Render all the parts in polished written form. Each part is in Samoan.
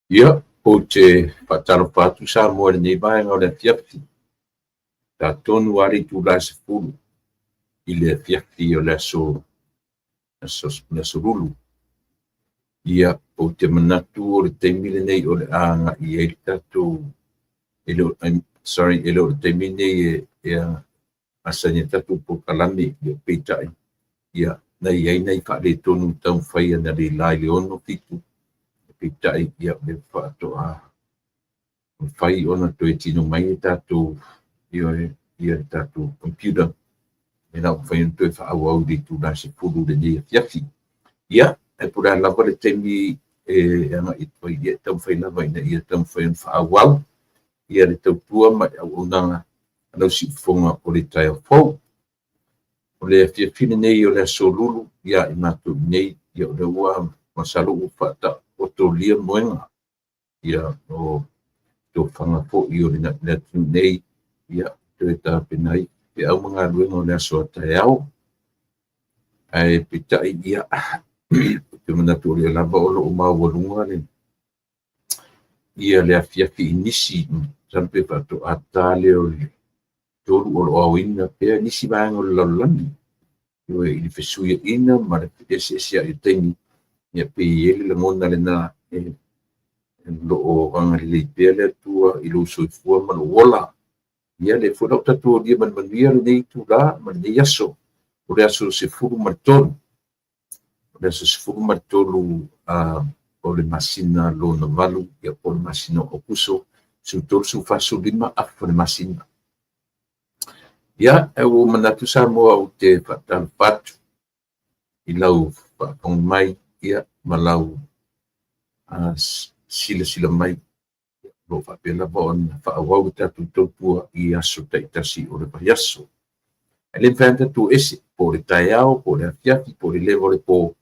Ia, ou te faatalofa atu Samoa i lenei vaega o le afiafi. Tatonu lava le itula e 10 i le afiafi o le aso, aso Lulu. Ia, ou te manatu o le taimi lenei o le a agai ai le tatou, e le o, sorry, e le o le taimi lenei e masani ai le tatou polokalame, ia peitai, ia, na i ai nai faaletonu na taumafai analeila i le 6:07, peitai, ia, o lea faatoa mafai ona toe tino mai le tatou, ioe, ia le tatou computer, ina ua mafai ona toe faaauau i le itula e 10 i lenei afiafi. Ia, ae po o le a lava le taimi e agai atu ai, ia e taumafai lava ina ia taumafai ona faaauau ia le tautua ma le auaunaga a lau siufofoga o le taeao fou. O le afiafi lenei o le aso Lulu ia i matou i inei, ia o lea ua masalo ua faataotolia moega, ia o tofaga foi o le atunuu nei, ia toe tapena ai feau ma galuega o le aso a taeao. Ae peitai, ia, ou te manatu o lea lava o lo o maualuga le ia le afiafi i nisi, masalo pe faatoa ta lea o le 3 o lo o aoina pea nisi vaega o le lalolagi i le fesuiaiga ma le eseeseai o taimi, ia pei e i ai le lagona lena e lo o agalelei pea le Atua i lou soifua ma lou ola. Ia lea foi la ua tatou aulia ma le manuia lenei itula ma lenei aso, o le aso 13, o le aso 13 o le masina lona valu, ia po o le masina o Aokuso, 13, 14, 15, afa le masina. Ia, ua ou manatu Samoa ou te faatalofa atu i lau faafofoga mai, ia, ma lau silasila mai, o lo o faapea lava ona faaauau le tatou tautua i aso taitasi o le vaiaso. Ae le mafai lava ona tatou ese, po o le taeao, po o le afiafi, po o le leva o le po,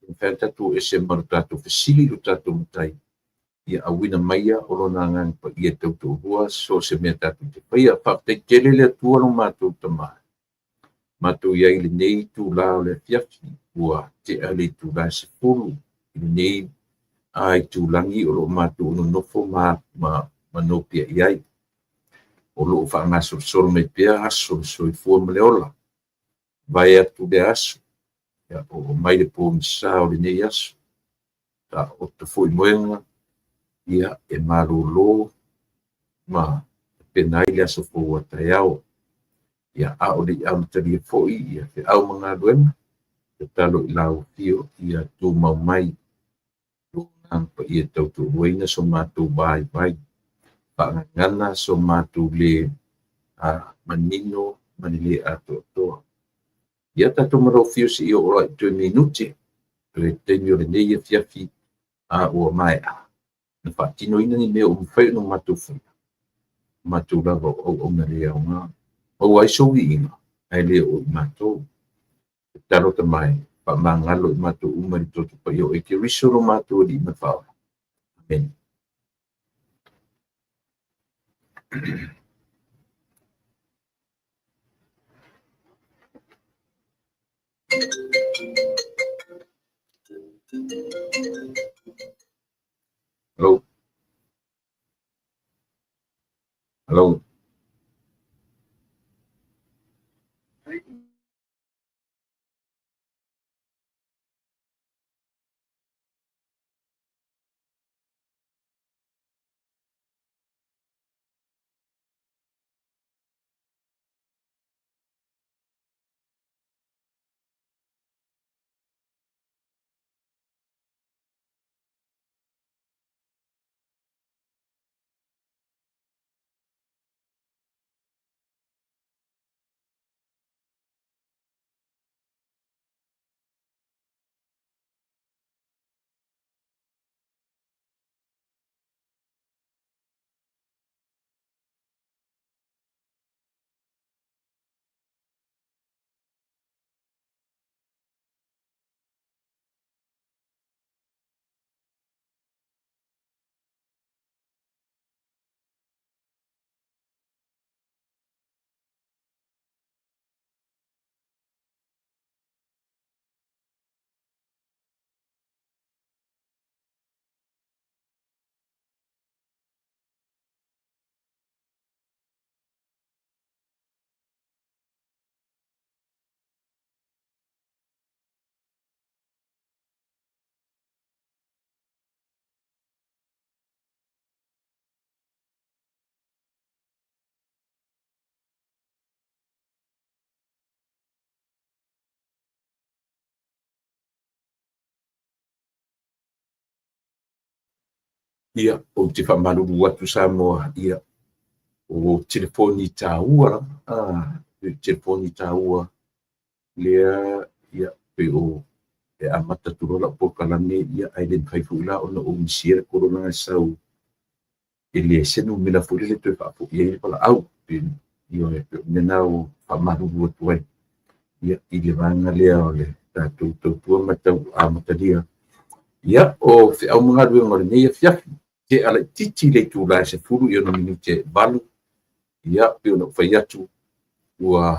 e le mafai lava ona tatou ese ma lo tatou fesili i lo tatou Matai, ia auina maia o Lona Agaga Paia e tautoalua so o se mea tatou te faia. Faafetai tele le Atua lo matou Tama, matou i ai i lenei itula o le afiafi, ua tea le itula e 10 i lenei itulagi o lo o matou nonofo ma nopiai ai. O lo o faagasolosolo mai pea aso o le soifua ma le ola, vae atu lea aso, ia oo mai le pogisa o lenei aso, taoto foi moega, ia e malolo ma tapena ai le aso fou a taeao. Ia, a o le i amatalia foi ia feau ma galuega, tatalo i lau afio ia tumau mai lou Agaga Paia e tautoaluaina so matou vaivai, faagagana so matou le manino ma le le atoatoa. Ia tatou malofio se i oo lava i toe minute, toe taimi o lenei afiafi a ua maea ona faatinoina ni mea ua mafai ona matou faia, matou lava o auauna le aoga. Maua ai sou viiga, ae le o i matou. Tatalo Tama e, faamagalo i matou uma i le toto paia o oe Keriso lo matou Alii ma le Faaola. Amene. Hello. Hello. Ia, ou te faamalulu atu Samoa, ia, o telefoni taua lava, telefoni taua lea, ia, pei o e amata atu loa lau polokalame, ia, ae le mafai foi la ona ou misia le kolo leaga e sau e leai se numera foi lele e toe faafoi ai le valaau. Ioe, pei o le mea lena ua faamalulu atu ai, ia, i le vaega lea o le tatou tautua ma le tau amatalia. Ia, o feau ma galuega o lenei afiafi, tea laitiiti le itula e 10:08, ia, pei ona ou fai atu, ua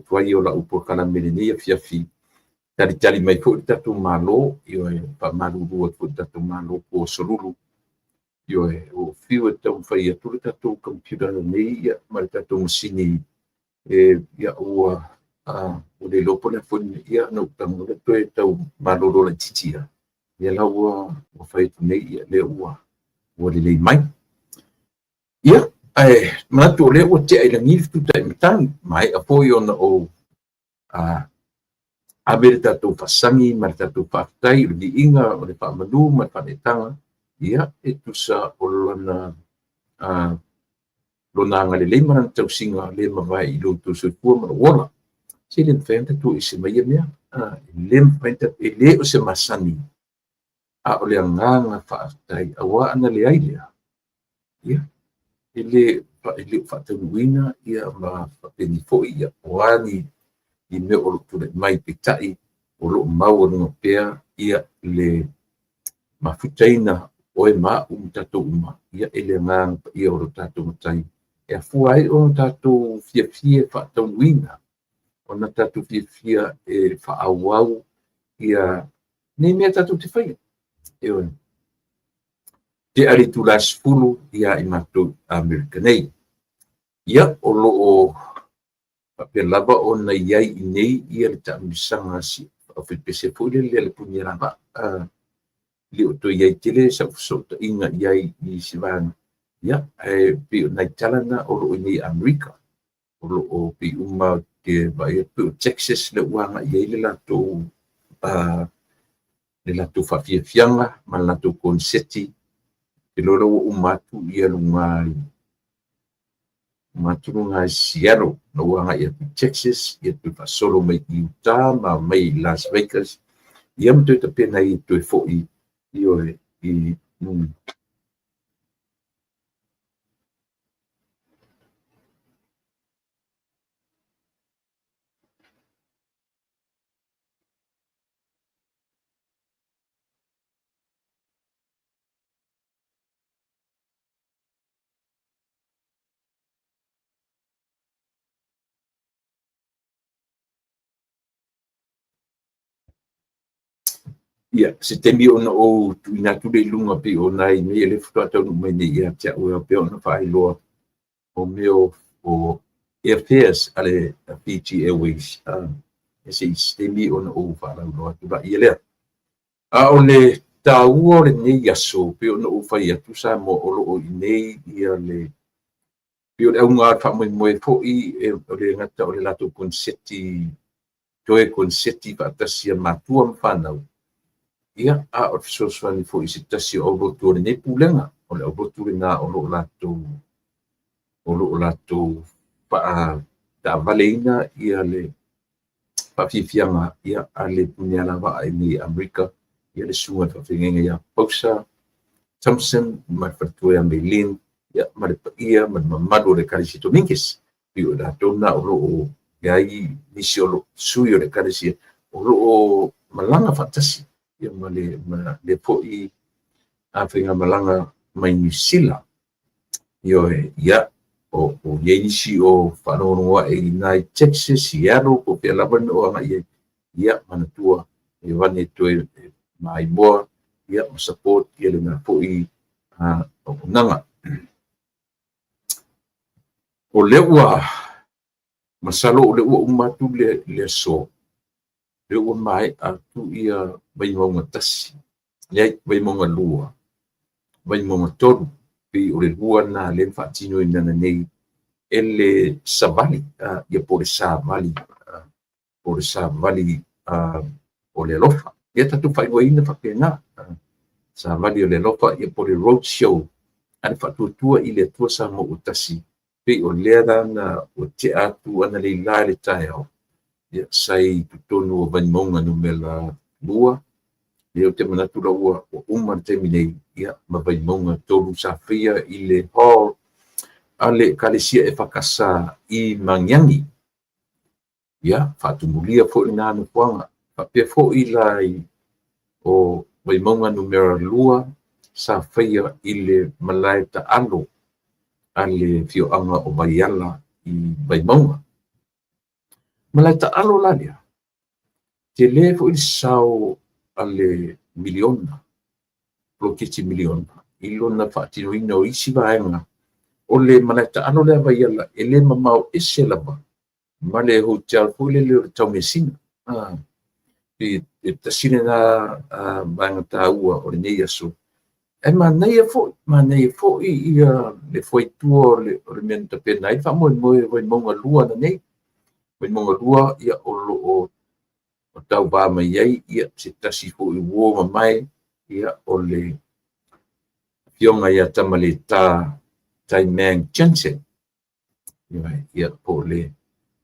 tuai o lau polokalame i lenei afiafi, talitali mai foi le tatou Malo, ioe, faamalulu atu foi i le tatou Malo po o Solulu, ioe, ua fiu e taumafai atu le tatou computer nei ma le tatou masini e, ia, ua le iloa po o le a foi le mea, ia, na ou tago loa toe tau malolo laitiiti lava, ia la ua fai atu nei, ia lea ua lelei mai. Ia, ae manatu o lea ua tea i lagi le fetutai matagi, maea foi ona ou ave le tatou faasagi ma le tatou faafetai o le viiga o le faamanu ma le faaneetaga, ia, e tusa o lana lona agalelei ma lana tausiga le mavae i lo outou soifua ma lou ola. Se le mafai ona tatou ese mai ia mea. E le mafai, e le o se masani, a o le agaga faafetai, aua ana leai lea, ia, e le o faataunuuina ia ma faapeni foi ia o a ni mea o lo o tulai mai, peitai o lo o maualuga pea ia le mafutaina oe ma au ma tatou uma, ia, e le agaga paia o lo tatou Matai e afua ai ona tatou fiafia e faataunuuina, ona tatou fiafia e faaauau ia nei mea tatou te faia. Ioe. Tea le itula 10 ia i matou Amerika nei. Ia, o lo o faapea lava ona i ai i nei ia le taamilosaga aufaipese foi lele a le Punialavaa. Le o toe i ai tele sau fesootaiga i ai i se vaega, ia, ae pei o nai tala na o lo o i nei i Amerika. O lo o pei uma te vaai atu pei o Texas lea ua agai i ai le latou faafiafiaga ma le latou koneseti. Ou te iloa la ua uma atu ia luga uma atu luga i Seattle, la ua agai atu i Texas, ia toe faasolo mai i Utah ma mai i Las Vegas, ia ma toe tapena ai e toe foi, ioe, i Ia, se taimi ona ou tuuina atu lea i luga pei o nai mea lea faatoa taunuu mai nei ia te au e ao pea ona faailoa o mea o airfares a le Fiji Airways. Se i taimi ona ou faalauiloa atu laia lea. A o le taua o lenei aso, pei ona ou fai atu Samoa, o lo o i inei ia le pei o le auga o le faamoemoe foi o le gata o le latou koneseti, toe koneseti faatasi a matua ma fanau, ia, a o le fesoasoani foi i se tasi o aulotu o lenei pulega, o le aulotu lena o lo o latou faataavaleina ia le faafiafiaga ia a le Punialavaa i nei Amerika, ia le susuga i le faafeagaiga ia Pausa Thompson ma le faletua ia Maylene, ia, ma le paia ma le mamalu o le Ekalesia Dominguez. Pei o i latou na o lo o i ai nisi o lo sui o le Ekalesia o lo o malaga faatasi ia ma le foi faigamalaga mai Niu Sila. Ioe, ia, o i ai nisi o faalogologo ae i nai Texas, Seattle, po o fea lava le mea o agai ai, ia, manatua, e vane toe maimoa, ia, ma support ia lena foi auaunaga. O lea ua, masalo o lea ua uma atu le aso, lea ua maea atu ia Vaimauga 1, leai, Vaimauga 2, Vaimauga 3, pei o le lua lena lea na faatinoina nei e le savali, ia po o le savali, po o le savali o le alofa. Ia tatou faaigoaina faapena. Savali o le Alofa, ia po o le Road Show a le Faatuatua i le Atua Samoa ua Tasi, pei o lea la na ua tea atu analeila i le taeao, ia, sa i totonu o Vaimauga numera 2, lea ou te manatu la ua uma le taimi nei, ia, ma Vaimauga 3 sa faia i le hall a le Ekalesia EFKS i Magiagi. Ia, faatumulia foi lena nofoaga. Faapea foi la i o Vaimauga numera 2 sa faia i le malae taalo a le afioaga o Vaiala i Vaimauga. Malae taalo la lea, tele foi le sao a le miliona, poloketi miliona, i lona faatinoina o isi vaega o le malae taalo lea a Vaiala, e le mamao ese lava ma le hotel foi lele o le Taumeasina. E tasi lena vaega taua o lenei aso. Ae manaia foi, manaia foi ia le fuaitua o le mea na tapena ai le faamoemoe o Vaimauga 2 ananei. Vaimauga 2, ia, o lo o tauva mai ai ia se tasi foi uo mamae, ia, o le afioga ia Tamaleta Taimang Jensen, ia, po o le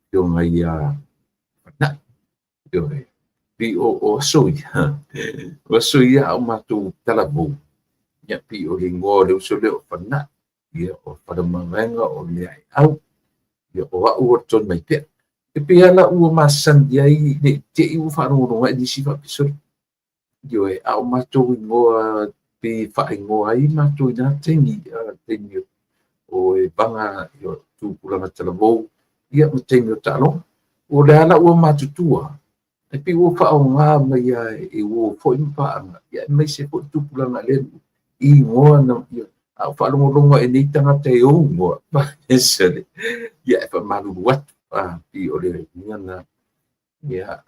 afioga ia Fanai. Pei o aso ia, o aso ia a o matou talavou, ia, pei o le igoa o le uso lea o Fanai, ia, o Faleomavaega, o Leaeau, ia, o au o le Tonumaipea. E pei lava la ua masani ai, ne i te i ua faalogologo ae nisi faapea, sole, ioe, a o matou igoa pei e faaigoa ai matou i na taimi, taimi o e vaga tupulaga talavou, ia, ma taimi o taaloga. O lea la ua matutua, e pei ua faaaoga mai lava e uo foi ma paaga, ia, aemaise foi le tupulaga lea i igoa na, ia, a o faalogologo ae nei tagata e ou igoa, ia, e faamalulu atu, pei o le uiga lena, ia,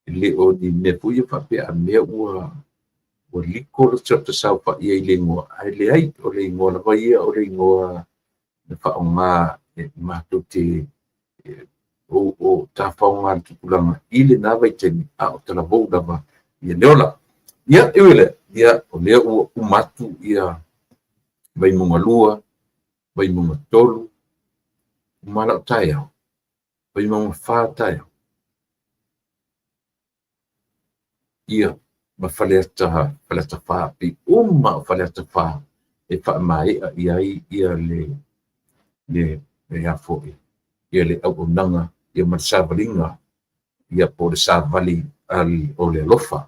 e le o ni mea foi ia faapea a mea ua liko le saofai ai i le igoa, ae leai, o le igoa lava ia o le igoa na faaaoga e matou te o tafaoga le tupulaga i lena vaitaimi, a o talavou lava ia le ola. Ia, e ui i lea, ia, o lea ua uma atu ia Vaimauga 2, Vaimauga 3, uma lau taeao, Vaimauga 4 taeao, ia, ma Faleata, Faleata 4, pei uma o Faleata 4 e faamaea i ai ia le foi, ia le auaunaga, ia ma le savaliga, ia, po o le savali o le alofa,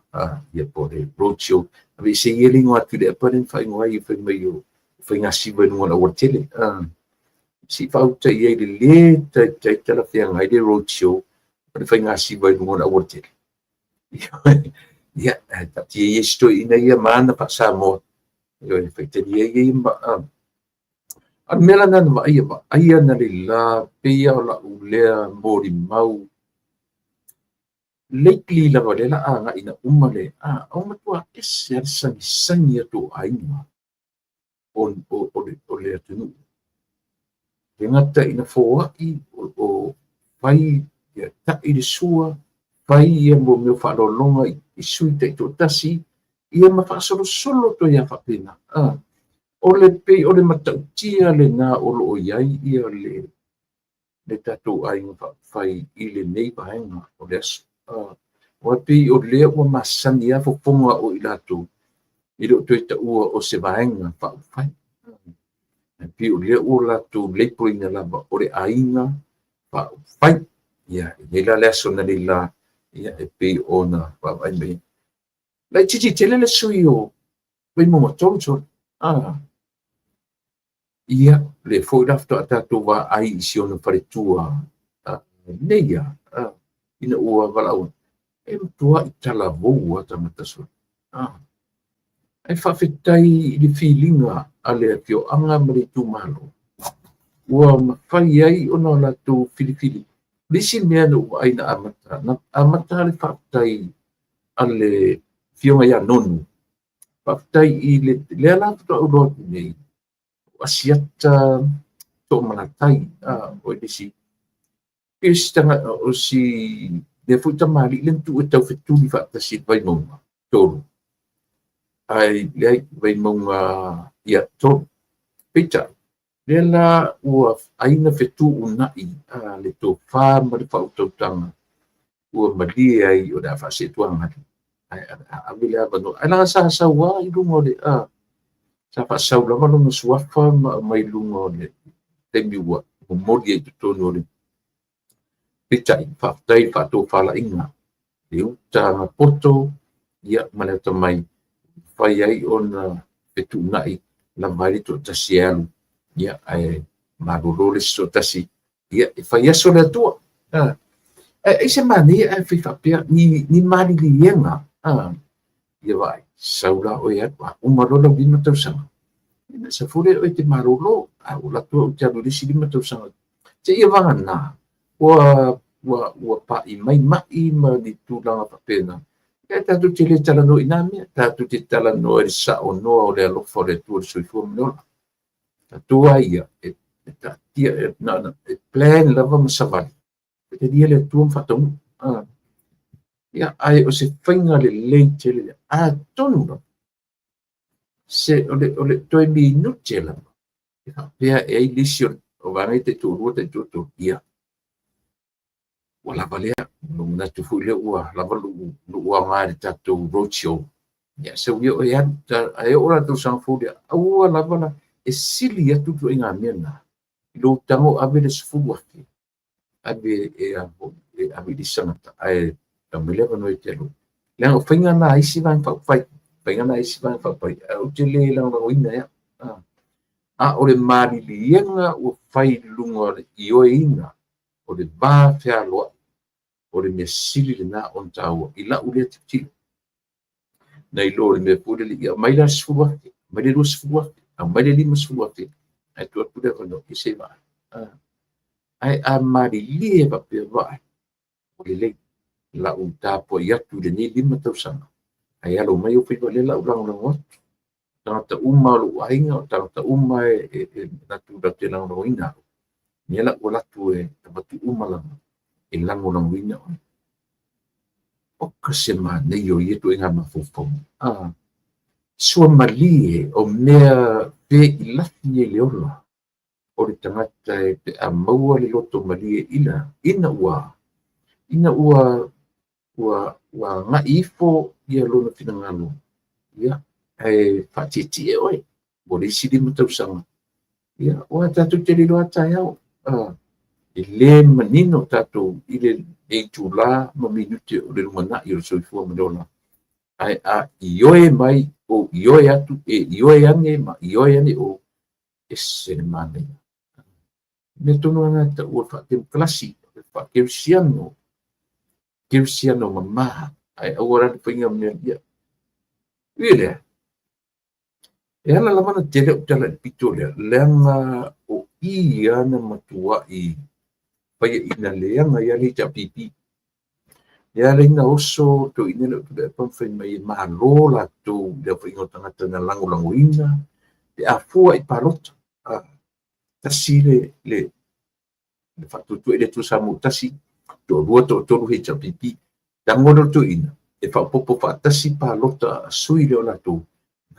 ia, po o le road show. Aveese ia le igoa Tuilaepa lea na faaigoa ai fai mai o faigasiva i luga o le aualatele. Se i faauta i ai le lē taitai talafeagai le road show o le faigasiva i luga o le aualatele. Ia, taatia ia isi toeaiina ia ma ana faa-Samoa, e faitalia ia ma... A o le mea la lena na vaaia, vaaia analeila, pei lava o lau lea molimau lately lava lea la agai ina uma le, o matua ese lava le sagisagi atu o aiga o le atunuu. E gata ina foai o fai, ia, tai le sua, fai ia mo mea faaaloaloga i sui taitoatasi, ia, ma faasolosolo atu ai lava faapena. O le pei o le matautia lena o lo o i ai ia le tatou aiga faaupufai i lenei vaega o le aso. Aua pei o lea ua masani lava fofoga o i latou e le o toe taua o se vaega faaupufai. E pei o lea ua latou label-ina lava o le aiga faaupufai. Ia, e nei la le aso analeila, ia, e pei ona vaavaai mai. Laitiiti tele le sui o Vaimauga 3 sole. Ia, lea foi la faatoa tatou vaai i si ona faletua nei ia, ina ua valaau, e matuai talavou lava tagata sole. Ae faafetai i le filiga a le afioaga ma le itumalo, ua mafai ai ona latou filifili. O le isi mea na ou vaai na amata, na amata le faafetai a le afioga ia Nonu, faafetai i le lea la faatoa ou iloa atu nei, o Asiata Toomalatai, o le isi, o si lea foi tamalii lea na tuu e taufetuli faatasi i le Vaimauga 3. Ae leai, Vaimauga ia 3. Peitai, lea la ua ai na fetuunai le tofa ma le faautautaga ua malie ai o le a faaseetuagali, ae ave le avanoa. Ae leaga sa sau lava i luga o le, sa faasau lava lona suafa ma aumai i luga o le taimi ua momoli ai i totonu o le. Peitai, faafetai i le faatofalaiga, le utaga poto ma le atamai, mafai ai ona fetuunai lava ai le toatasi e alu, ae malolo le isi toatasi, e fai aso le Atua. Ae ai se manaia ae fai faapea ni maliliega, ia vaai, sau la oe alu, a uma loa lau 5 tausaga, na sau foi lea oe te malolo, ae ua alu atu au ou te alu i le isi 5 tausaga. Seia vagana ua pa'i mai mai ma ni tulaga faapena. Ia tatou te le talanoa i na mea, tatou te talanoa i le saonoa o le alofa o le Atua i le soifua ma le ola. Tatou a ia, e taatia, e plan lava ma savali, e talia le Atua ma faataunuu. Ia, ae o se faiga lelei tele lea. Atonu lava, se o le toe minute lava, e faapea e ai nisi o vaega ia taitoalua, taitoatolu, ia, ua lava lea. Ua manatu foi lea ua lava lou aoga i le tatou roadshow. Ia, sau ia oe alu, ae oo la i le tausaga fou lea, aua lava la, e sili atu le ituaiga mea lena, i lou tago ave le 10,000, ave e ave i le isi tagata, ae aumai le avanoa e te alu. Leaga o faiga na a isi Vaega Faaupufai, faiga na a isi Vaega Faaupufai, ae ou te le lagolagoina ai au. A o le maliliega ua fai i luga o le ioeina o le va fealoai, o le mea sili lena ona taua i lau lea tilotilo. Nai lo le mea foi lele, ia aumai la le 10,000, aumai le 20,000, aumai le 50,000, ae tuu atu le avanoa, ia se i vaai. Ae a malilie faapea, vaai, ua lelei, lau tapuai atu i lenei 5 tausaga, ae alo mai ou faiva, lea la u lagolago atu. Tagata uma o lou aiga, o tagata uma e manatu latou te lagolagoina au, lea la ua alu atu e avatu uma lava e lagolagoina oe. Oka se manaia o ia ituaiga mafaufauga. Suamalie o mea feilafi ai le ola o le tagata e pe a maua le loto malie ina ua agai ifo ia lona finagalo, ia, ae faatietie oe mo le isi 5 tausaga. Ia, aua tatou te le iloa taeao. E le manino tatou i le itula ma minute o le lumanai o le soifua ma le ola. Ae a ioe mai ou ioe atu, e ioe ane ma ioe ane ou, ese le manaia. Mea tonu lava na taua o le faatemokarasi, o le faakerisiano, kerisiano mama, ae aua la le faiga mea ia. Ui lea, e ala lava na tele au tala i le pito lea, leaga o i ia na matuai faiaina leaga ia le HRPP. Lea la ina oso toeaiina lea o Tuilaepa ma fai mai e malo latou i le aofaiga o tagata na lagolagoina pe a fua i palota. Tasi le faatuatua i le Atua Samoa tasi, toalua, toatolu HRPP. Tago lea o le toeaina e faaopoopo faatasi palota a sui lea o latou,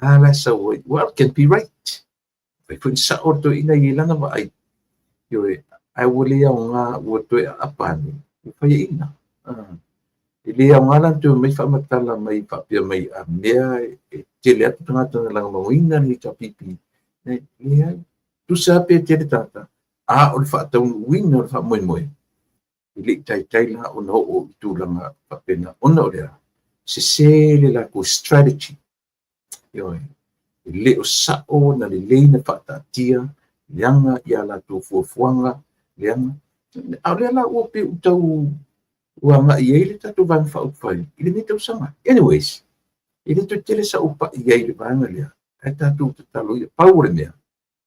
na la e sau ai, well, can be right. Fai foi na sao le toeaina i lana vaai. Ioe, ae ua le aoga, ua toe aapa ane, ua faiaina. E le aoga la na toe mai faamatala mai faapea mai a mea e tele atu tagata na lagolagoina le HRPP. Leai, tusa pe tele tagata, a o le faataunuuina o le faamoemoe, e le i taitai la ona oo i tulaga faapena, ona o lea, sese le latou strategy. Ioe, e le o sao na lelei na faataatia, leaga ia latou fuafuaga, leaga. A o lea la ua pei ua tau ua agai ai le tatou Vaega Faaupufai i lenei tausaga. Anyways, e le toe tele sa ou pai ai i le vaega lea, ae tatou tatalo ia. Pau o le mea,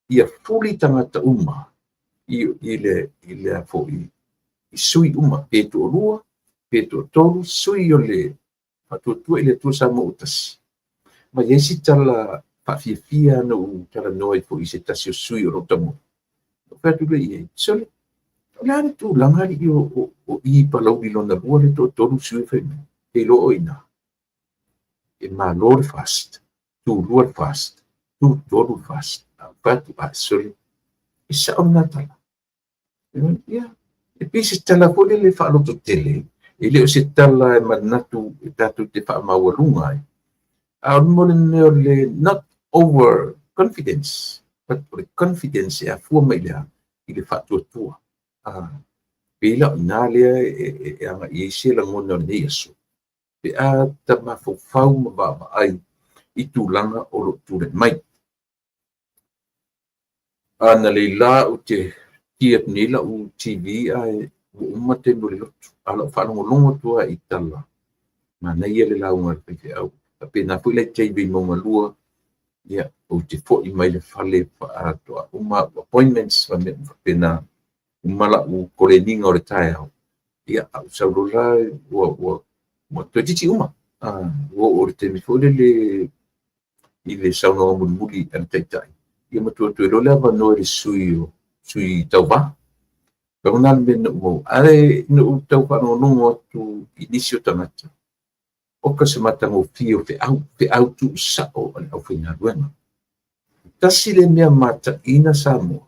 ia fuli tagata uma i le foi i sui uma, pe toalua, pe toatolu, sui o le faatuatua i le Atua Samoa tasi. Ma i ai si tala faafiafia na ou talanoa ai foi i se tasi o sui o lou tamoe. O fai atu le i ai, sole, o le a le tulaga alii o i Palauli lona lua le toatolu sui fai mai, e iloa o i ina. E malo le FAST. Tu 2 le FAST, tu 3 le FAST. A ou fai atu, Ai, sole, e sao lena tala. Ia, e pei se tala foi lele faalototele, e le o se tala e manatu e tatou te faamaualuga ai. A o le mea o le not over confidence, but o le confidence e afua mai i le a? I le faatuatua. Pei la o i ina lea e agai ai se lagona o lenei aso, pe a ta mafaufau ma vaavaai i tulaga o lo o tulai mai. Analeila ou te ki atu nei lau TV ae ua uma taimi o le lotu, a o lau faalogologo atu lava i tala, manaia le lauga a le faifeau. Faapena foi la i tai i Vaimauga 2, ia, ou te foi mai le fale faatoa uma au appointments ma mea uma faapena, uma lau koleniga o le taeao, ia, a ou sau loa la ua toeitiiti uma. Ua oo i le taimi foi lele i le saunoaga mulimuli a le Taitai, ia ma tuu atu ai loa le avanoa i le sui o sui tauva. Pau lena le mea na ou maua. Ae na ou tau faalogologo atu i nisi o tagata, oka se matagofie o feau, feau tuusao a le aufaigaluega. Tasi le mea mataina Samoa,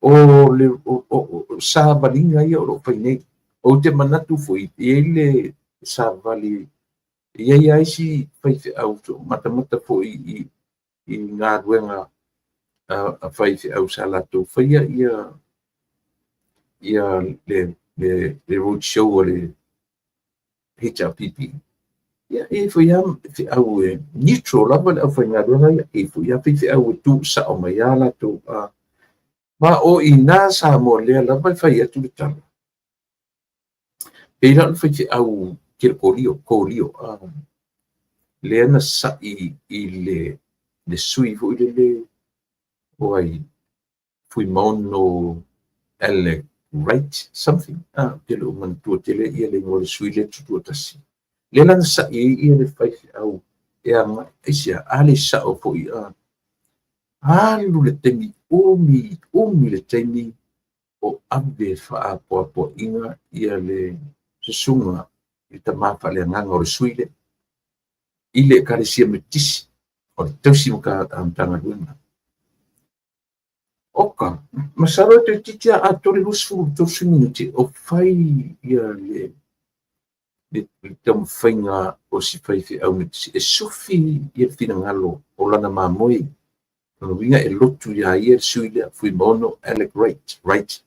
o le o savaliga ia o lo o fai nei. Ou te manatu foi, e i ai le savali, e i ai lava isi faifeau matamata foi i galuega a faifeau sa latou faia ia le road show a le HRPP. Ia, e i ai foi lava feau e neutral lava le aufaigaluega ia, e i ai foi lava faifeau e tuusao mai lava latou. Ma o i ina Samoa lea lava e fai atu le tala. Pei la o le faifeau Kelekolio, Kolio, lea na sa'i i le sui foi lele o ai, Fuimaono Alec Wright something, ou te le o manatua tele ia le igoa o le sui lea tutoatasi. Lea la na sa'i ai ia le faifeau e agai, aisea, a le sao foi, alu le taimi, umi umi le taimi o ave faapoapoaina ia le susuga i le tama faaleagaga o le sui lea i le Ekalesia Metotisi o le tausi Matagaluega. Oka, masalo e toeitiiti lava atoa le 20 30 minute o fai ia le taumafaiga o si faifeau Metotisi e sufi ia le finagalo o lana mamoe. Lona uiga e lotu iā ia le sui lea, Fuimaono Alec Wright, Wright,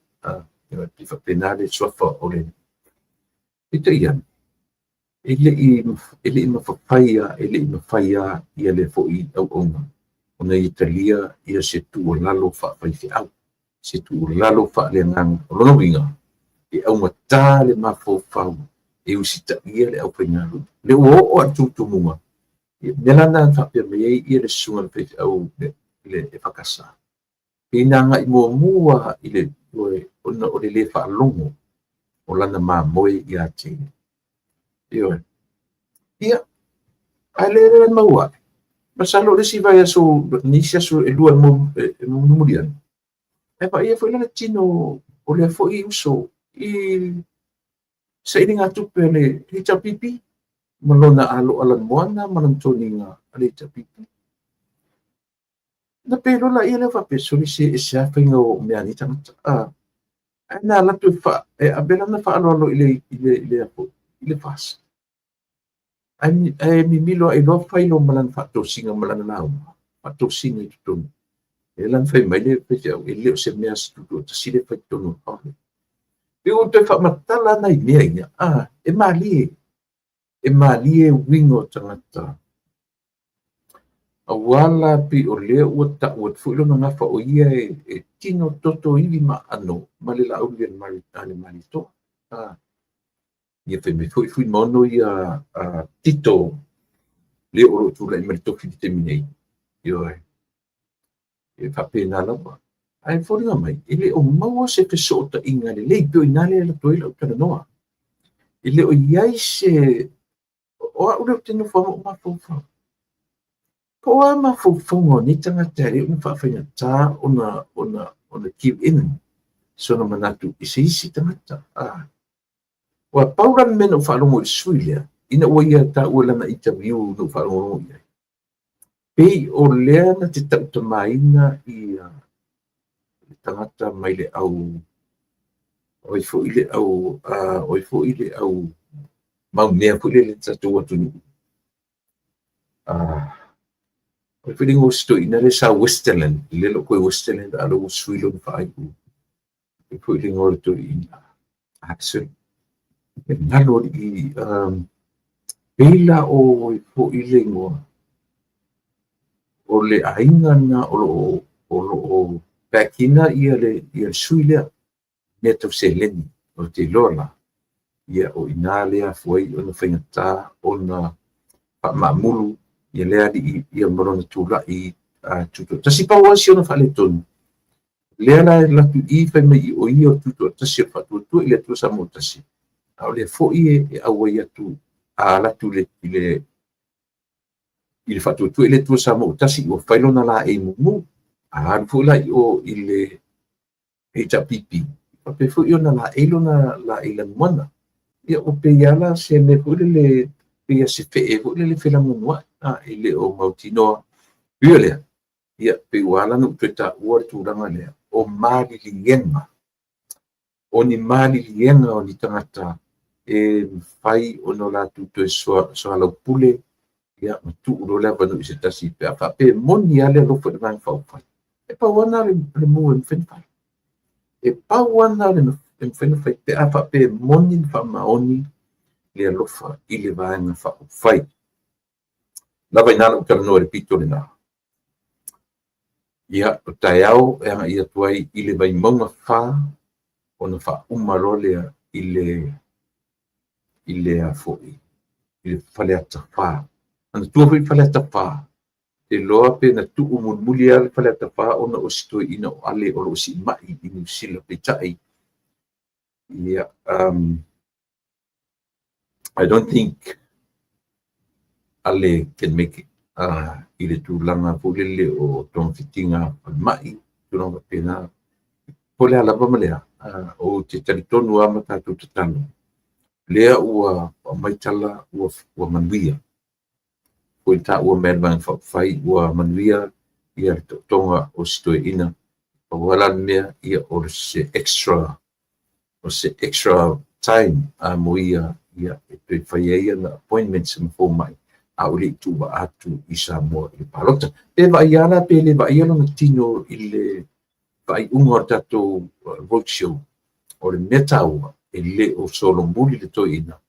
e faapena le suafa o le. Peitai ane, e le i mafai e le i mafai lava ia lea foi auauna ona ia talia ia se tuualalo faafaifeau, se tuualalo faaleagaga. O lona uiga, e augata le mafaufau e usitaia le aufaigaluega. O lea ua oo lava i le tumutumuga, ia, mea la na faapea mai ai ia le susuga i le faifeau le EFKS, pei na agai muamua i le ona o le le faalogo o lana mamoe ia te ia. Ioe. Ia, ae le le maua ae. Masalo o le isi vaiaso, nisi aso e lua e mulimuli ane, ae vaaia foi lana tino o lea foi uso i sailigatupe a le HRPP ma lona aloa lanumoana ma lona toniga a le HRPP. Na pei loa laia lea faapea, sole se e se a faiga o mea a nei tagata. Ae na alu atu e ave lana faaaloalo i le FAST. Ae mimilo ae loa fai loa ma lana faatosina ma lana lauga, faatosina i totonu. E la na fai mai le faifeau, e le o se mea se tutoatasi le fai totonu o le fale. Pe ua toe faamatala nai mea ia, e malie, e malie uiga o tagata. Aua la pei o lea ua tau atu foi lona gafa o ia e tino toto ivi ma aano ma le Laauli a le Malietoa. Ia fai mai foi Fuimaono ia Tito lea o lo o tulai mai le tofi i le taimi nei. Ioe. E faapena lava. Ae foliga mai, e le o maua se fesootaiga lelei, pei o i ina lea e alu atu ai lau talanoa. E le o i ai se o au lea ou te nofo ma ou mafaufau. Po o a mafaufauga o nei tagata e le o faafaigata ona give in sona manatu i se isi tagata. Ua pau la le mea na ou faalogo i le sui lea, ina ua ia taua i lana interview na ou faalogologo i ai. Pei o lea na te tautamaina ia le tagata mai le au, oi foi le au, oi foi le au maumea foi le tatou atunuu. Oi foi le igoa o si toeaina lea sa Westerland, le le o toe Westerland a o lea ua sui lona faaiu. Oi foi le igoa o le toeaina. Sorry. E galo alii, pei la o oi foi le igoa o le aiga lena o lo o back ina ia le sui lea, mea tau seleni. Ou te iloa la, ia o i ina lea afua ai ona faigata ona faamaamulu ia lea alii ia ma lona tulai tutoatasi. Pau lava si ona faaletonu, lea la e alu atu i i fai mai o ia o le tutoatasi o le Faatuatua i le Atua Samoa tasi, a o lea foi e auai atu a alu atu i le Faatuatua i le Atua Samoa tasi, ua fai lona laei mumu. A alu foi la i o i le HRPP, faapea foi ona laei lona laei lanumana. Ia ua pei lava la se mea foi lele, pei lava se fee foi lele felanuanuai, e le o mautinoa. Ui o lea, ia pei ua ala ona ou toe taua le tulaga lea, o maliliega, o ni maliliega o ni tagata e mafai ona latou toe soalaupule ia ma tuu loa le avanoa i se tasi pe a faapea e moni lava le alofa i le Vaega Faaupufai. E pau lava lena le mu e mafai ona fai. E pau lava lena e mafai ona fai pe a faapea e moni ma faamaoni le alofa i le Vaega Faaupufai. Lava i ina lau talanoa i le pito lena. Ia, o taeao e agai atu ai i le Vaimauga 4, ona faauma loa lea i le foi i le Faleata 4. Manatua foi Faleata 4, te iloa pe na tuu mulimuli lava le Faleata 4 ona o si toeaina o Ale o lo o siimai i Niu Sila, peitai, ia, I don't think Ale can make it i le tulaga foi lele o togafitiga falemai, tulaga faapena. Po o le a lava ma le a, ou te talitonu lava ma tatou tatalo, lea ua aumai tala ua manuia. Foi taua mai e le Vaega Faaupufai ua manuia ia le tootoga o si toeaina. Pau lava la le mea, ia o se extra time mo ia, ia e toe fai ai ana appointments ma fomai, a o le i tuuvaa atu i Samoa i le palota. Pe vaaia la pe le vaaia lona tino i le faaiuga o le tatou roadshow, o le mea taua, e le o solomuli le toeaina.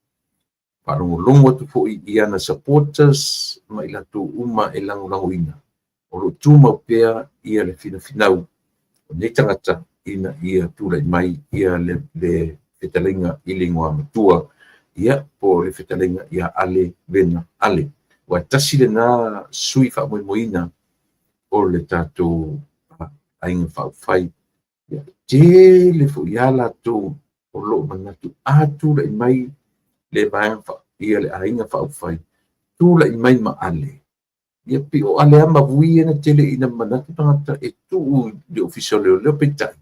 Faalogologo atu foi i ana supporters ma i latou uma e lagolagoina, o lo o tumau pea ia le finafinau o nei tagata ina ia tulai mai ia le fetalaiga i le igoa matua, ia po o le fetalaiga ia Ale Vena Ale. Ua tasi lena sui faamoemoeina o le tatou Aiga Faaupufai. Ia, tele foi lava latou o lo o manatu a tulai mai le vaega ia le Aiga Faaupufai, tulai mai ma Ale. Ia pei o Ale lava ma Vui ia na tele ina manatu tagata e tuu i le Ofisa o Leoleo, peitai,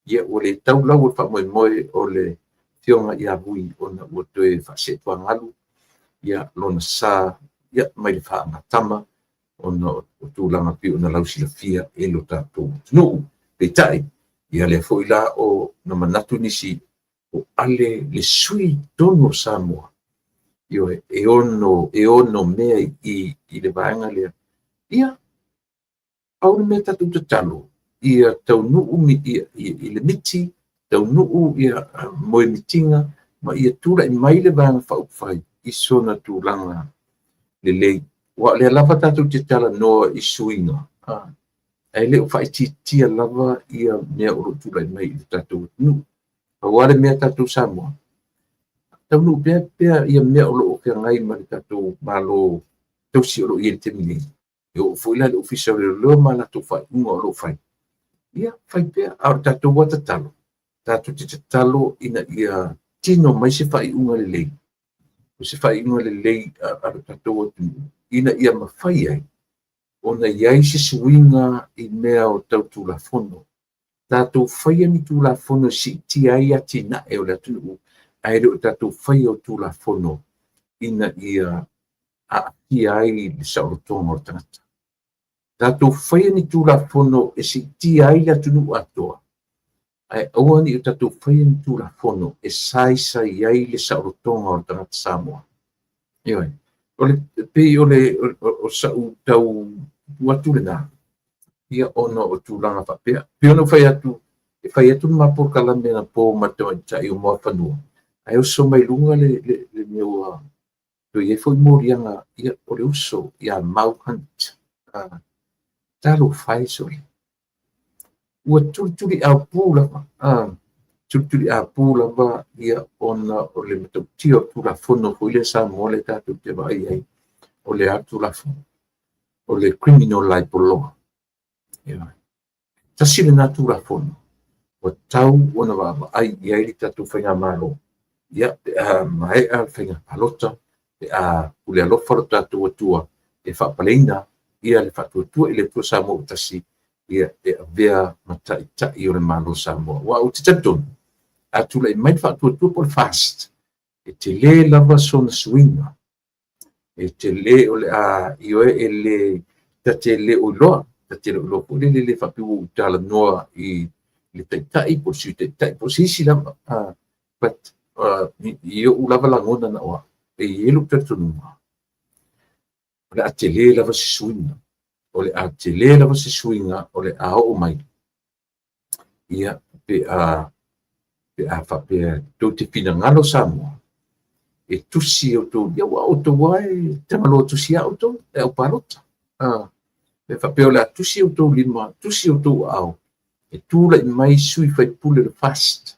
ia ua le tau lau o le faamoemoe o le afioga ia Vui ona ua toe faaseetuagalu ia lona sa ia mai le faagatama ona o tulaga pei ona lausilafia e lo tatou atunuu. Peitai, ia lea foi la o na manatu nisi o Ale le sui tonu o Samoa, ioe, e ono mea i le vaega lea. Ia, pau le mea tatou tatalo, ia taunuu i le miti, taunuu ia moe mitiga, ma ia tulai mai le Vaega Faaupufai i sona tulaga lelei. Ua o lea lava tatou te talanoa i suiga, ae le o faaitiitia lava ia mea o lo o tulai mai i le tatou atunuu. Pau lava le mea tatou Samoa, taunuu pea ia mea o lo o feagai ma le tatou Malo tausi o lo o i ai i le taimi nei. E oo foi la i le Ofisa o Leoleo ma latou faaiuga o lo o fai, ia fai pea. A o le tatou lava tatalo, tatou te tatalo ina ia tino mai se faaiuga lelei, o se faaiuga lelei a le tatou atunuu, ina ia mafai ai ona i ai se suiga i mea o tau Tulafono. Tatou faia ni Tulafono e siitia ai atinae o le atunuu, ae le o tatou faia o Tulafono ina ia aafia ai le saolotoga o le tagata. Tatou faia ni Tulafono e siitia ai le atunuu atoa, ae aua ne i o tatou faia ni Tulafono e saisai ai le saolotoga o le tagata Samoa. Ioe. O le pei o le o sa'u tau tupu atu lena, ia ona o tulaga faapea. Pei ona ou fai atu, e fai atu le ma polokalame anapo ma le tamaitai o Muafanua, ae oso mai luga le mea ua toe i ai foi moliaga, ia, o le uso ia Mau Hunt. Talofa e sole. Ua tulituliaupu lava, tulituliaupu lava ia ona o le matautia o le Tulafono foi lea Samoa lea tatou te vaai ai, o le a le Tulafono? O le Criminal Libel Law. Ia. Tasi lena Tulafono ua tau ona vaavaai i ai le tatou faigamalo. Ia, pe a maea le faiga palota, pe a pule alofa lo tatou Atua e faapaleina ia le Faatuatua i le Atua Samoa ua Tasi, ia e avea ma taitai o le Malo o Samoa. Aua ou te talitonu, a tulai mai le Faatuatua po o le FAST, e tele lava sona suiga. E tele o le a ioe e le ta te le o iloa, ta te le o iloa foi lele le faapea ua ou talanoa i le taitai po o le sui taitai po o se isi lava. But i ou lava lagona na o au, e i ai lou talitonuga, o le a tele lava se suiga. O le a tele lava se suiga o le a oo mai. Ia, pe a faapea tou te finagalo Samoa, e tusi e outou, ia ua outou lava e tagaloa tusi a outou, e au palota. Pe faapea o le a tusi outou lima, tusi outou aao, e tulai mai sui faipule o le FAST.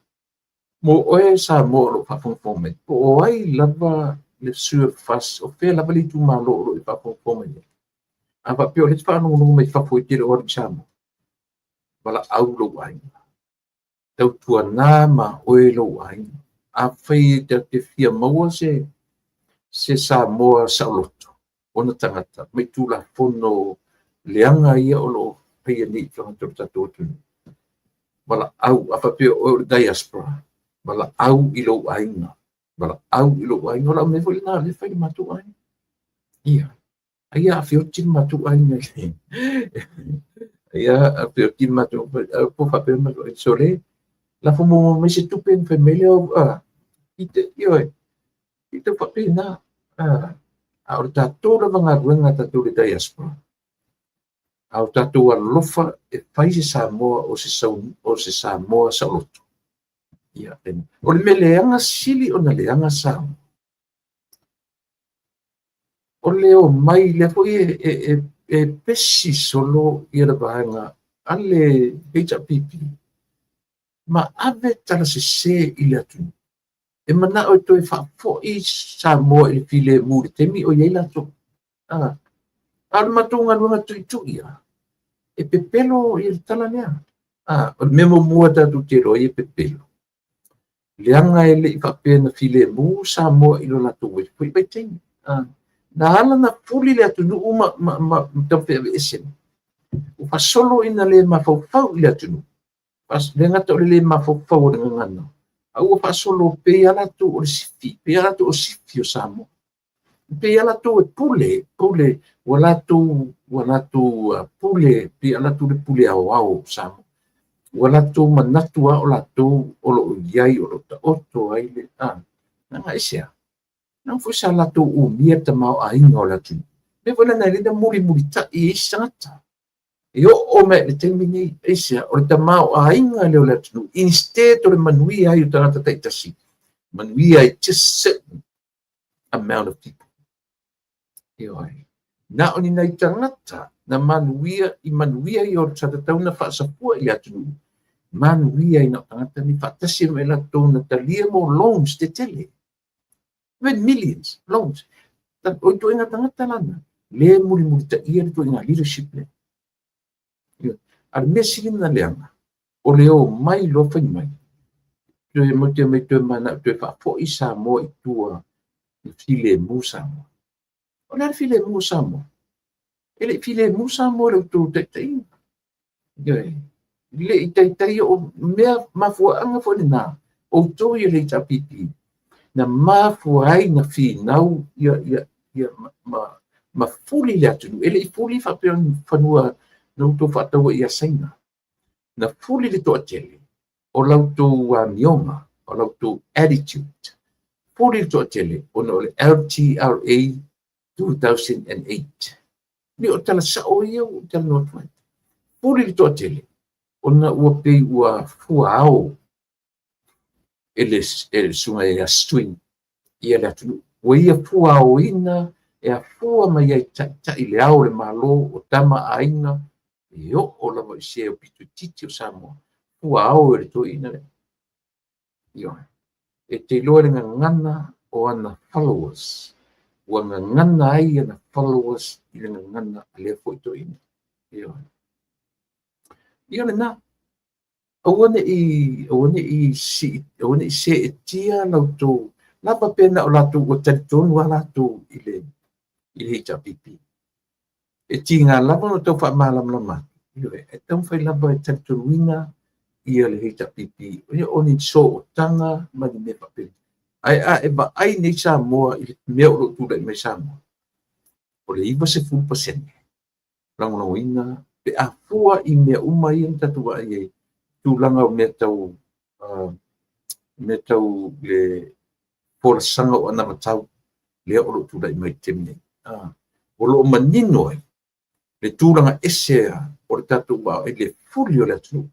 Mo oe Samoa o lo o faafogafoga mai, po o ai lava le sui o le FAST, o fea lava le itumalo o lo o e faafogafoga mai nei. A faapea o lea e te faalogologo mai fafo e te le o alu i Samoa, valaau lou aiga. Tautuana ma oe lou aiga. Afai e te fia maua se Samoa saoloto, ona tagata, mai Tulafono leaga ia o lo o faia nei i tagata o le tatou atunuu. Valaau, a faapea o oe o le diaspora, valaau i lou aiga. Valaau i lou aiga. O lau mea foi lena o lea e fai i le matou aiga. Ia, ai a feoti le matou aiga. Ai a feoti le matou po faapea matou aiga. Sole, lafo muamua mai se tupe na fai mai lea, i te, ioe, i te faapena. A o le tatou lava galuega tatou le diaspora, a o tatou alolofa e fai se Samoa o se Samoa saoloto. Ia, o le mea leaga sili ona leaga Samoa, o le omai lea foi e pesi solo ia le vaega a le HRPP ma ave tala sese i le atunuu. E manao e toe faafoi Samoa i le filemu i le taimi o i ai latou. A o le matou galuega tuitui ia, e pepelo ia le tala lea. O le mea muamua tatou te iloa ai e pepelo, leaga e le i faapea na filemu Samoa i lo latou foi vaitaimi. Na ala na fuli le atunuu ma taufeaveese. Ua faasolo ina le mafaufau i le atunuu. Le gata o le le mafaufau o le gagana, a ua faasolo pei lava latou o le sifi, pei lava latou o sifi o Samoa. Pei lava latou e pule, pule, ua latou pule, pei lava latou le pule aoao o Samoa. Ua latou manatu lava o latou o lo o i ai, o lo o taoto ai le... Leaga aisea? Leaga foi sa latou umia le tamaoaiga o le atunuu. Mea foi lena e le na mulimulitai i isi tagata. E oo mai i le taimi nei, aisea, o le tamaoaiga lea o le atunuu, instead o le manuia ai o tagata taitasi, manuia ai just certain amount of people. Ioe. Na o ni nai tagata na manuia i manuia i o sa tatau na faasafua i le atunuu, manuia ai na o tagata ni faatasi mai latou na talia mo loans tetele. Even millions loans. O ituaiga tagata lana, le mulimulitaia le ituaiga leadership lea. A le mea sili na leaga, o le o mai loa fai mai, toe mo te mai toe manao toe faafoi Samoa i tua i filemu Samoa. O le a le filemu o Samoa? E le i filemu Samoa i le outou taitaiga. Ioe. Le i taitai o mea mafuaaga foi lena, outou i le HRPP, na mafua ai na finau ia, ia, ia ma Ma fuli le atunuu, e le i fuli faapea o ni fanua na outou faataua ia Saina. Na fuli le toatele o la outou amioga, o la outou attitude. Fuli le toatele ona o le LTRA 2008. Ni o tala sao ia ua ou talanoa atu ai. Fuli le toatele ona ua pei ua fuaao e le susuga ia Swing ia le atunuu. Ua ia fuaoina e afua mai ai taitai le ao o le Malo, o Tama a Aiga, e oo lava i se aupito itiiti o Samoa, fuaao e le toeaina lea. Ioe. E te iloa le gagana o ana followers, ua gagana ai ana followers i le gagana a lea foi toeaina. Ioe. Ia lena. Aua ne i seetia la outou lava pe na o latou ua talitonu lava latou i le HRPP. E tiga lava ona tau faamalamalama atu, ioe, e taumafai lava e talitonuina ia le HRPP, o ni sootaga ma ni mea faapena. Ae a e vaai nei Samoa i le mea o lo o tulai mai Samoa, o le 90% lagolagoina pe a fua i mea uma ia na tatou vaai ai, tulaga o mea tau le folasaga o anavatau lea o lo o tulai mai i le taimi nei. O lo o manino ai le tulaga ese o le tatou vaai i le fuli o le atunuu.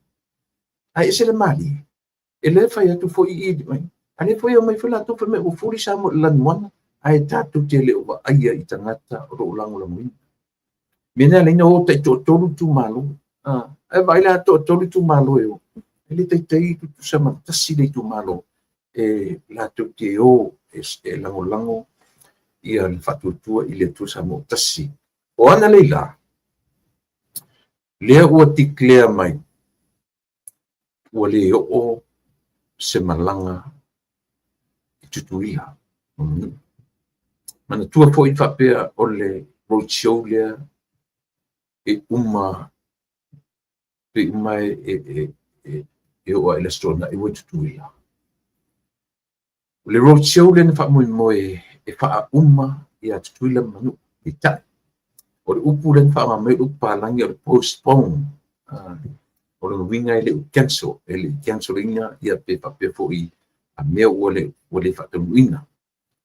Ae ese le malie, e le fai atu foi i i, a lea foi e omai foi latou fai mai ua fuli Samoa i le lanumoana, ae tatou te le o vaaia i tagata o lo o lagolagoina. Mea na ala ai ona o taitoatolu itumalo. Ae vaai la toatolu itumalo e o, e le taitai tutusa ma le tasi le itumalo e latou te o e lagolago ia le faatuatua i le Atua Samoa tasi. O ana nei la, lea ua declare mai ua le oo se malaga i Tutuila ma Manua. Manatua foi faapea o le roadshow lea e uma pe uma e oo lava i le Aso Toonai ua i Tutuila. O le roadshow lea na faamoemoe e faauma ia Tutuila ma Manua. Peitai, o le upu lea na faaaoga mai o le upu palagi o le postpone. O lona uiga e le o cancel, e le i cancel ina ia pe faapea foi a mea ua le faataunuuina.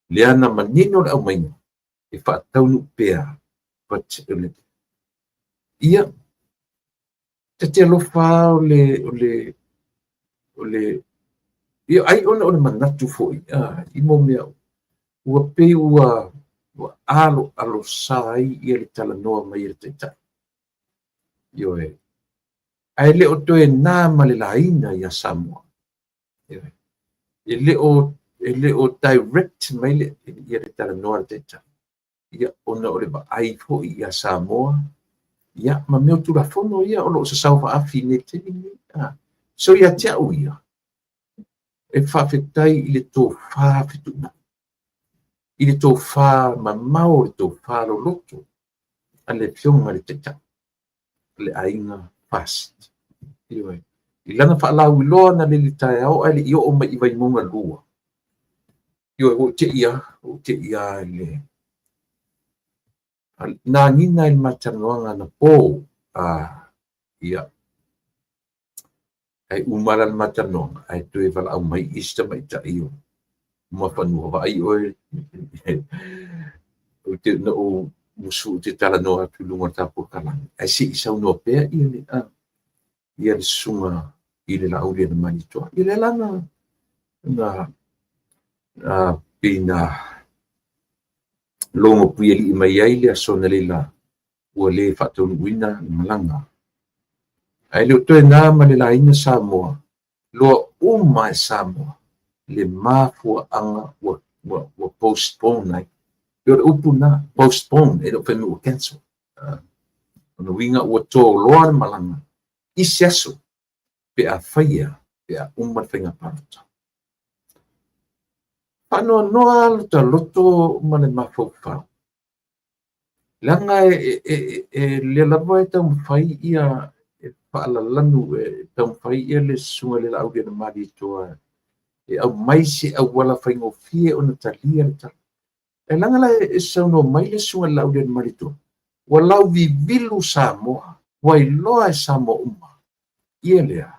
Lea na manino le aumaiga e faataunuu pea. But ia, ta te alofa o le ia, ai ona o le manatu foi i mo mea ua pei ua aloalosa ai ia le talanoa mai e le taitai. Ioe. Ae le o toe na ma le laina ia Samoa. Ioe. E le o direct mai ia le talanoa a le taitai. Ia, ona o le vaai foi ia Samoa, ia, ma mea o Tulafono ia o lo o sasao faafi nei taimi nei. So ia te au ia, e faafetai i le tofa fetuunai, i le tofa mamao, le tofa loloto a le afioga i le Taitai, le aiga FAST. Ioe. I lana faalauiloa na lele taeao ae le i oo mai i Vaimauga 2. Ioe, ua ou te i a i le na agiga i le matalanoaga na po, ia, ai uma la le matalanoaga, ae toe valaau mai isi tamaitai o Muafanua, vaai oe, ou te na ou musu ou te talanoa atu i luga o le tatou polokalame, ae se i saunoa pea ia le susuga i le Laaulialemalietoa. Ia lea la na pei na logo puialii mai ai le aso analeila ua le faataunuuina le malaga. Ae le o toe na ma le laina Samoa, loa uma e Samoa le mafuaaga ua postpone ai. E o le upu na, postpone, e le o fai mai ua cancel. O le uiga ua toloa le malaga i se aso pe a faia, pe a uma le faiga palota. Faanoanoa lo ta loto ma le mafaufau. Leaga e lea lava e taumafai ia e faalalanu, e taumafai ia le susuga i le Laaulialemalietoa e aumai se auala faigofie ona talia le tala. E leaga la e saunoa mai le Susuga i le Laaulialemalietoa, ua lauvivilu Samoa, ua iloa e Samoa uma ia lea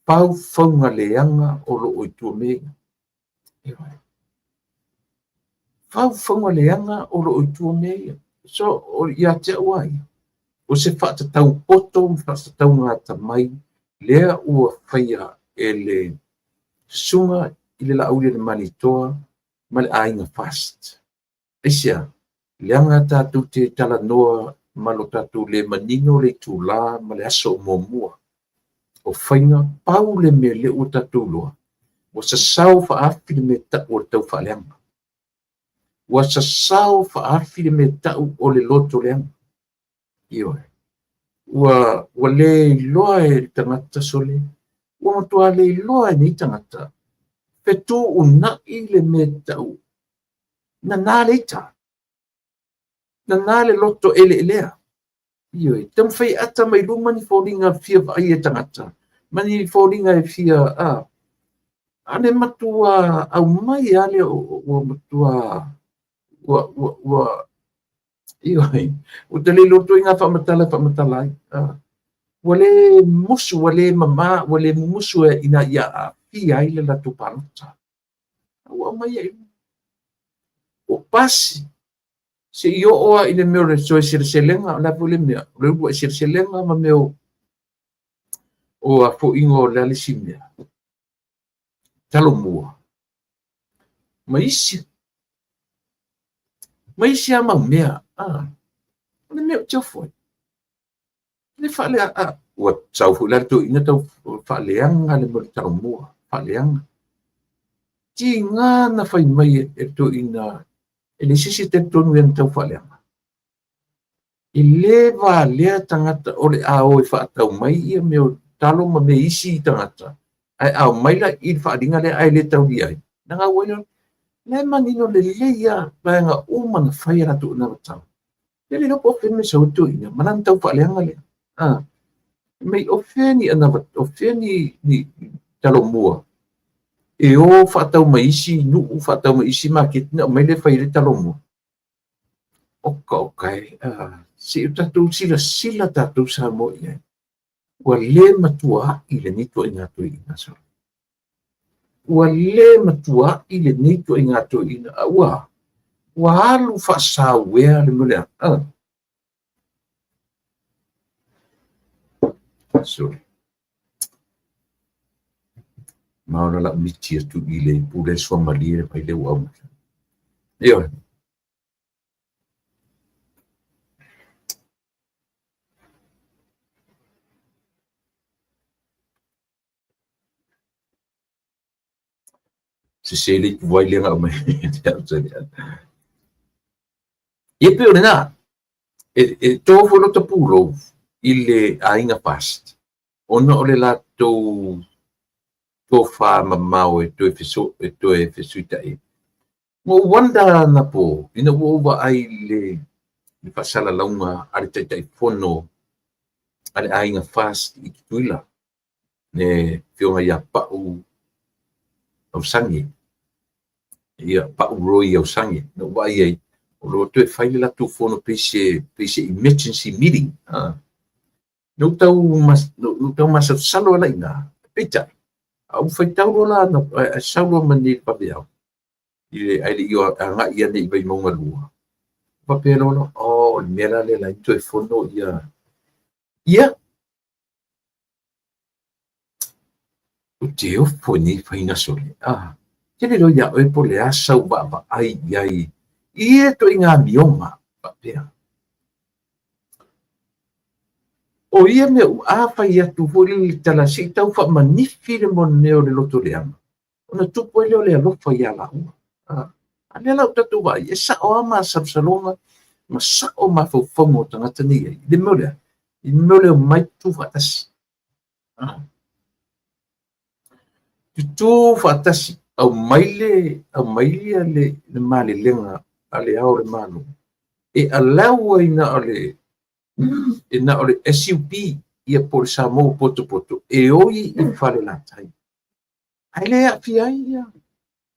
faufauga leaga o lo o i tua o mea ia. Ioe. Faufauga leaga o lo o i tua o mea ia. So, ia te au lava ia, o se faatatau poto ma faatatauga atamai lea ua faia e le Susuga i le Laaulialemalietoa ma le Aiga FAST. Aisea? Leaga tatou te talanoa ma lo tatou le manino le itulā ma le aso o muamua o faiga, pau le mea lea ua tatou iloa, ua sasao faaafi le mea tau o le taufaaleaga. Ua sasao faaafi le mea tau o le loto leaga. Ioe. Ua le iloa e le tagata sole, ua matua le iloa e nei tagata fetuunai le mea tau nana le ita, nana le loto eleelea. Ioe, taumafai e ata mai luma ni foliga fia vaai e tagata, ma ni foliga e fia, a le matua aumai lava lea ua matua, ua, ua, ua, ioe, ua ta le iloa ituaiga faamatala e faamatala ai. Ua le musu, ua le mama, ua le mumusu ina ia aafia ai le latou palota. Ua aumai ai ua pasi se i oo lava i le mea o le toe seleselega, o le a foi le mea, o le uluai seleselega ma mea o afoiga o le a le isi mea, Talomua ma isi lava mau mea. O le mea ou te ofo ai, le faalea, ua sau foi la le toeaina tau faaleaga le mea o le Talomua, faaleaga. Tiga na fai mai e le toeaina, e leai se isi e talitonu i ana tau faaleaga. E le valea tagata o le a o e faatau mai ia mea o talo ma mea isi i tagata, ae a omai la i le faaaliga lea ae le taulia ai, na gau ai lea. La e manino lelei lava vaega uma na fai e latou anavatau. E le iloa po o fea le mea e sau ai le toeaina ma lana tau faaleaga lea. Mai o fea ni anava, o fea ni Talomua e o faatau mai isi nuu, faatau mai isi maketi ona aumai lea e fai ai le Talomua. Oka oka e, se i o tatou silasila tatou Samoa i ai. Ua le matuaai lenei ituaiga toeaina solo. Ua le matuaai lenei ituaiga toeaina, a ua alu faasauea le mea lea. Sorry. Ma ona lau miti atu i le pule suamalie le vai lea ua aumai. Ioe. Sese le ituvai lea na aumai. Ia pei o lena, e to foi lota pulou i le aiga FAST, ona o le latou tofa mamao e toe e toe fesuita'i. Na ou wonder anapo ina ua ou vaai i le faasalalauga a le Taitaifono a le aiga FAST i Tutuila, le Afioga ia Pau Ausage, ia Pau Roy Ausage. Na ou vaai ai, o lo o toe fai le latou fono pei se emergency meeting. Na ou tau masalosalo la i ina, peitai, a ou faitau loa la, ae sau loa ma nei vaveao, ae le i agai ane i Vaimauga 2, faapea loa la, o le mea la lea la toe fono ia. Ia, ou te ofo i nei faiga sole. Te le iloa ia oe po o le a sau vaavaai i ai i ia ituaiga amioga faapea. O ia mea uma, a fai atu foi le tala se i tau faamanifi le mea o le loto leaga, ona tupu ai lea o le alofa ia laua. A lea la ua tatou vaai, e sao lava masalosaloga ma sao mafaufauga o tagata nei ai, i le mea lea, i le mea o le omai tutu faatasi. Tutu faatasi, aumai le malelega a le Ao o le Malo, e allow ai na o le, e na o le SUP, ia po o le Samoa Potopoto, e oi i Falelatai. Ae le aafia ai ia.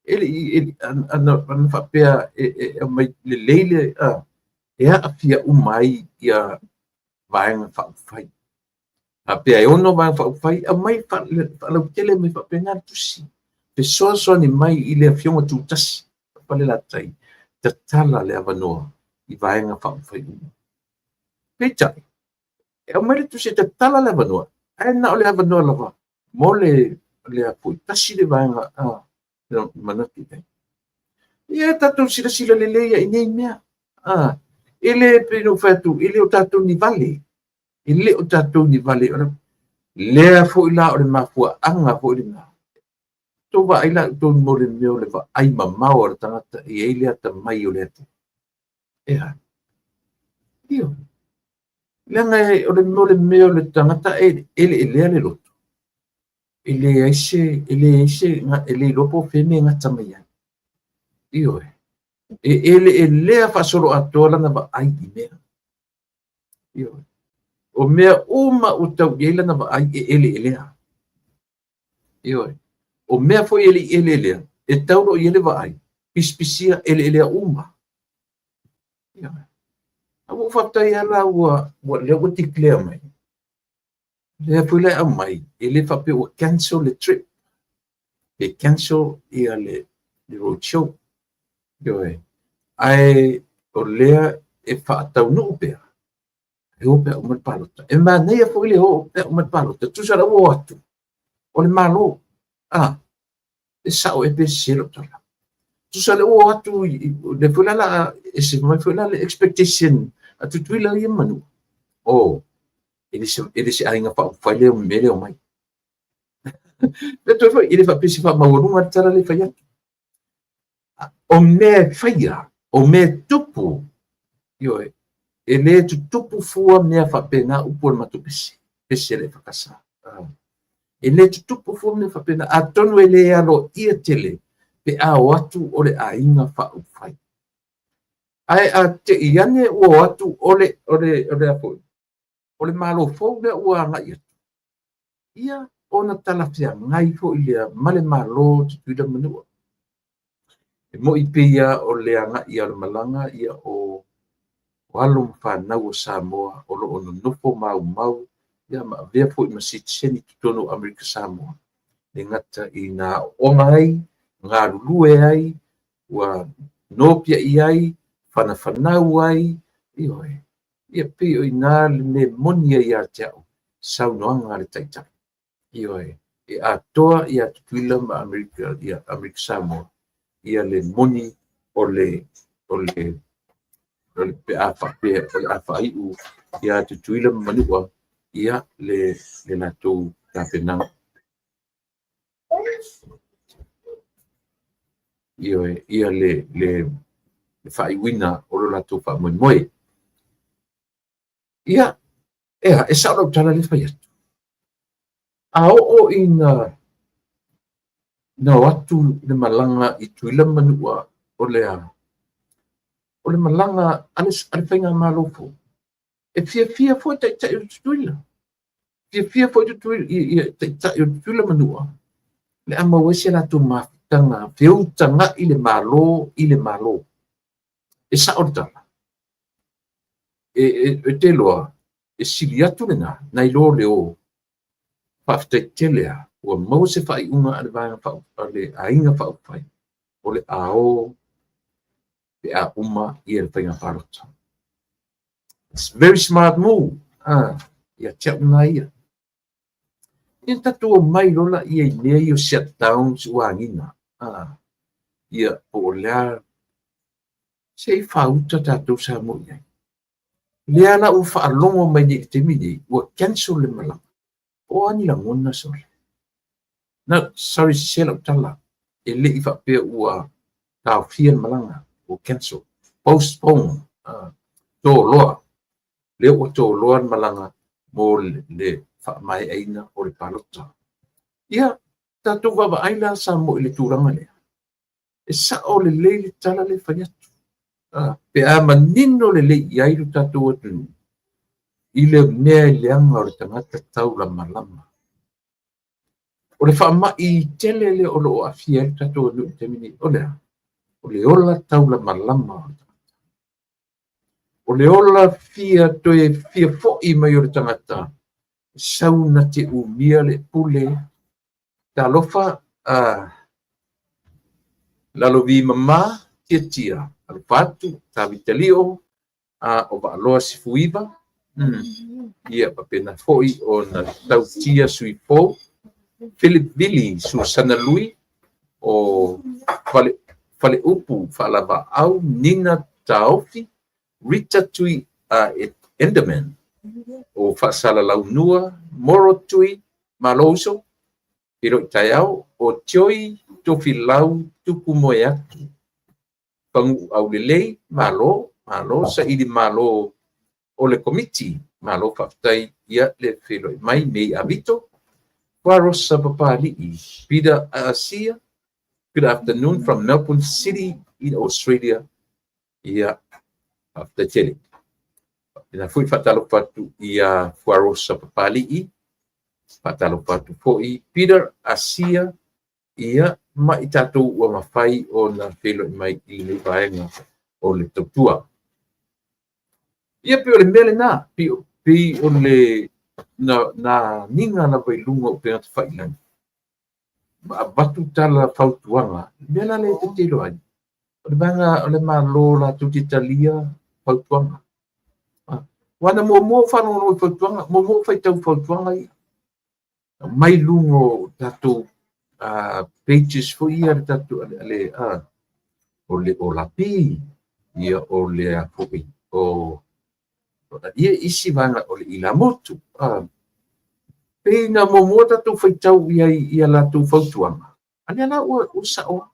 E le i, ana faapea e aumai lelei le, e aafia uma ai ia Vaega Faaupufai. Faapea e 6 Vaega Faaupufai, aumai faalautele mai faapena le tusi, fesoasoani mai i le Afioga Tutasi o Falelatai, tatala le avanoa i Vaega Faaupufai uma. Peitai, e aumai le tusi e tatala le avanoa, ae na o le avanoa lava mo le tasi le vaega a manatu i ai. Ia tatou silasila lelei i nei mea. E le pei ona ou fai atu, e le o tatou ni vale. E le o tatou ni vale. Lea foi la o le mafuaaga foi lena. Tou vaai la outou mo le mea o le vaai mamao a le tagata e i ai le atamai o le atunuu. Ea. Ioe. Leaga o le mea o le mea o le tagata e eleelea le loto. E leai se, e leai se, e le iloa po o fea e gata mai ai. Ioe. E eleelea faasoloatoa lana vaai i mea. Ioe. O mea uma ua tau i ai lana vaai e eleelea. Ioe. O mea foi e le i eleelea, e tau loa i ai le vaai, pisipisia eleelea uma. Ioe. Ae ua ou faafetai lava la ua, lea ua declare mai. Lea foi la e aumai, e le faapea ua cancel le trip, pe cancel ia le road show. Ioe. Ae o lea e faataunuu pea, e o pea uma le palota. E manaia foi le o pea uma le palota, tusa la ua o atu, o le Malo, e sao ea pe sese lau tala. Tusa la ua o atu, lea foi la o le a ese mai foi la le expectation a Tutuila ia ma Manua. Oh, e le se aiga faaupufai lea mea lea omai. Pe toe foi, e le faapea se faamaualuga le tala lea e fai atu. O mea e faia, o mea e tupu, ioe, e le tutupu fua mea faapena upu o le matou pese, pese a le EFKS. E le tutupu fua mea faapena, atonu e le aloaia tele pe a o atu o le aiga faaupufai. Ae a te i ane ua o atu o le, o le, o le, o le Malo fou lea ua agai atu, ia ona talafeagai foi lea ma le Malo o Tutuila ma Manua. E moni pei lava o le agai o le malaga ia o alo ma fanau o Samoa o lo o nonofo maumau ia ma avea foi ma sitiseni i totonu o Amerika Samoa, e le gata ina aooga ai, galulue ai, ua nopiai ai, fanafanau ai, ioe. Ia pei o i ina le mea moni ai ia te au saunoaga a le Taitai. Ioe, e atoa ia Tutuila ma Amerika, ia Amerika Samoa, ia le moni o le, o le, o le pe a faapea o le a faaiu ia Tutuila ma Manua, ia le, le latou tapenaga. Ioe, ia le, le, le faaiuina o lo latou faamoemoe. Ia, ea, e sao lau tala lea e fai atu. A oo ina na o atu le malaga i Tutuila ma Manua, o le a? O le malaga a le, a le faigamalo fou. E fiafia foi taitai o Tutuila. Fiafia foi Tutuila, ia, taitai o Tutuila ma Manua, le a maua ai se latou mafutaga feutaga'i le Malo i le Malo. E sao le tala. E, e, e te iloa, e sili atu lena, nai lo le o. Faafetai tele lava, ua maua se faaiuga a le vaega faa, a le aiga faaupufai, o le a o pe a uma ia le faiga palota. It's very smart move. Ah, ia te au lena ia. Ia tatou omai loa laia i mea ia o shutdowns ua agiga. Ah, ia po o le a se i faauta tatou Samoa i ai. Lea la ua faalogo mai nei i le taimi nei, ua cancel le malaga. O a ni lagona sole? Na, sorry, sese lau tala. E le i faapea ua taofia le malaga, ua cancel. Postpone, toloa. Lea ua toloa le malaga mo le faamaeaina o le palota. Ia, tatou vaavaai la Samoa i le tulaga lea. E sao lelei le tala lea e fai atu. Pe a manino lelei i ai lo tatou atunuu i le mea e leaga o le tagata taulamalama. O le faamai tele lea o lo o aafia ai le tatou atunuu i le taimi nei, o le a? O le ola taulamalama o le tagata. O le ola fia toe fia foi mai o le tagata, sau na te umia le pule. Talofa, Lalovi mama, Tiatia, alofa atu, Tavita Lio, o Vaaloa Sifuiva, ia faapena foi ona tautia sui fou, Philip Vili, Susana Lui, o Faleupu Faalavaau, Nina Taofi, Rita Tui Enderman, o Faasalalaunua, Moro Tui, Malo uso, feiloai taeao, o Tioi Tofilau Tupu Moeatu, Fagu'u Aulelei, malo, malo saili malo o le Komiti, malo faafetai ia le feiloai mai Mei Avito, Fuarosa Papali'i, Peter Asia, good afternoon from Melbourne City in Australia, ia faafetai tele. Faapena foi faatalofa atu ia Fuarosa Papali'i, faatalofa atu foi Peter Asia, ia ma i tatou ua mafai ona feiloai mai i lenei vaega o le tautua. Ia pei o le mea lena, pei o le na agiga lava i luga o upega tafailagi ma avatu tala fautuaga. O le mea la lea ta te iloa ai, o le vaega o le Malo latou te talia fautuaga. Aua na muamua ou faalogologo i fautuaga, muamua ou faitau i fautuaga ia mai luga o tatou pages foi ia le tatou le o le Olapi, ia o le foi o ia isi vaega o le Ilamotu. Pei na muamua tatou faitau i ai i a latou fautuaga, a lea la ua sao.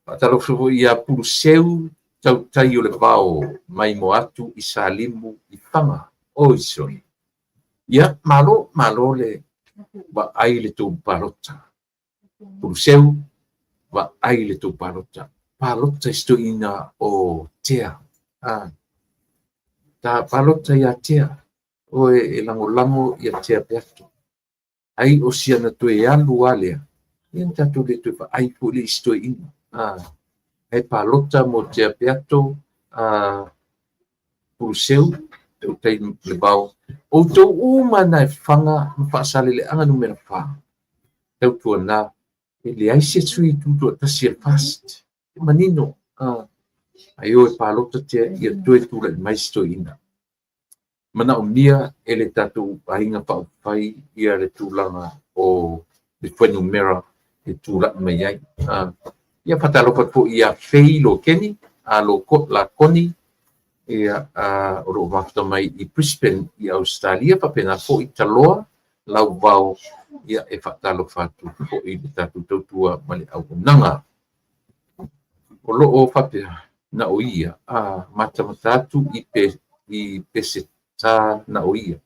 Faatalofa foi ia Puluseu Tautai o le Vao mai Moatu i Salimu i Faga. Oi sole. Ia, malo, malo le vaai le tou palota. Puluseu, vaai le tou palota. Palota i se toeaina o Tea. Ta palota ia Tea. Oe e lagolago ia Tea Peato. Ai o si ana toe alu lava lea, ia na tatou le toe vaai foi lea i se toeaina. Ae palota mo Tea Peato, Puluseu, Tautai le Vao. Outou uma na e Faga ma Faasaleleaga numera 4. Tautuana, e leai se sui tutoatasi a le FAST. E manino. Ai o e palota Tea ia toe tulai mai se toeaina. Manaomia e le tatou aiga faaupufai ia le tulaga o le fuainumera e tulai mai ai. Ia faatalofa atu foi ia Fei Lokeni, Lakoni, ia, o lo o mafuta mai i Brisbane i Ausetalia, faapena foi Taloa Lauvao, ia e faatalofa atu foi i le tatou tautua ma le auaunaga. O lo o faapea na o ia matamata atu i Peseta na o ia.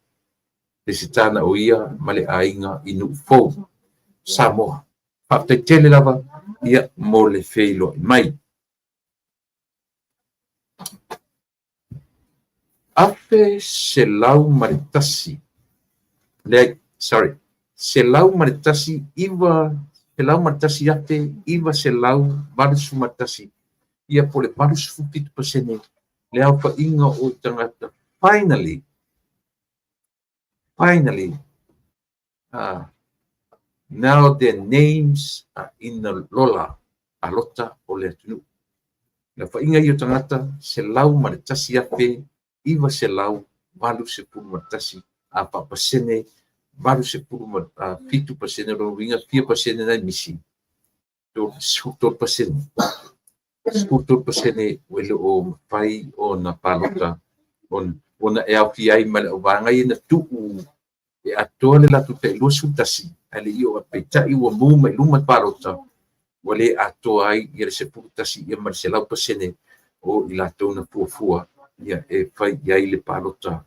Peseta na o ia ma le aiga i Nuufou, Samoa. Faafetai tele lava ia mo le feiloai mai. 1,101, leai, sorry, 101, 9, 101,981, ia po o le 87% le aofaiga o tagata. Finally, finally, now their names are in the lola palota o le atunuu. Le aofaiga ia o tagata, 101,981, a faapasene 87%, lona uiga fia pasene nai misi? 13%. 13% ua le o mafai ona palota ona e aofia ai ma le auvaega ia na tuu e atoa le latou tai 21, ae le i oo atu, peitai ua mu mai luma le palota, ua le atoa ai ia le 11 ia ma le 100% o i latou na fuafua ia e fai i ai le palota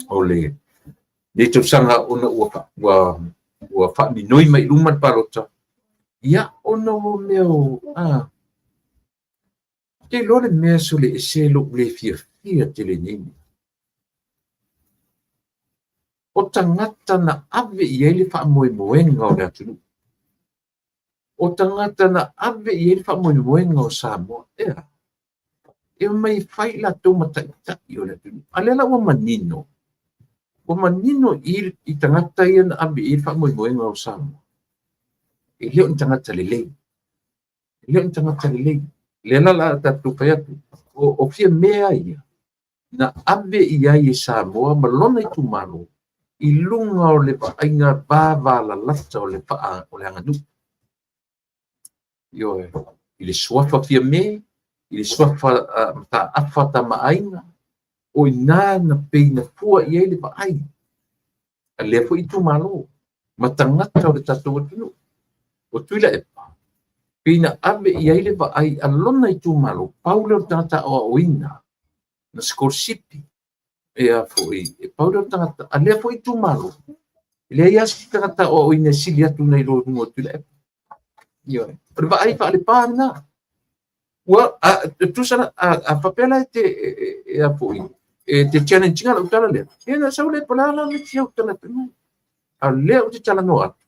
o lenei tausaga, ona ua faaminoi mai luma le palota, ia ona o mea o te iloa le mea sole ese lou le fiafia tele nei mea. O tagata na ave i ai le faamoemoega o le atunuu. O tagata na ave i ai le faamoemoega o Samoa. E a? E omai e fai i latou ma taitai o le atunuu. A lea la ua manino, ua manino i i tagata ia na ave i ai le faamoemoega o Samoa. E le o ni tagata lelei. E le o ni tagata lelei. Lea la o le a tatou fai atu, o Fiame ia, na ave i ai e Samoa ma lona itumalo i luga o le vaaiga vavalalata o le faa o le aganuu. Ioe, i le suafa Fiame, i le suafa Mataafa Tama a Aiga, o i ina na pei na fua i ai le vaai a lea foi itumalo ma tagata o le tatou atunuu. O Tuilaepa, pei na ave i ai le vaai a lona itumalo, pau lea o le tagata aoaoina na sikolasipi, e a foi, e pau lea o le tagata a lea foi itumalo, e leai lava se tagata aoaoina e sili atu nai lo luga o Tuilaepa. Ioe, o le vaai faalepa lena. Ua tusa la, a faapea la e te e a foi, e te challenge ina lau tala lea, ia na sau lea po o le a la le isi au tala atu ai. A o lea ou te talanoa atu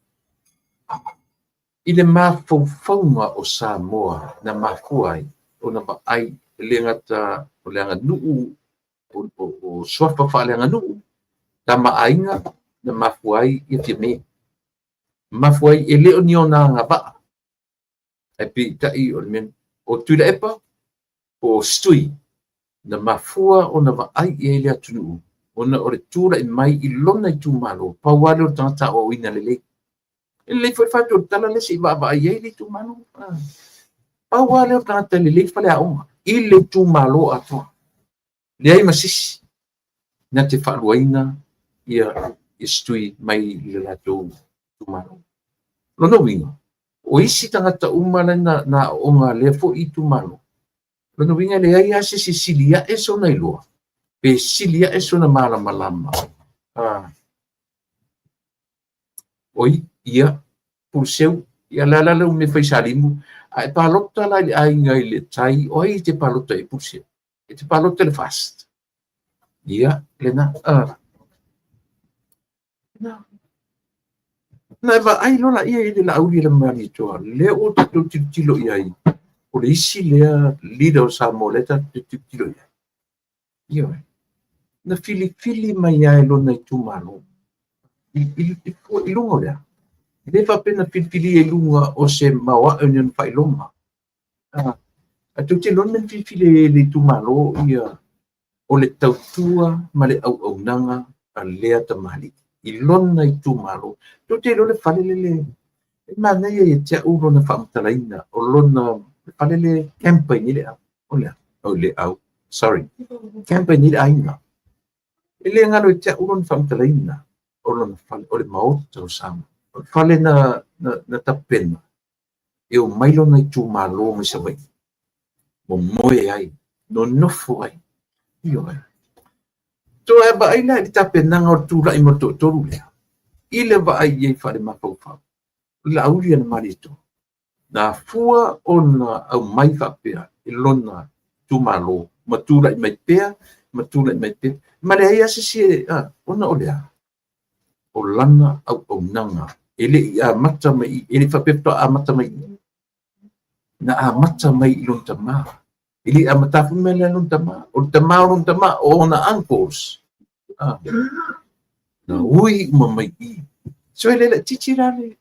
i le mafaufauga o Samoa na mafua ai ona vaai e le gata o le aganuu o suafa faaleaganuu, Tama a Aiga na mafua ai ia Fiame. Mafua ai e le o ni ona agavaa, ae peitai o le mea o Tuilaepa po o Stui na mafua ona vaai i ai le atunuu ona o le tulai mai i lona itumalo, pau lava lea o le tagata aoaoina lelei. E lelei foi le fai atu o le tala lea se i vaavaai i ai le itumalo. Pau lava lea o le tagata lelei faleaoga i le itumalo atoa. Leai ma se isi na te faaluaina ia Stui mai le latou itumalo. Lona uiga, o isi tagata uma la na aooga a lea foi itumalo, lona uiga e leai lava se isi e sili ae sona iloa, pe sili ae sona malamalama. Oi, ia, Puleseu, ia le a la le mea e fai Salimu, a e palota la i le aiga i le tai, o ai e te palota i ai Puleseu? E te palota i le FAST. Ia, lena. Na, na e vaai loa laia i le Laauli a le Malietoa, lea ua tatou tilotilo i ai, o le isi lea leader o Samoa lea tatou te tilotilo i ai. Ioe. Na filifili mai lava e lona itumalo i luga o le a? E le faapea na filifilia i luga o se maoae o ni ona faailoga. Ae tou te iloa le mea na filifili ai e le itumalo ia o le tautua ma le auaunaga a lea tamalii i lona itumalo. Tou te iloa le fale lele e manaia ia te au lona faamatalaina o lona fale le camp ai nei le au, o le a? O le au, sorry, camp ai nei le aiga. E le galo ia te au lona faamatalaina o lona fale, o le Maota o Samoa. O le fale na tapena e omai lona itumalo mai Savaii, momoe ai, nonofo ai. Ioe. So a vaai la i le tapenaga o le tulai mai o le toatolu lea, i le vaai i ai faale-mafaufau, o le Laauli a le Malietoa, na afua ona aumai faapea i lona itumalo ma tulai mai pea, ma tulai mai pea, ma leai lava se isi ona o le a? O lana auaunaga e le i amata mai i, e le i faapea faatoa amata mai i, na amata mai i lona tama. E le i amata foi le mea lea lona tama. O le tama o lona tama, o ona uncles. Na ui uma mai i. So e le laitiiti la le,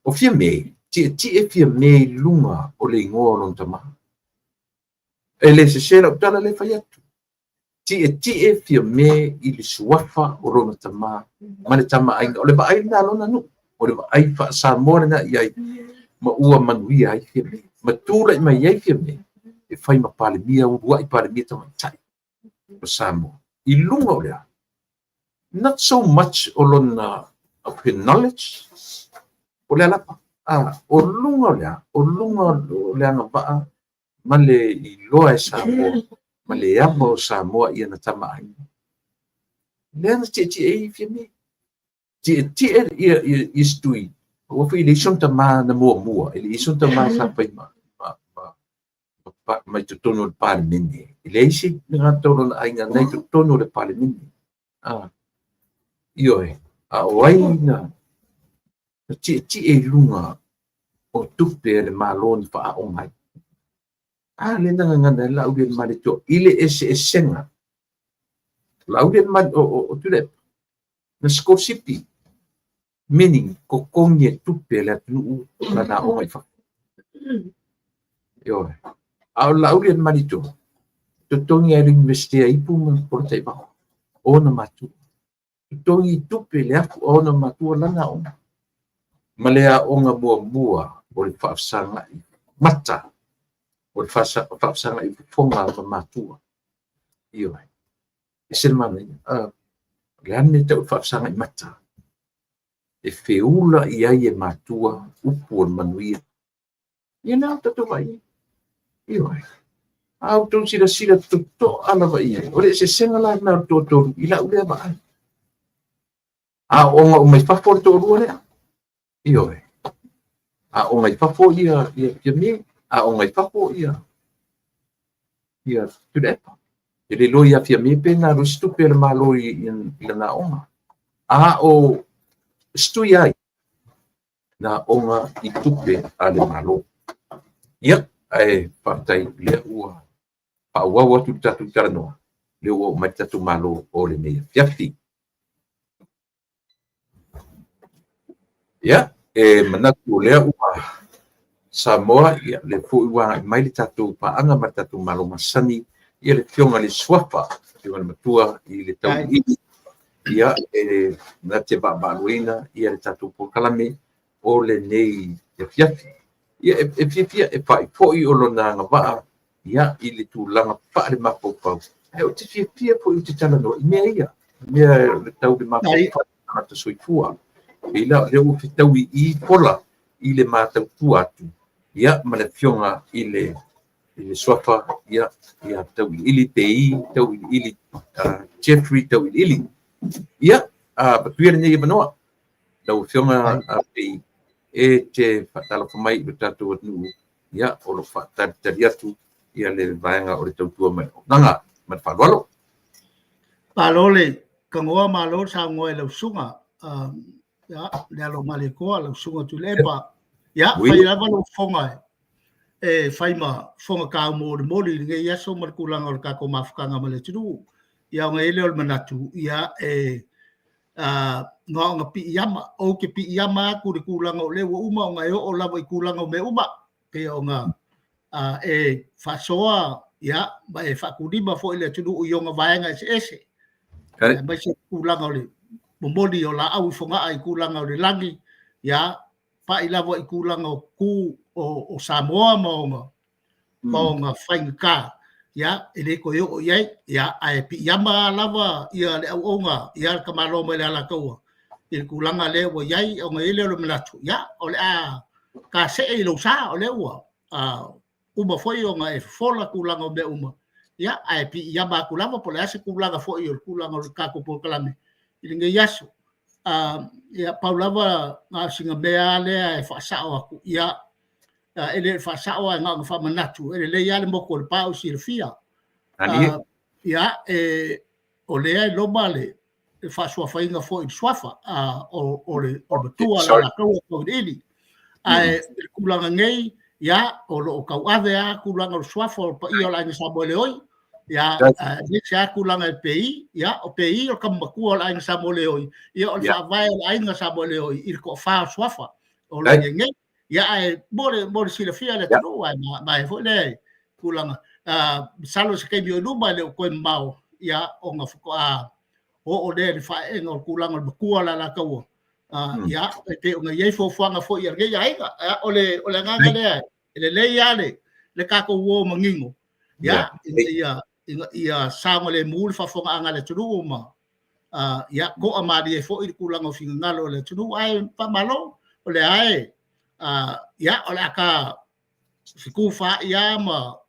o Fiame, tietie Fiame i luga o le igoa o lona tama. E le sese lau tala lea e fai atu. Tietie Fiame i le suafa o lona tama ma le Tama a Aiga. O le vaai lena a lona nuu, o le vaai faa-Samoa lena i ai, ma ua manuia ai Fiame, ma tulai mai ai Fiame e fai ma Palemia, uluai Palemia tamaitai o Samoa. I luga o le a? Not so much o lona of her knowledge, o le a lava, o luga o le a? O luga o le agavaa ma le iloa e Samoa, ma le ava o Samoa i ana tama aiga. Lea na tietie ai Fiame. Tietie ia Stui, aua foi e leai sona tama na muamua, e leai sona tama sa fai ma i totonu o le Palemene. E leai se tagata o lona aiga na i totonu o le Palemene. Ioe, a o ai na tietie i luga o tupe a le Malo na faaaoga ai? A lea na gagana ai Laaulialemalietoa i le eseesega. O Laaulialemalietoa, o Tuilaepa, na sikolasipi, meaning totogi e tupe a le atunuu lana aoga i fafo. Ioe. A o Laaulialemalietoa, totogi lava e le Iunivesite a Ipu ma Polataivao, o ona matua. Totogi tupe le afu a ona matua lana aoga. Ma le aoga muamua o le faafesagai mata, o le faafesagai fofoga ma matua. Ioe. E ese le manaia. O le a le mea e tau o le faafesagai mata? E feula i ai e matua upu o le manuia. Ia lena ua tatou vaai i ai. Ioe. A outou silasila totoa lava i ai, o le eseesega la lena o le toatolu i lau lea vaai. Aoga uma i fafo le toalua lea. Ioe. Aoga i fafo ia Fiame, aoga i fafo ia Tuilaepa. E le iloa ia Fiame pe na alu ai se tupe a le Malo i lana aoga. A o Setui ai na aoga i tupe a le Malo. Ia, ae faafetai o lea ua faaauau atu le tatou talanoa, lea ua oo mai le tatou Malo o lenei afiafi. Ia, e manatu o lea ua Samoa, ia, lea foi ua agai mai le tatou paaga ma le tatou Malo masani, ia le Afioga i le Suafa, le Afioga i le Matua i le Tauiliili, ia, e na te vaavaaluaina ia le tatou polokalame o lenei afiafi. Ia, e fiafia e pai foi o lona agavaa, ia, i le tulaga faale-mafaufau, ae ou te fiafia foi ou te talanoa i mea ia, mea o le tau le mafaufau tagata soifua. Pei la o lea ua fetaui i fola i le matautua atu, ia, ma le Afioga i le Suafa, ia, ia Tauiliili Pei, Tauiliili Jeffrey Tauiliili. Ia, patuia lenei avanoa lau Afioga Pei, e te faatalofa mai i lo tatou atunuu, ia, o lo o faatalitali atu ia le vaega o le tautua ma le auaunaga. Ma le faaaloalo. Malo le tanoa, malo le saunoa i lau susuga, ia, le alo o Malietoa, lau susuga Tuilaepa. Ia, fai lava lou fofoga e fai ma fofoga taumolimoli i lenei aso ma le tulaga o le tatou mafutaga ma le atunuu. Ia, ona i ai lea o le manatu, ia, e na ona piiama, ou te piiama atu i le tulaga o lea ua uma ona e oo lava i tulaga o mea uma, pei ona e faasoa, ia, ma e faatulima foi i le atunuu i ona vaega eseese, aemaise tulaga o le momoli o laau i Fogaa i tulaga o le lagi, ia, pai lava i tulaga o tu o Samoa ma ona ma ona faigata, ia, e le toe oo i ai, ia, ae piiama lava ia le auauna, ia, le tamaloa mai le Alataua i le tulaga lea ua i ai, ona i ai lea o le manatu, ia, o le a kasee i lou sa, o lea ua uma foi ona e fofola tulaga o mea uma, ia, ae piiama atu lava po o le a se tulaga foi o le tulaga o le tatou polokalame i lenei aso. Ia, pau lava na o sina mea lea e faasao atu, ia, e le faasao ae na ona faamanatu, e lelei lava le motu o Lepa o silafia. Ia, o lea e loma le faasuafaina foi i le suafa o le matua o le Alataua Tauiliili. Ae i le tulaga nei, ia, o lo o tauave lava tulaga o le suafa o le paia o le Aiga Samoeleoi, ia, aemaise lava tulaga i Pei, ia, o Pei o le tama matua o le Aiga Samoeleoi, ia, o le faavae o le Aiga Samoeleoi i le toafa o suafa o lo o i ai nei. Ia, ae mo le silafia e le atunuu, ae ma foi le tulaga, masalo i se taimi o i luma e le o toe mamao, ia, ona faatoa oo lea i le faaeega o le tulaga o le matua o le Alataua, ia, e pei ona i ai fuafuaga foi a lenei aiga. O le agaga lea, e lelei lava le tatou o manino, ia, ina ia saogalemu le faafofogaaga a le atunuu ma ia toa malie foi le tulaga o finagalo o le atunuu. Ae faamalo, o lea e ia, o le a ta fetufaai lava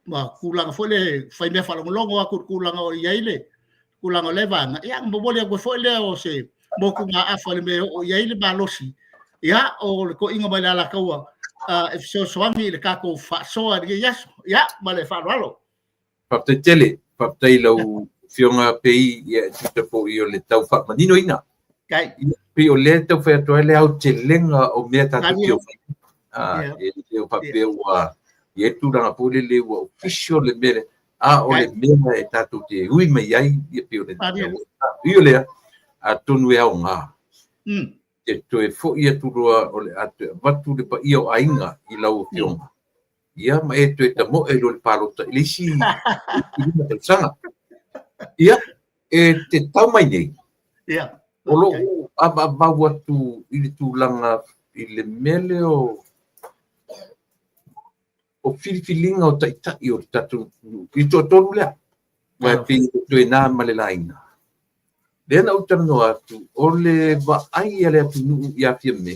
ma tulaga foi le fai mea faalogologo atu i le tulaga o i ai le tulaga o lea vaega, ia, ona momoli atu foi lea o se motugaafa i le mea e oo i ai le malosi, ia, o le toeaina mai le Alataua e fesoasoani i le tatou faasoa i lenei aso. Ia, ma le faaaloalo. Faafetai tele, faafetai i lau Afioga Pei, ia, e tusa foi o le tau faamaninoina. Kai. Pei o lea e tau fai atu ai le aotelega o mea tatou te omai. E le o faapea ua i ai tulaga foi lele ua official le mea lea, a o le mea e tatou te ui mai ai, ia pei o le ui o lea, atonu e aoga. E toe foi atu loa o le a toe avatu le paia o aiga i lau afioga. Ia ma e toe tamoe loa i le palota i le isi 5 tausaga. Ia, e te tau mai nei, o lou avaavau atu i le tulaga i le mea lea o filifiliga o taitai o le tatou nuu, i le toatolu lea, aua e pei e toe na ma le laina. Lea na ou talanoa atu, o le vaai a le atunuu ia Fiame,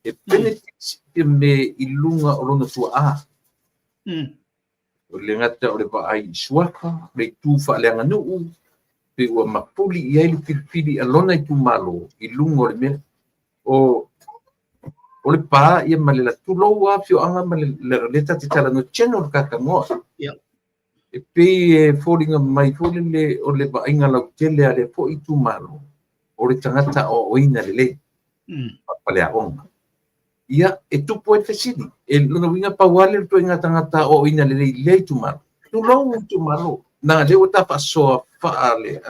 e benefits Fiame i luga o lona tuaa. O le gata o le vaai i suafa, le itu faaleaganuu, pe ua mapuli i ai le filifili a lona itumalo i luga o le mea. O le pa ia ma le tulou lava afioaga ma le lea ta te talanoa general Kakanoa. E pei e foliga mai foi lele o le vaaiga lautele a lea foi itumalo, o le tagata aoaoina lelei, faapaleaoga. Ia, e tupu ai le fesili, e lona uiga pau lava lea o le ituaiga tagata aoaoina lelei i lea itumalo. Tulou itumalo, na lea ua ta faasoa faale,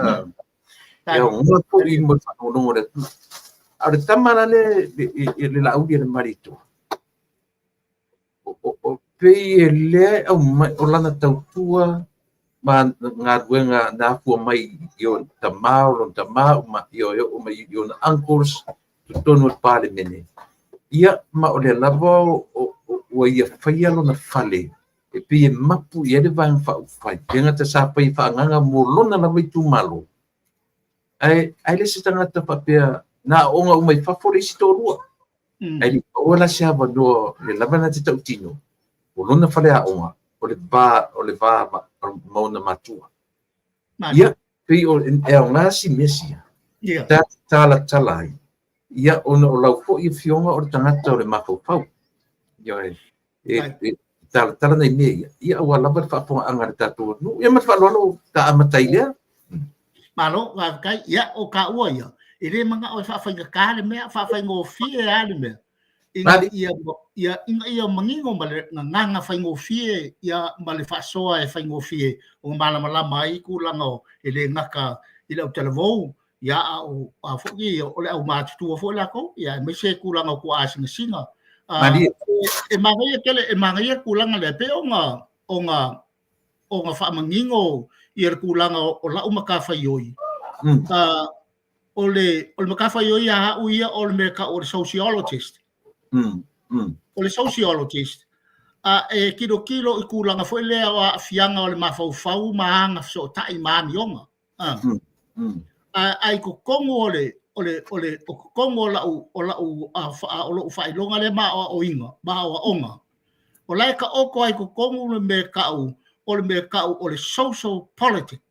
e aoga foi mo le faalogologo a le atunuu. A o le tama la le, le Laauli a le Malietoa, o pei e lea e aumai o lana tautua ma galuega na afua mai i ona tama, o lona tama, ma e oo mai i ona uncles totonu o le Palemene. Ia, ma o lea lava ua ia faia lona fale e pei e mapu i ai le Vaega Faaupufai, le gata sa fai faaagaaga mo lona lava itumalo, ae le se tagata faapea na aooga uma i fafo le isi toalua. Ae le i maua la se avanoa le lava na te tautino, o lona faleaoga, o le va, o le va ma ona matua. Ia, pei o e aoga si mea sia, ta talatala ai, ia ona o lau foi afioga o le tagata o le mafaufau. Ia, e talatala nai mea ia, ia aua lava le faafofogaaga a le tatou atunuu. Ia ma le faaaloalo ta amata ai lea. Malo, faafetai. Ia, o taua ia, e le manao e faafaigata le mea, faafaigofie lava le mea, ina ia, ia, ina ia manino ma le gagana faigofie, ia, ma le faasoa e faigofie ona malamalama ai tulaga o, e le gata i le autalavou, ia, a o a foi o le aumatutua foi latou, ia, aemaise tulaga o tuaa sinasina. E manaia tele, e manaia le tulaga lea, pei ona, ona, ona faamanino ia le tulaga o lau matafaioi. O le matafaioi a au ia o le mea tau o le sociologist. O le sociologist, e tilotilo i tulaga foi lea o aafiaga o le mafaufau ma aga fesootai ma amioga. A i totonu o le o le o le o totonu o lau o lau o lou faailoga lea ma aoaoina ma aoaoga, o la e taoto ai totonu le mea tau o le mea tau o le social politics.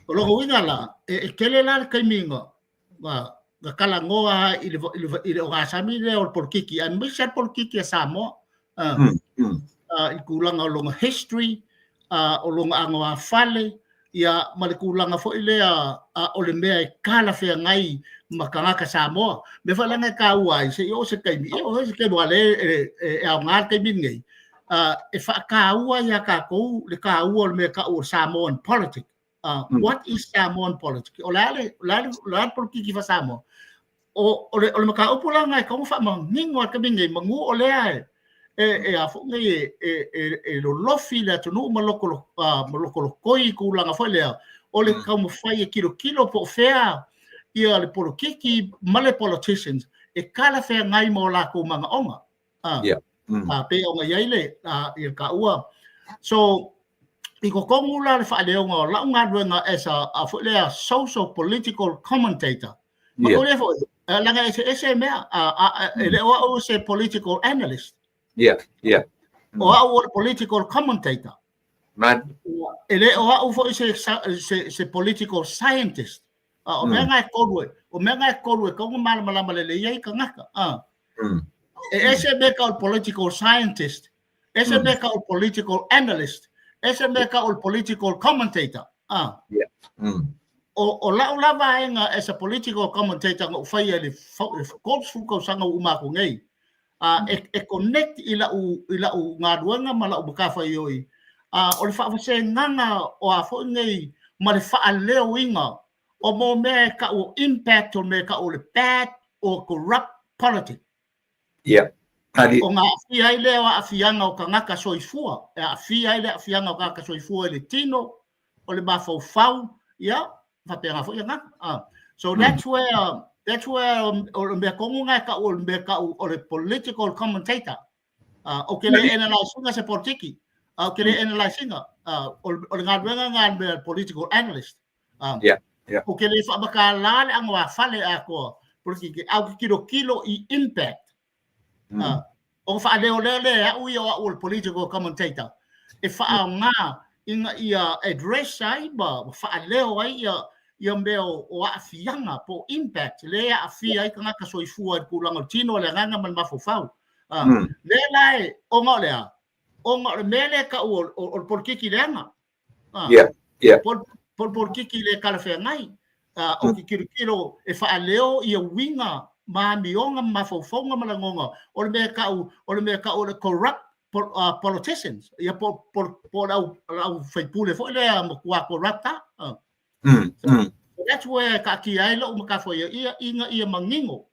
O lona uiga la, e tele la le taimi na talanoa i le i le ogasami lea o le polokiki, aemaise le polokiki a Samoa, i tulaga o lona history, o lona anoāfale, ia, ma le tulaga foi lea o le mea e talafeagai ma tagata Samoa. Mea foi la e taua ai, se i oo se taimi, e oo se taimi aua o lea e aoga le taimi lenei, e faataua ia tatou le taua o le mea tau o le Samoan politics. What is Samoan politics? O le a le, o le a le, o le a le polokiki faa-Samoa? O le mataupu la lena e tatau ona faamanino lava i le taimi lenei, manu o lea e a foi nei e lolofi le atunuu ma lokolokoi i tulaga foi lea o le taumafai e tilotilo po o fea ia le polokiki ma le politicians e talafeagai ma o latou manaoga. Pei ona i ai le ia taua. So, i totonu la le faaleoga o lau galuega as a foi lea social political commentator. Ma yeah. foi, leaga eseese mea, e le o au se political analyst. Yeah. O au o le political commentator. Man. E le o au foi se political scientist. O mea nga e tolu e, o mea nga e tolu e tatau ona malamalama lelei ai tagata. E ese mea tau o le political scientist, ese mea tau o le political analyst, ese mea tau o le political commentator. O lau la vaega as a political commentator na ou faia i le 30 tausaga ua uma atu nei, e connect i lau galuega ma lau matafaioi, o le faavasegaga o a foi nei ma le faaleoina o mo mea e tau o impact o mea e tau o le bad or corrupt politics. Yeah. Ona aafia ai lea o aafiaga o tagata soifua, e aafia ai le aafiaga o tagata soifua i le tino, o le mafaufau, ia, faapena foi agaga. So that's where, that's where o le mea tonu lena e tau o le mea tau o le political commentator. Ou te le analyse ina se politiki, ou te le analyse ina, o le galuega lena a le mea political analyst. Yeah. Ou te le faamatala le anoāfale atoa politiki, ae ou te tilotilo i impact. Ona faaleo lea lea e au ia o au o le political commentator e faaaoga ina ia address ai ma faaleo ai ia mea o aafiaga po o impact lea e aafia ai tagata soifua i le tulaga o le tino, o le agaga ma le mafaufau. Lea la e, ona o le a? Ona o le mea lea e tau o le politiki leaga. Yeah. Po o le politiki le talafeagai. Ou te tilotilo e faaleo ia uiga ma amioga ma mafaufauga ma lagona o le mea tau o le mea tau o le corrupt politicians, ia po o le au faipule foi lea matua corrupt lava. So that's where e taatia ai lou matafaioi ia ina ia manino.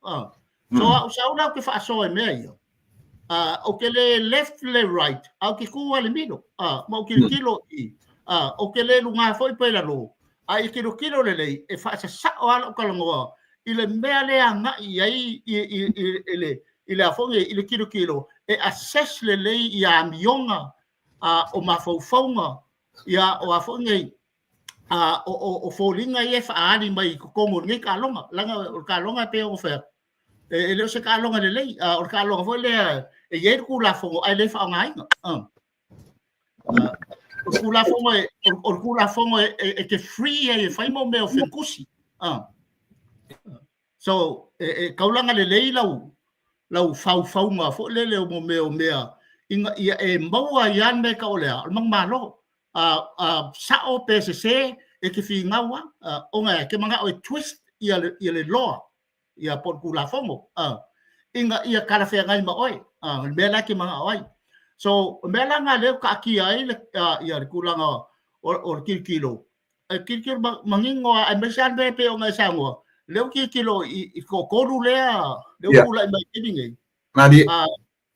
So a ou sau la ou te faasoa i mea ia, ou te le left le right, a ou te tu lava i le middle, ma ou tilotilo i, ou te le luga foi pe lalo, a ia tilotilo lelei e faasasao lava lou talanoa i le mea lea e agai i ai i le a foi nei, i le tilotilo e assess lelei ia amioga o mafaufauga ia o a foi nei o foliga ia e faaali mai i totonu o lenei taaloga, leaga o le taaloga e pei ona fai atu, e le o se taaloga lelei, o le taaloga foi lea e i ai le Tulafono ae le faaaogaina. O le Tulafono e, o le Tulafono e te free ai e fai mo mea o fetusi. So, e taulaga lelei lau faufauga foi lele o mea o mea ina ia e maua ai lava le mea e tau o le a, o le manumalo. Sao pe sese e te finau lava, ona e te manao e twist ia le law, ia po o le Tulafono, ina ia talafeagai ma oe, o le mea la e te manao ai. So, o le mea la lena lea ua taatia ai le tulaga o le tilotilo, e tilotilo manino lava, aemaise lava le mea e pei ona e saunoa, lea ua tilotilo i toatolu lea, lea ua tulai mai i le taimi nei. Malie.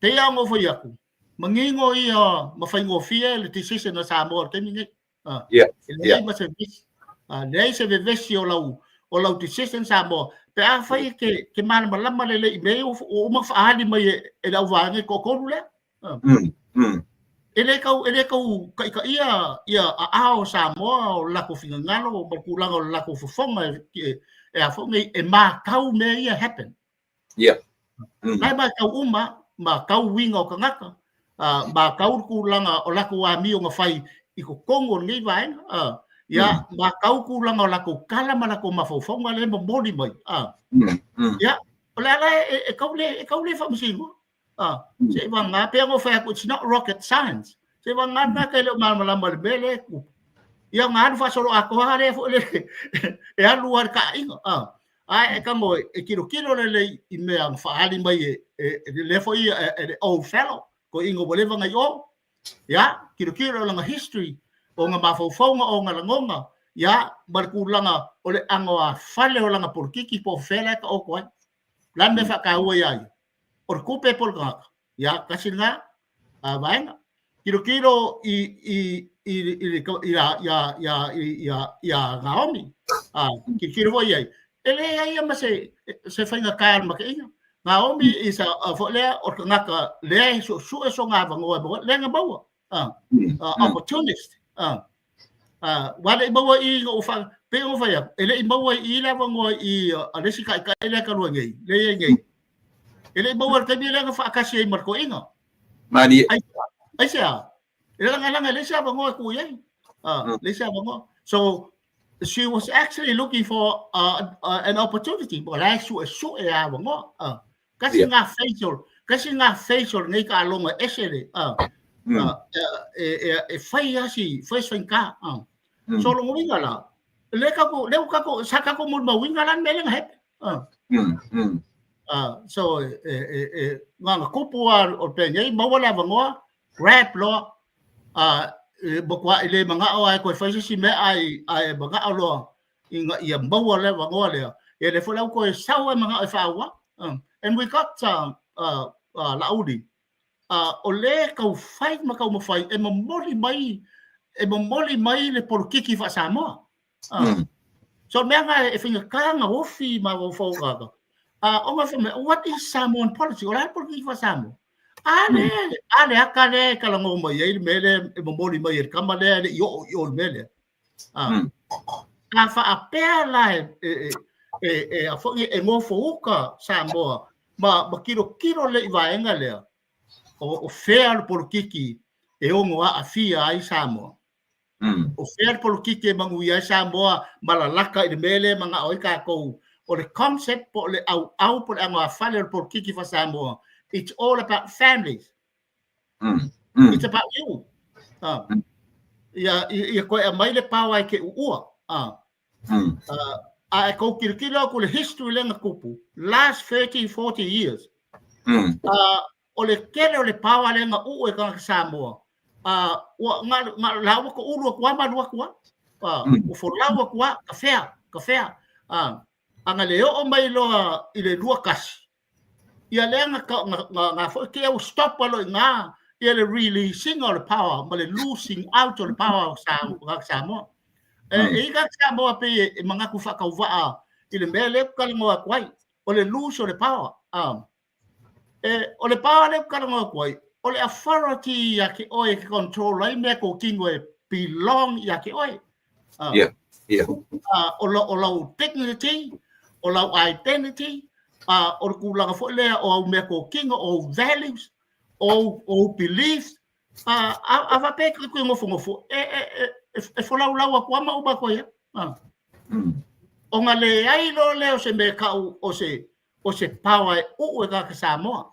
Pei lava ona ou fai atu, manino ia ma faigofie le decision a Samoa i le taimi nei. E leai ma se vevesi. Leai se vevesi o lau decision Samoa. Pe afai e te malamalama lelei i mea ia ua uma ona faaali mai e le auvaega e toatolu lea. E le tau, e le tau taitaia ia aao o Samoa o le latou finagalo ma le tulaga o le latou fofoga e a foi nei, e matau mea ia happen. La e matau uma, matau uiga o tagata, matau le tulaga o latou amio na fai i totonu o lenei vaega, ia, matau tulaga o latou tala ma latou mafaufauga lea e momoli mai. Ia, o le ala e tau le faamasinoa. Seiavagana, pei ona ou fai atu, it's not rocket science. Seiavagana le tagata e le o malamalama i le mea lea e tupu. Ia ona alu faasoloatoa lava lea foi lele e alu lava i le taaiga. Ae e tago e tilotilo lelei i mea na faaali mai e lea foi e le old fellow, toeaina ua leva ona i o. Ia, tilotilo i lana history, o ona mafaufauga, o ona lagona, ia, ma le tulaga o le anoāfale o lana polokiki po o fea la e taoto ai. O le a le mea faataua iā ia? O le tupe po o le tagata? Ia, tasi lena vaega. Tilotilo i i i i i a ia ia ia Naomi. Tilotilo foi i ai. E leai ia ma se faigata o le mateina. Naomi is a foi lea o le tagata lea e suesue sona avanoa lea na maua. Opportunist. Ua le i maua i i fa pei ona fai atu, e le i maua i i le avanoa i a le isi taitai lea talu ai nei, lea e i ai nei. E le i maua i le taimi lea na faatasi ai ma le toeaina. Malie. Aisea? E lagalaga e leai se avanoa e tuu i ai. Leai se avanoa. So, she was actually looking for an opportunity. O la e suesue avanoa. Kasi ngā facial, kasi ngā facial nei taaloga ese le, e fai lava si, fai si faigata. So, lona uiga la, Le kako, le kako, sa kako molimauina la le mea lea na happen. So, e, ngā kupu a o penei, maua le avanoa, grab loa, e, matua i le manaʻo ai koe fai se isi mea ai, ai manaʻo loa ina ia maua le avanoa lea. Ia le foi lau koe sau ai manaʻo e faaauau. And we got Laauli, o le taufai ma taumafai e momoli mai le polokiki faa-Samoa. So mea nga e faigata na ofi ma mafaufau ona fai mai, "What is Samoan politics? O le a le polokiki faa-Samoa?" A le a le aka lea e talanoa mai ai le mea lea e momoli mai e le kama lea le i oo i o le mea lea. A faapea la e a foi e gofouka Samoa ma tilotilo le i vaega lea o fea le polokiki e ono aafia ai Samoa. O fea le polokiki e manuia ai Samoa ma lalaka i le mea lea e manao ai tatou o le concept po o le auau po o le agafale o le polokiki faa-Samoa. It's all about families. It's about you. Ia koe aumai le power e ke uua. A e kou kilokilo aku le history lea na tupu, last 30, 40 years. O le tele o le power lea na uu e tagata Samoa. Ua nga la ua ko ulu atu ma lu atu. Ua folau atu ka fea, ka fea. Anga le oo mai loa i le 21. Ia lea nga foi ke ua stop alo i nga ia le releasing o le power ma le losing out o le power o Samoa. E i ka Samoa pe e manatu whakauvaa i le mea lea talanoa atu ai. O le lose o le power. E, o le power lea talanoa atu ai, o le authority ia ke oe ke control ai mea ko kingo e belong ia ke oe. O lau dignity, o lau identity, o le tulaga foi lea o au mea tokino, o values, o beliefs, a faapea ke koe nofonofo, e folaulau atu ama uma koe ia. O nga le ai lo lea o se mea kau o se power e uu e kaka Samoa.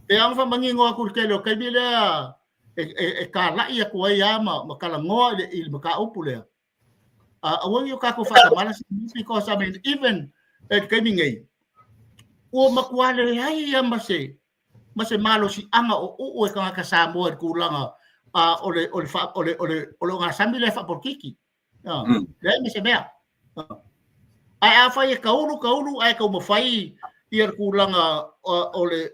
E anga whamangingo aku le tele o kaimi lea e ka lai aku ai a ma talanoa i le mataupu lea. Aua o kākou faatamala, because I mean, even e kaimi nei, ua matua leai ia ma se malosiaga o uu e tagata Samoa i le tulaga o le ogasami lea faapolokiki. Leai ma se mea. Ae afai e kaulu kaulu ae taumafai ia le tulaga o le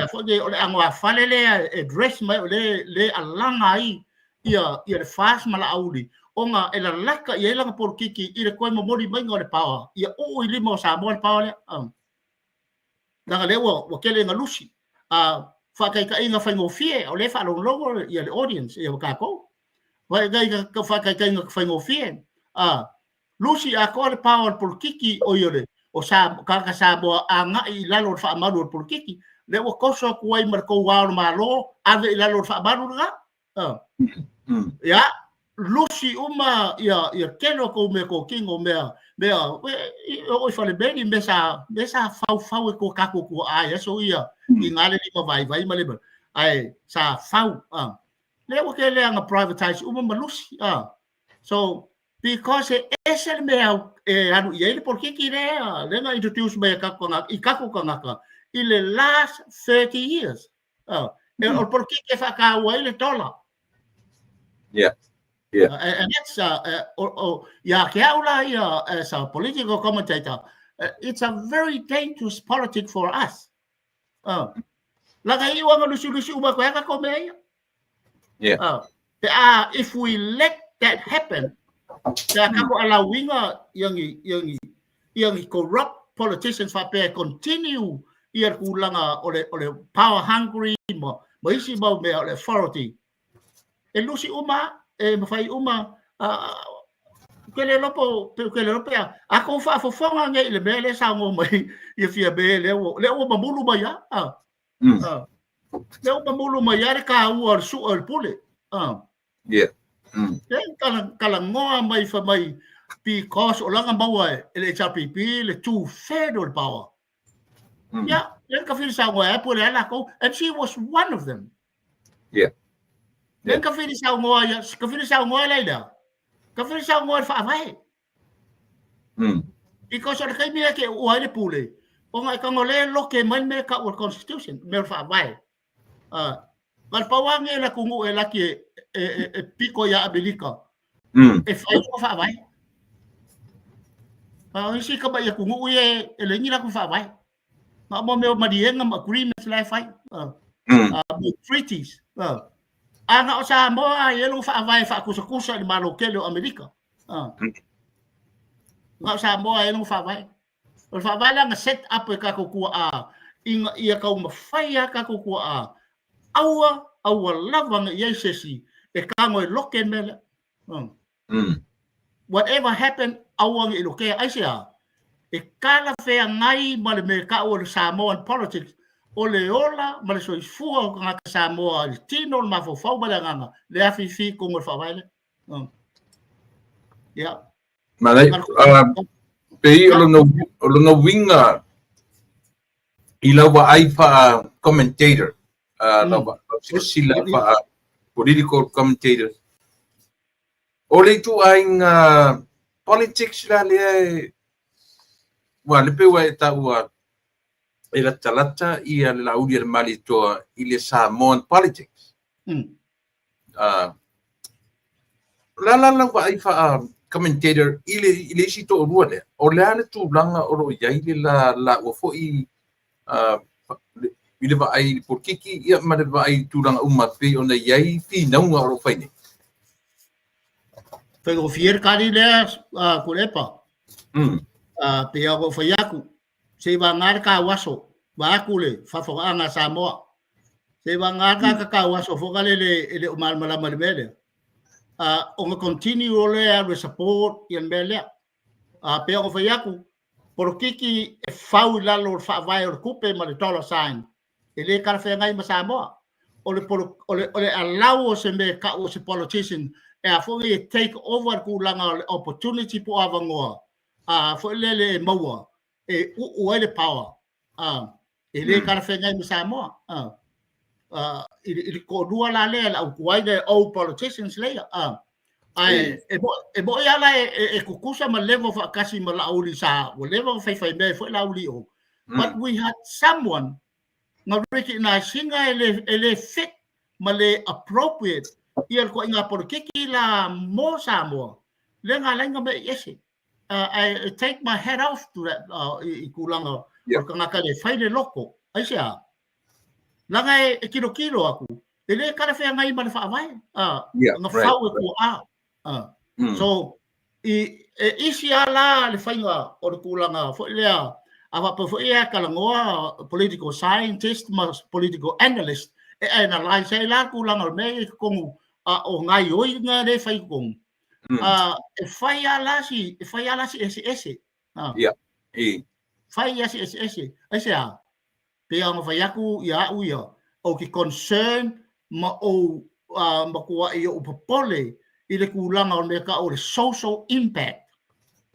a foi o le agoafale lea e dress mai o le alaga ai ia le FAST ma Laauli ona e lalaka i ai lana polokiki i le toe momoli maiga o le power ia uu i lima o Samoa le power lea. Leaga lea ua tele ina lusi. Faataitaiga faigofie o lea e faalogologo ia le audience ia tatou. Faataitaiga faigofie. Lusi atoa le power o le polokiki o ia le o sa tagata Samoa agai i lalo o le faamalu o le polokiki. Lea ua toso atu ai ma le tou ao o le Malo ave i lalo o le faamalu lena. Ia, lusi uma ia tele o kou mea tokino mea o i fale meli mea sa faufau e ko kākou tua'a ai aso ia i ngā le lima vaivai ma le ae sa fau. Lea ua tele anga privatize uma ma lusi. So because e ese le mea e alu i ai le polokiki lea na introduce mai e kākou tagata i kākou tagata i le last 30 years. O le polokiki e faataua ai le tola. And that's ia ke au la ia as a political commentator, it's a very dangerous politic for us. Laka i wanga lusi lusi uma koe aka ko mea ia. Pe a if we let that happen, pe a kako alauinga ia ngi corrupt politicians faapea continue ia le tulaga o le power hungry ma isi mau mea o le authority. E lusi uma, e mafai uma, ke le lopo, ke le lopo a kou faafofoga nei i le mea lea saunoa mai ia Fiame lea ua mamulu mai a. Lea ua mamulu mai a le kāua o le sua o le pule. E talanoa mai fa mai because o langa maua e le HRPP le 2/3 o le power. Yeah, le ka fili saunoa e pule ala ko and she was one of them. Le ka fili saunoa ia, ka fili saunoa le lea. Ka fai saunoa i le faavae. Because o le taimi e te uua ai le pule, ona e tago le loke mai le mea e tau o le constitution, mea o le faavae. Na o le pau lava lenei o le atunuu e laki e pito ia Amerika, e fai lona faavae. A o isi tamai atunuu ia e leai ni latou faavae. Na o mea o maliega ma agreements la e fai. Treaties. A na o Samoa e i ai lona faavae faatusatusa i le Malo tele o Amerika. Na o Samoa e i ai lona faavae. O le faavae la na set up e tatou tuaa ina ia taumafai lava tatou tuaa aua aua lava ne i i ai se isi e tago e loke le mea lea. Whatever happen, aua ne i lokea. Aisea? E talafeagai ma le mea e tau o le Samoan politics, o le ola ma le soifua o tagata Samoa i le tino, le mafaufau ma le agaga, le afifi i totonu o le faavae lea. Ia. Malai, pei o lona uiga i lau vaai faa commentator, lau silasila faa political commentator, o le ituaiga politics la lea e, ua le pei ua e taua e latalata ia le Laauli a le Malietoa i le Samoan politics. O le a la lau vaai faa commentator i le, i le isi toalua lea? O le a le tulaga o lo o i ai le la laua foi i le vaai i le polokiki ia ma le vaai i tulaga uma pei ona i ai finauga o lo o fai nei? Faigofie le tali lea, Tuilaepa. Pei lava ona ou fai atu, se i vagana le tauaso, vaeatu le faafofogaaga a Samoa. Se i vagana le tagata tauaso foi lele e le o malamalama i le mea lea, ona continue loa lea e alu e support ia le mea lea. Pei ona fai atu, polokiki e fau i lalo o le faavae o le tupe ma le dollar sign, e le talafeagai ma Samoa. O le, o le, o le allow o se mea e tau o se politician e a foi e take over le tulaga o le opportunity po o avanoa a foi lele e maua e uu ai le power, e le talafeagai ma Samoa. I le toalua la lea, le au tuai le old politicians lea. Ae e mo'i lava la e tutusa ma level faatasi ma Laauli sa ua leva ona faifai mea ai foi Laauli i o. But we had someone na recognize ina e le fit ma le appropriate ia le ituaiga polokiki la mo Samoa, lea na ala ai ona me'i ese. I take my hat off to that i tulaga o le tagata le fai le loto. Aisea? Leaga e tilotilo atu, e le talafeagai ma le faavae, na fau e tuaa. So, i, e isi lava la le faiga o le tulaga foi lea, a faapea foi e talanoa political scientist ma political analyst, e analyse ai la le tulaga o le mea ia i totonu, a o gaioiga lea e fai i totonu. E fai lava la si, e fai lava la si eseese. Yeah. E. Fai lava si eseese. Aisea? Pei ona fai atu ia au ia, ou te concern ma ou matuai ou popole i le tulaga o le mea tau o le social impact.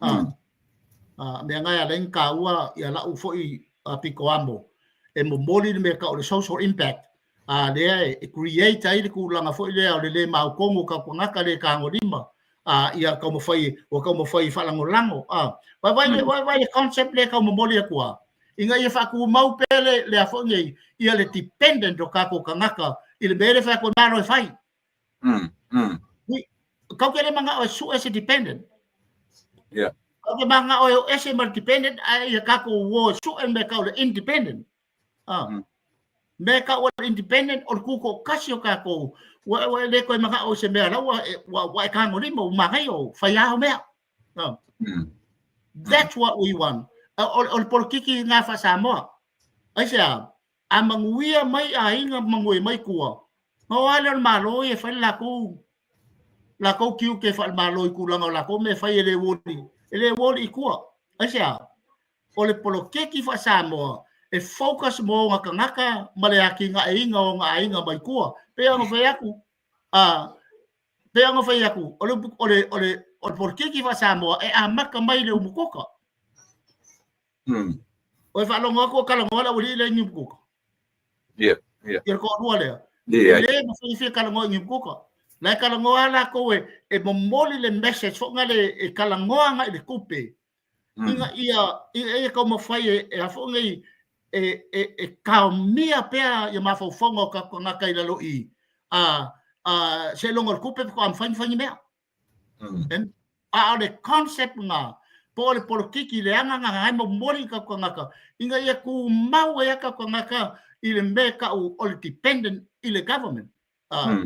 Mea na e ala ai ona taua ia lau foi pito amo e momoli le mea tau o le social impact, lea e create ai le tulaga foi lea o le le mautonu o tatou tagata le tagolima, ia taumafai, ua taumafai e faalagolago. Vaai le concept lea e tau momoli atu a, ina ia faatumau pea le a foi nei, ia le dependent o tatou tagata i le mea lea e fai atu e Malo e fai. Kau te le manao e sue se dependent. Kau te manao e o ese ma le dependent, ae ia tatou o e sue mea tau le independent. Mea tau o le independent, o le tutoatasi o tatou, ua e le toe manao i se mea la ua e tagolima, ua manaia o fai lava au mea. That's what we want. O le polokiki lena faa-Samoa. Aisea? A manuia mai aiga, manuia mai tua, na o lava lea o le Malo ia e fai le latou tiute faale-Malo i tulaga o latou mea e fai e le uoli, e le uoli i tua. Aisea? O le poloketi faa-Samoa e focus mo ona tagata ma le atinaeina o ona aiga mai tua. Pei ona fai atu, pei ona fai atu, o le, o le, o le, o le polokiki faa-Samoa e amata mai le umukuka. O e faalogo atu o talanoa le aualii lea i Niumukuka. Yeah, yeah. Ia le toalua lea. E le mafai fia talanoa i Niumukuka. La e talanoa latou e momoli le message foi lea e talanoa agai i le tupe ina ia taumafai e a foi nei e taomia pea ia mafaufauga o tatou tagata i lalo i seiloga o le tupe faatoa mafai ona fai ni mea. A o le concept lena po o le polokiki leaga lena e momoli i tatou tagata ina ia tumau ai tatou tagata i le mea e tau o le dependent i le government.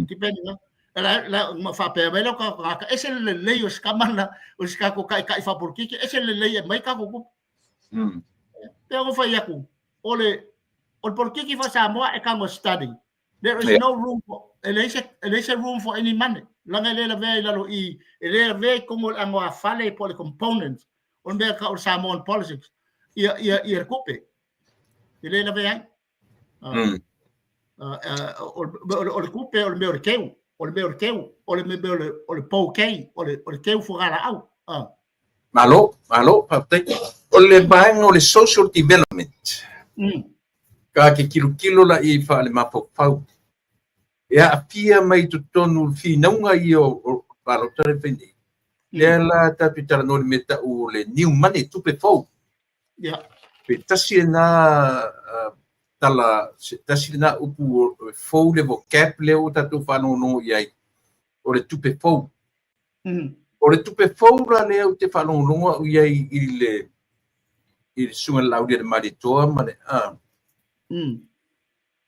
Dependent la ma faapea mai lea o tatou tagata, ese le lelei o si tama lena, o si tatou taitai faapolokiki, ese le lelei e aumai tatou tupe. Pei ona fai atu, o le polokiki faa-Samoa e tago e study. There is no room for, e leai se room for any money. Leaga e le lavea i lalo i, e le lavea i totonu o le anoāfale po o le component o le mea tau o le Samoan politics ia le tupe. E le lavea ai. O le tupe o le mea o le keu, o le mea o le keu, o le mea o le bouquet, o le keu fugalaau. Malo, malo, faafetai. O le vaega o le social development. Ka ke kilokilo la i faale-mafaufau. E aafia mai totonu le finauga ia o palota le fai nei. Lea la tatou te talanoa i le mea tau o le new money, tupe fou. Pe tasi lena tala, tasi lena upu fou le vocab lea ua tatou faalogologo i ai, o le tupe fou. O le tupe fou la lea ou te faalogologo au i ai i le susuga i le Laaulialemalietoa ma le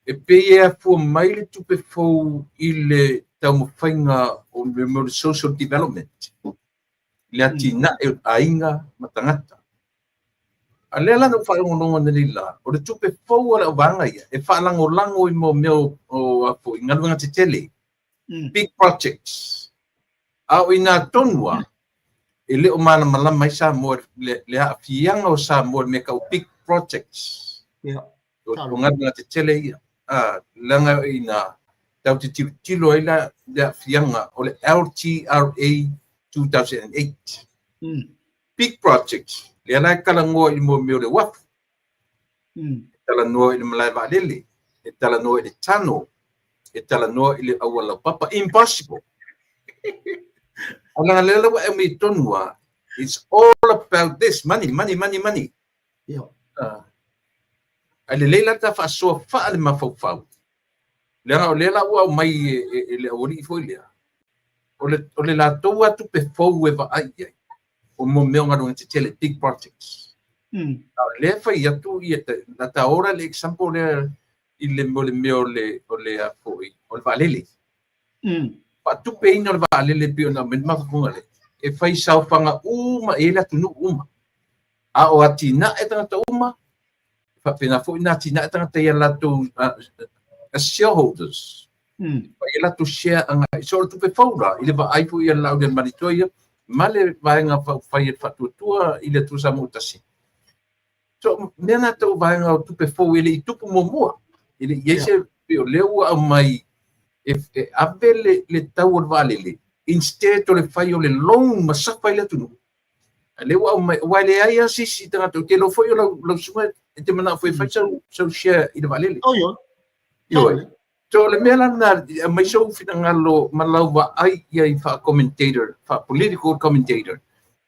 e pei e afua mai le tupe fou i le taumafaiga o le social development, i le atinae o aiga ma tagata. A lea la na ou faalogologo analeila la, o le tupe fou a le auvaega ia, e faalagolago i mea o galuega tetele, big projects. A o i nā tonu lava, e le o malamalama ai Samoa, le aafiaga o Samoa i le mea tau big projects. O galuega tetele ia. Leaga i nā, tatou te tilotilo ai la le aafiaga o le LTRA 2008. Big projects, lea la e talanoa i mea o le uafu, e talanoa i le malae vaalele, e talanoa i le tunnel, e talanoa i le auala laupapa. Impossible. A leaga lea la ua e aumai tonu lava, it's all about this, money, money, money, money. Ae lelei la ta faasoa faale-mafaufau. Leaga o lea la ua aumai e le aualii foi lea, o le latou lava tupe fou e vaai i ai, o mea o galuega tetele, big projects. A o lea e fai atu ia, na ta ora le example lea i le mea o le o le vaalele. Faatupeina o le vaalele pei ona aumai le mafaufauga lea, e fai saofaga uma i ai le atunuu uma. A o atinae tagata uma, faapena foi na atinae tagata ia latou shareholders. Fai ia latou share agai. So o le tupe fou la, i le vaai foi ia le Laaulialemalietoa ia, ma le vaega faaupufai e le faatuatua i le Atua Samoa ua tasi. So mea na tau vaega o tupe fou e le i tupu muamua. E le i ai se, o lea ua aumai e ave le tau o le vaalele, instead o le fai o le loan ma safa i le atunuu. Lea ua aumai, aua e leai lava se isi tagata, ou te iloa foi o lau susuga e te manao foi e fai sau share i le vaalele. Oi, oi. So o le mea la lena, aumai sou finagalo ma lau vaai i ai faa-commentator, faa-political commentator,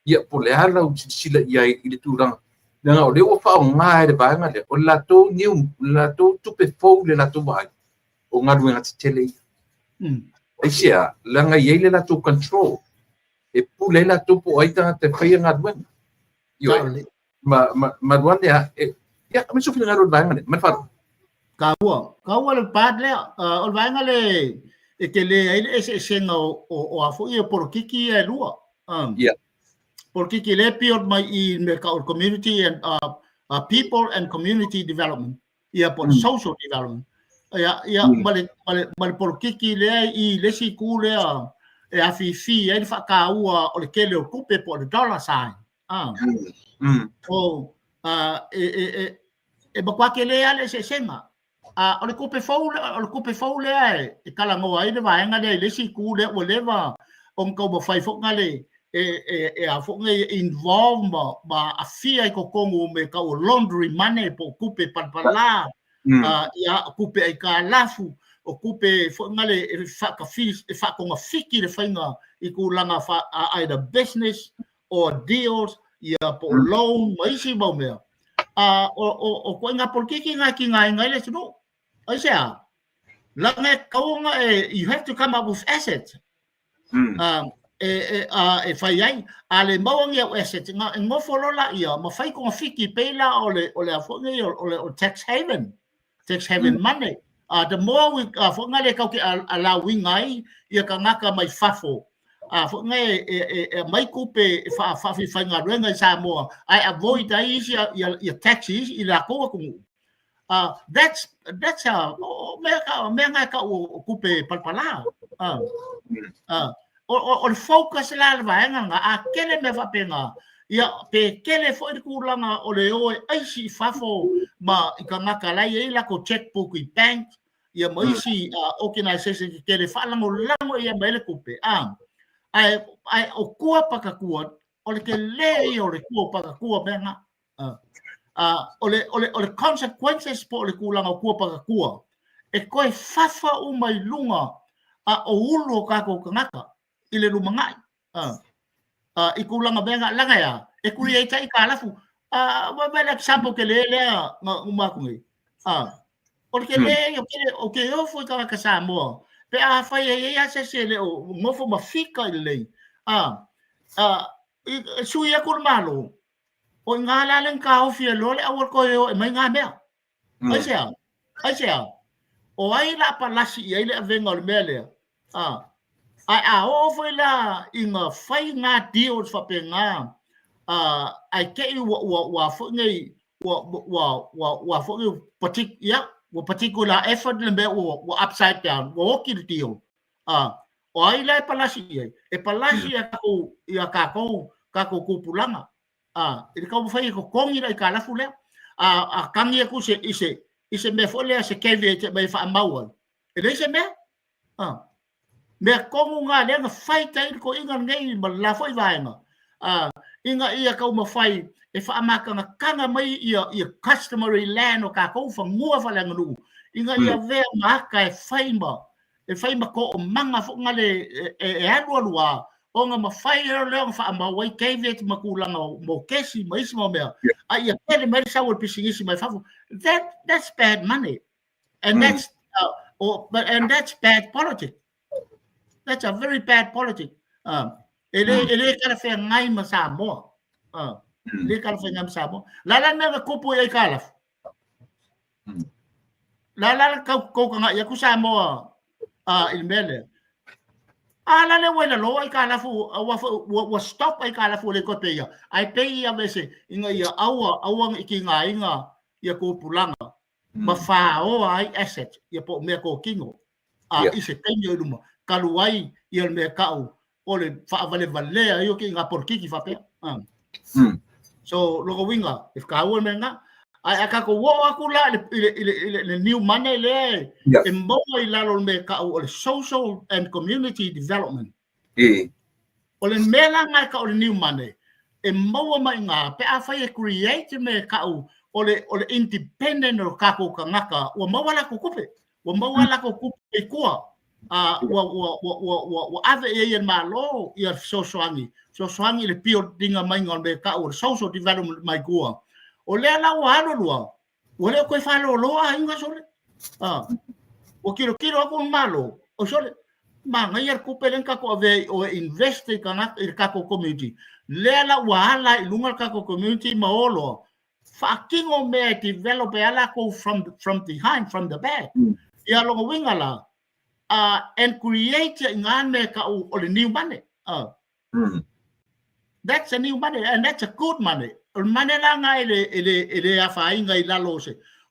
ia po o le a lau silasila i ai i le tulaga. Leaga o lea ua faaaoga e le vaega lea, o le latou new, le latou tupe fou le latou vaai, o galuega tetele ia. Aisea, leaga e i ai le latou control, e pule ai latou po o ai tagata e faia galuega. Ioe, ma alu ane a, ia, aumai sou finagalo i le vaega lea, ma le faaaloalo. Taua, taua le part lea. O le vaega lea e tele ai le eseesega o a foi ia polokiki ia e lua. Polokiki lea e build mai i mea tau o le community and people and community development. Ia po o le social development. Ia ma le polokiki lea i le isi itu lea e afifi ai le faataua o le tele o tupe po o le dollar sign. O e matua tele lava le eseesega. O le tupe fou, o le tupe fou lea e talanoa ai le vaega lea i le isi itu lea ua leva ona taumafai foi na le e a foi nei involve ma aafia i totonu o mea tau o laundry money po o tupe palapala, ia tupe aitalafu. o kupe foi ngale e whaakawhi, e whaakongawhiki le whainga i kūlanga wha, either business or deals, ia po o loan, ma isi mau mea. O koe ngā polokiki ngā ki ngā inga i le tunu. Ai se a? Langa e kauanga e, you have to come up with assets. E whai ai, a le mauangi au assets, nga, e ngofo lola ia, ma whai konga whiki peila o le, o le afonga ia, o le o tax haven, tax haven money. The more we, fo nga le kau ke a la winga ai, ia ka ngaka mai fafo. Fo nga e mai kupe e wha whai ngā ruenga i Samoa, ai avoid ai isi ia taxes i la koa kungu. That's a o mea ka mea nga ka o kupe palpala. O le focus la le vaega nga a kele mea faapena ia pe kele foi le kulaga o le o e aisi i fafo ma i kagaka la i ai lako checkbook i bank ia ma isi organisation ke kele faalagolago ia mai le kupe a ae o kua pakakua o le kele ia o le kua pakakua mea nga o le consequences po o le kulaga o kua pakakua e koe fafa uma i luga a o ulu o kākou kagaka i le lumanai i kulaga mea nga laga ea e kuli ai tai ka lafu wa wa le example ke le lea nga uma aku nei o le ke le o ke o ke ofo i kagaka Samoa pe a fai ai ai a se se le o ngofo ma fika i le lei i sui aku le malo o i ngā la leng ka ofi e lole awal ko e o e mai ngā mea. Ai se a? Ai se a? O ai la palasi i ai le avenga o le mea lea. Ai a o foi la i ngā whai ngā deals whape ngā ai ke i ua ua ua foi nei ua ua ua ua foi nei partic, yeah, ua particular effort le mea ua, ua upside down, ua oki le deal. O ai la e palasi i ai? E palasi ia kākou, ia kākou, kākou kūpulaga. I le taumafai e totogi le aitalafu lea. A kagi aku se, i se, i se mea foi lea, se caveat e mai faamau ai. E leai se mea. Mea tonu ngā lea na whai tai le toʻiga lenei ma le la foi vaega. Ina ia taumafai e faamakagakaga mai ia, ia customary land o kākou fanua faaleaganuu. Ina ia avea ma aka e fai ma, e fai ma toomaga foi nale e alualu a ona mafai ai lea ona faamau ai caveat ma tulaga o mokesi ma isi mau mea a ia tele mai le sau o le pisinisi mai fafo. That's bad money and that's or, but, and that's bad politics. That's a very bad politics. E le talafeagai ma Samoa. E le talafeagai ma Samoa la la mea na kupu i ai kalafu. La la la kau kau kanga ia ku Samoa a i le mea lea. A la le ua i lalo ai ka lafu ua ua ua stop ai ka lafu le koe pe ia. Ai pe ia me se inga ia aua aua i ki ngā inga ia kūpulaga ma whāoa ai asset ia po o mea kōkino a i se taimi o i luma kalu ai ia le mea kau o le faavalevalea ai o ke i ngā porokiki faapea. So, loko winga, e whakaua me ngā, ai a kako wo aku la i le, i le, i le, i le, le new money lea e, e maua i lalo le mea kau o le social and community development. O le mea la ngai ka o le new money, e maua mai ngā, pe a whai e create me kau o le independent o kākou kangaka, ua maua la kukupe. Ua maua la kukupe i kua. Ua, ua, ua, ua, ua, ua ave i ai e le Malo ia fesoasoani, fesoasoani i le building mai o le mea kau o le social development mai kua. O lea la ua alu lua, ua le o koe whalolo a inga sole. Ua kilo kilo aku le Malo, o sole, manaia le kupe lea na tatou avea i o e invest i tagata i le tatou community. Lea la ua ala i luga le tatou community ma o loa, faatino mea e develop ai lakou from behind, from the back. Ia lona uiga la, and create i ngā mea kau o le new money. That's a new money and that's a good money. O le money la ngā e le afaina i lalo o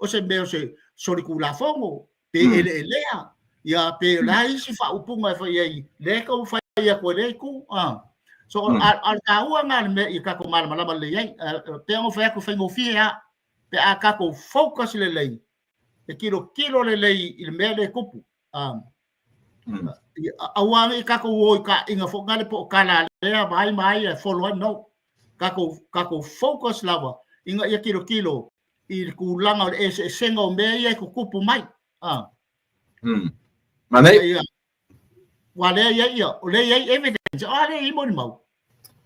se mea o se solikulafono, pe eleelea, ia pe o le a isi faaupuga e fai ai, lea e taumafai atu e lea itu. So, a o le taua lena o le mea ia tatou malamalama lelei ai. Pei ona fai atu, faigofie lava, pe a tatou focus lelei, e tilotilo lelei i le mea lea e tupu. Aua ne i tatou o i taaiga foi nale po o tala lea ma ai ma ai e follow ai, no. Tatou focus lava ina ia tilotilo i le tulaga o le eseesega o mea ia e tutupu mai. Manaia. Ia, ua lea i ai ia, o lea i ai evidence, a lea i ai molimau.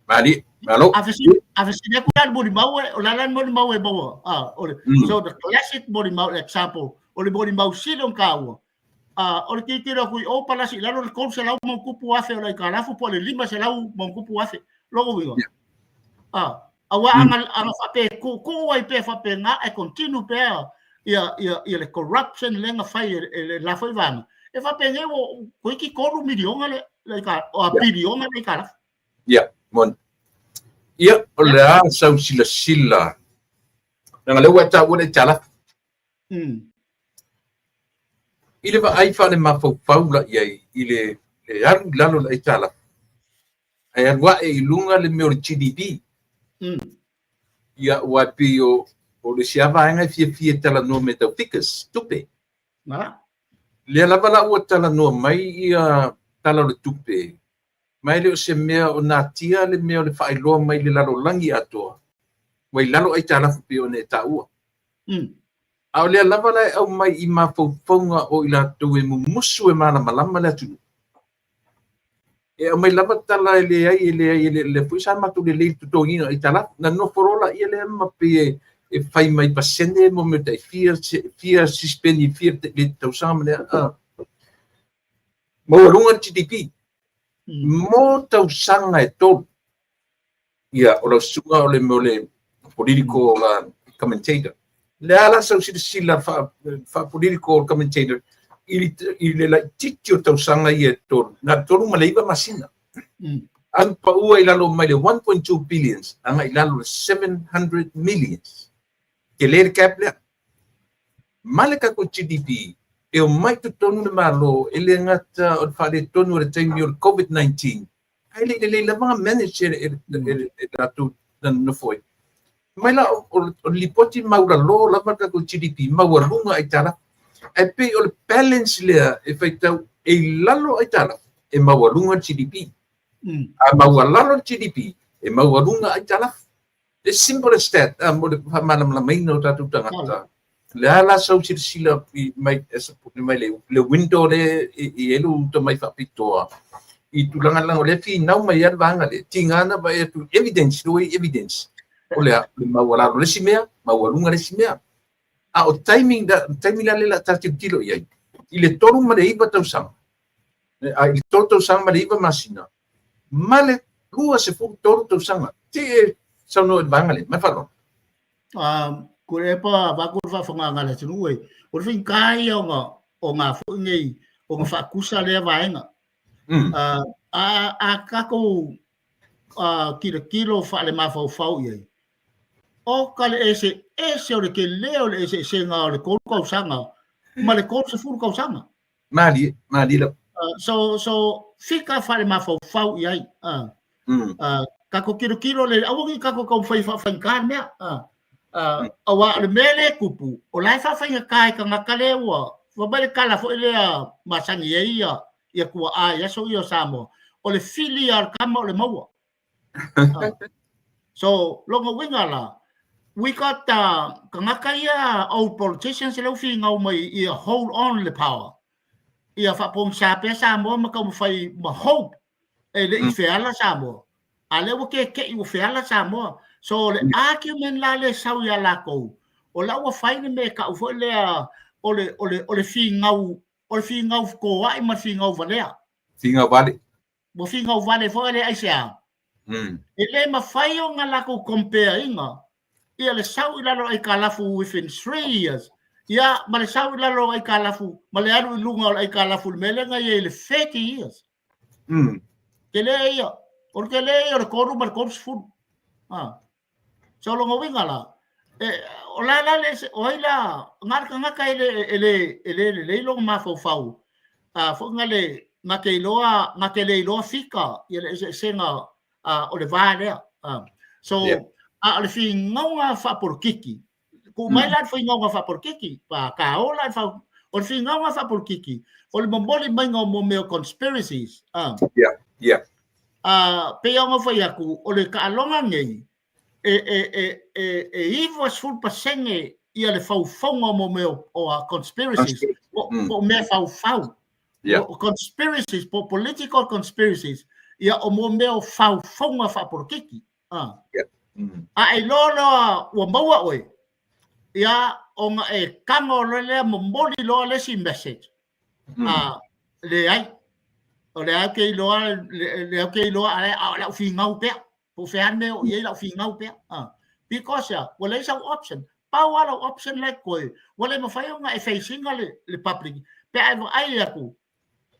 Malie, malo. A fesili, a fesili atu la le molimau, o le a la le molimau e maua? Ah, o le, so the classic molimau, example, o le molimau sili ona taua, ah, o le tilotilo atu i o palasi i lalo le 300 ma ona tupu afe o le aitalafu po o le 500 ma ona tupu afe. Lona uiga, ah, aua ana, ana faapea e tuutuu ai pea faapena ae continue pea ia, ia, ia le corruption lea na fai e, e le la foi vaega, e faapenei ua toeitiiti 3 miliona le, le aitalafu, o piliona le aitalafu. Ia, moni. Ia, o le a sau silasila. Leaga lea ua e taua le aitalafu. I le vaai faalemafaufau la i ai i le, le alu i lalo o le aitalafu, ae alu ae i luga le mea o le GDP. Ia, aua e pei o, o le isi lava vaega e fiafia e talanoa mea tau figures, tupe. Lea lava la ua talanoa mai ia Tala o le Tupe, ma e le o se mea o natia le mea o le faailoa mai i le lalolagi atoa, ua i lalo aitalafu pei ona e taua. A o lea lava la e aumai i mafaufauga o i latou e mumusu e malamalama le atunuu, e aumai lava tala e leai, e leai, e leai, lea foi sa matou lelei i le totogiina o aitalafu. Na nofo loa laia lea ma pei e, e fai mai pasene mo mea tai fia, fia sisipeni, fia le tausaga ma lea. Maualuga le GDP mo tausaga e tolu. Ia, o lau susuga o le mea o le political commentator. Le a la sau silasila faa-political commentator i le laitiiti o tausaga ia e tolu, na o le 39 masina. Alu paua i lalo mai le 1.2 billions agai i lalo le 700 millions. Tele le gap lea. Ma le tatou GDP, e omai totonu le Malo e le gata o le faaletonu o le taimi o le COVID-19, ae le i lelei lava ona manage e e latou na nonofo ai. Mai la o le lipoti maualalo lava le tatou GDP, maualuga aitalafu. Ae pei o le balance lea e faitau e i lalo aitalafu, e maualuga le GDP. A maualalo le GDP, e maualuga aitalafu. As simple as that, mo le faamalamalamaina o tatou tagata. Le a la sau silasila i mai, mai le, le window le i ai lou tomai faapitoa i tulaga leaga o lea e finau mai ai le vaega lea, tiga na vaai atu evidence, the way evidence, o le a, le maualalo le isi mea, maualuga le isi mea. A o timing, da, taimi la lea o le a ta tilotilo i ai, i le 39 tausaga, a i le 3 tausaga ma le 9 masina, ma le 23 tausaga. Se i e saunoa i le vaega lea, ma le faaaloalo. Tuilaepa vaeatu le faafofogaaga a le atunuu e, o le faigata ia ona o ngā foi nei ona faatusa lea vaega. A tatou tilotilo faalemafaufau i ai, o ka le eseese o le tele o le eseesega o le 3 tausaga ma le 30 tausaga. Malie, malie lava. So fika faalemafaufau i ai. Tatou tilotilo le, aua ne i tatou taumafai e faafaigata le mea. Aua o le mea lea e tupu, o la e faafaigata e tagata lea ua, fai mai le tala foi lea masani ai ia, ia tuaa i aso ia o Samoa, o le fili lava o le tama o le maua. So, lona uiga la, we got tagata ia old politicians lea ua finau mai ia hold on le power, ia faapogisa pea Samoa ma taumafai ma hope e le i feala Samoa. A lea ua keke'i ua feala Samoa. So, o le argument la lea e sau ia latou, o la ua fai le mea e tau foi lea o le, o le, o le finau, o le finau toa'i ma le finau valea. Finau vale. Ua finau vale foi le aisea. E le mafai ona latou compare ina ia le sau i lalo o aitalafu within 3 years ia ma le sau i lalo o aitalafu ma le alu i luga o le aitalafu i le mea lea na i ai i le 30 years. Tele ia. O le tele ia o le 3 ma le 30. So lona uiga la, e, o la la le, o ai la, na o le tagata e le, e le, e le lelei lona mafaufau, a, foi na le, na te iloa, na te le iloa fika ia le eseesega a, o le va lea. A, so, yeah. A o le finauga faapolokiki, tuu mai la le finauga faapolokiki, pa ka ola le fa, o le finauga faapolokiki, o le momoli maiga o mo mea o conspiracies. A, yeah, yeah. A, pei lava ona fai atu, o le taaloga nei, e, e, e, e, e 90% ia le faufauga o mo mea o, o conspiracies, po, po o mea faufau. Yeah. O conspiracies, po political conspiracies, ia o mo mea o faufauga faapolokiki. Ah. Yeah. A e loa loa ua maua oe, ia ona e kago loa lea momoli loa le isi message. A leai. O lea ou te iloa, lea ou te iloa a o le au finau pea. Po o fea mea o i ai lau finau pea. Because ua leai sau option. Pau lava lau option la e totoe, ua le mafai ona e face ina le public pe a e vaai atu,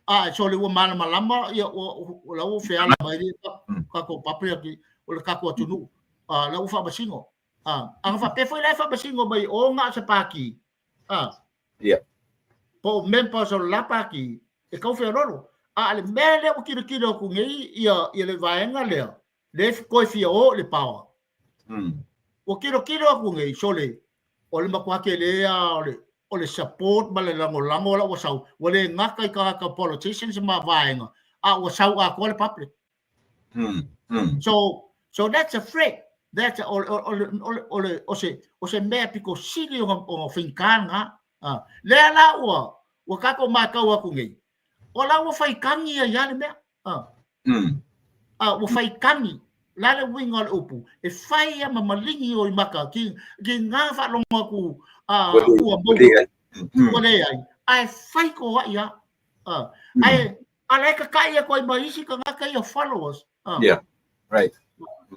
a sole ua malamalama ia ua la ua feala mai le tatou public o le tatou atunuu, la ua faamasino. A na faapea foi la e faamasino mai o na o se pati, po o members o le la pati e tau feololo. A o le mea lea ua tilotilo atu nei ia le vaega lea, lea e toe fia o i le power. Ua tilotilo atu nei, sole, o le matua tele lava o le support ma le lagolago la ua sau, ua le gata i tagata politicians ma vaega, a ua sau atoa le public. So that's a threat. That's o, o, o, o, o, le, o, se, o se mea pito sili ona faigata lena. Lea la ua tatou matau atu nei, o la ua faitagi ai lava le mea. Ua faitagi. La le uiga o le upu, e fai ia ma maligi o i maka, ki ngā faalogo atu ua maua, ua leai, ae fai toai lava. Ae a la e kakaʻi atu ai ma isi tagata ia followers. Yeah, right.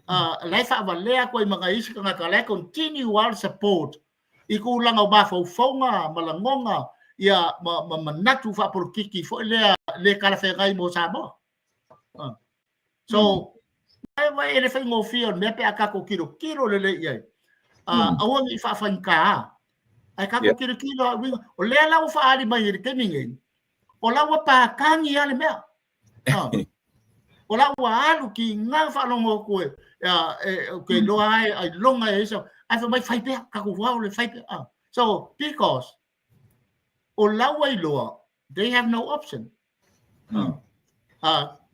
La e faavalea atu ai ma nai isi tagata, la e continue lava le support i tulaga o mafaufauga ma lagoga ia ma manatu faapolokiki foi lea le talafeagai mo Samoa. So, e le faigofie o le mea pe a tatou tilotilo lelei i ai. Aua ne i faafaigata, ae tatou tilotilo lava i uiga. O lea la ua faaali mai i le taimi nei, o la ua patagi lava le mea. O la ua alu ki ngā faalogo atu e, e, ke iloa ai, ailoga e isa, ae fai mai fai pea, tatou vao le fai pea. So, because o la ua iloa, they have no option.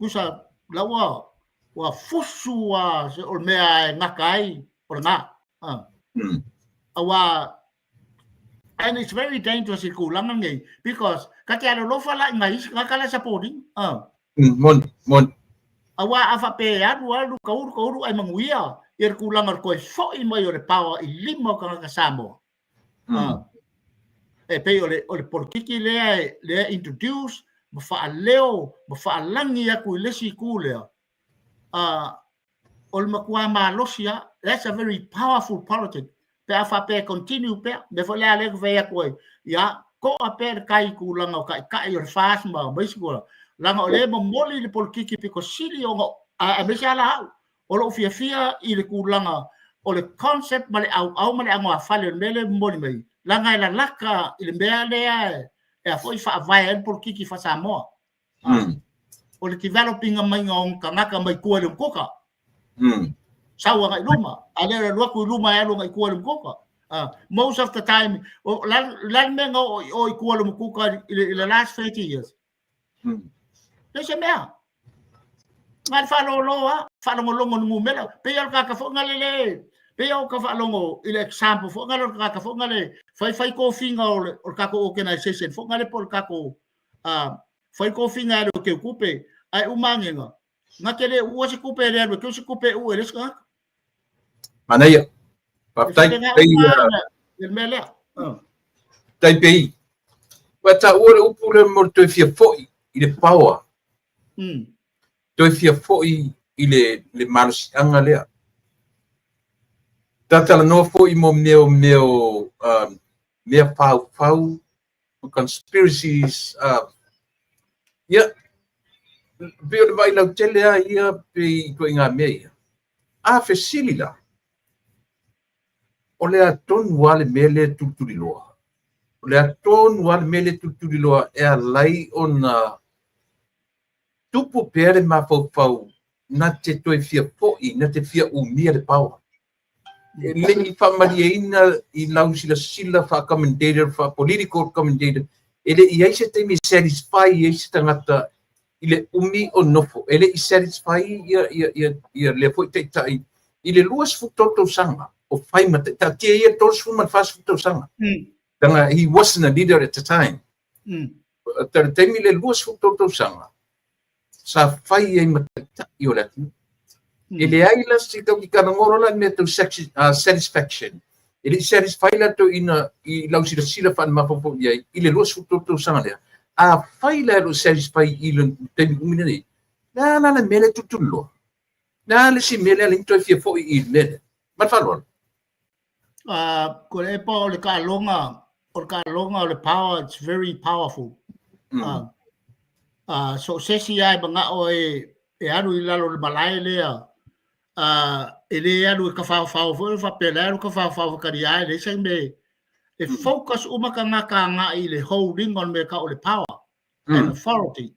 Kusa, la ua fusu a o le mea e gata ai o lena. Aua, and it's very dangerous i tulaga nei, because ka te alolofa la i nai isi tagata la e supporting. Moni, moni. Aua a faapea e alu alu, taulu taulu ae manuia ia le tulaga o le toe foi mai o le power i lima o tagata Samoa. E pei o le polokiki lea lea introduce ma faaleo ma faalagi atu i le isi itu lea. O le matua malosi lava. That's a very powerful politic. Pe a faapea e continue pea, mea foi lea lea na fai atu ai, ia, toa pea le tai i tulaga o taitai o le FAST ma isi tulaga. Leaga o lea e momoli le polokiki pito sili ona, aemaise lava la au, o lou fiafia i le tulaga o le concept ma le auau ma le anoafale o le mea lea e momoli mai, leaga e lalata i le mea lea e a foi faavae ai le polokiki faa-Samoa. O le developing maiga o tagata mai tua i le umukuka. Sau agai i luma. A lea o le alu atu i luma e alu agai i tua i le umukuka. Most of the time, o la le mea na oo i o i tua i le umukuka i le last 30 years. Leai se mea. Na o le faalolo lava, faalogologo i le numera. Pei o le tagata foi lea le, pei o ka faalogo i le example foi lea o le tagata foi lea fai fai tofiga o le tatou organization foi lea po o le tatou fai tofiga e alu e teu tupe, ae uma anega, na te le uua se tupe e le alu e teu se tupe e uu e le isi tagata. Manaia. Faafetai. Le mea lea. Tai pei. Ua taua le upu lea mo le toe fia foi i le power. Toe fia foi i le malosiaga lea. Tatalanoa foi mo mea o mea o mea faufau, conspiracies, ia, pei o le vaai lautele lava ia pei i ituaiga mea ia. A fesili la, o le a tonu lava le mea lea e tulituliloa? O le a tonu lava le mea lea e tulituliloa e ala ai ona tupu pea le mafaufau na te toe fia foi, na te fia umia le power? E le i faamalieina i lau silasila faa-commentator, faa-political commentator, e le i ai se taimi e satisfy ai se tagata i le umi o nofo. E le i satisfy ia lea foi taitai i le 23 tausaga o fai ma taatia ia 30 ma le 40 tausaga. Tanga, he wasn't a leader at the time. le taimi le 23 tausaga sa fai ai ma taitai o le atunuu. E leai la se tau ki talanoa loa la i mea tau satisfaction. E le i satisfy la toeaina i lau silasila faale-mafaufau i ai i le 23 tausaga lea. Afai la e le o satisfy i le taimi umi lenei, le a la le mea lea e tulituliloa? Le a le isi mea lea e ala ai ona toe fia foi i le mea lea? Ma le faaaloalo. Ko le epa o le taaloga, o le taaloga o le power, it's very powerful. So o se isi lava e manao e e alu i lalo o le malae lea, e le alu e tafaofao foi faapea la e alu tafaofao faitalia e leai se mea e focus uma tagata agai i le holding o le mea e tau o le power and authority.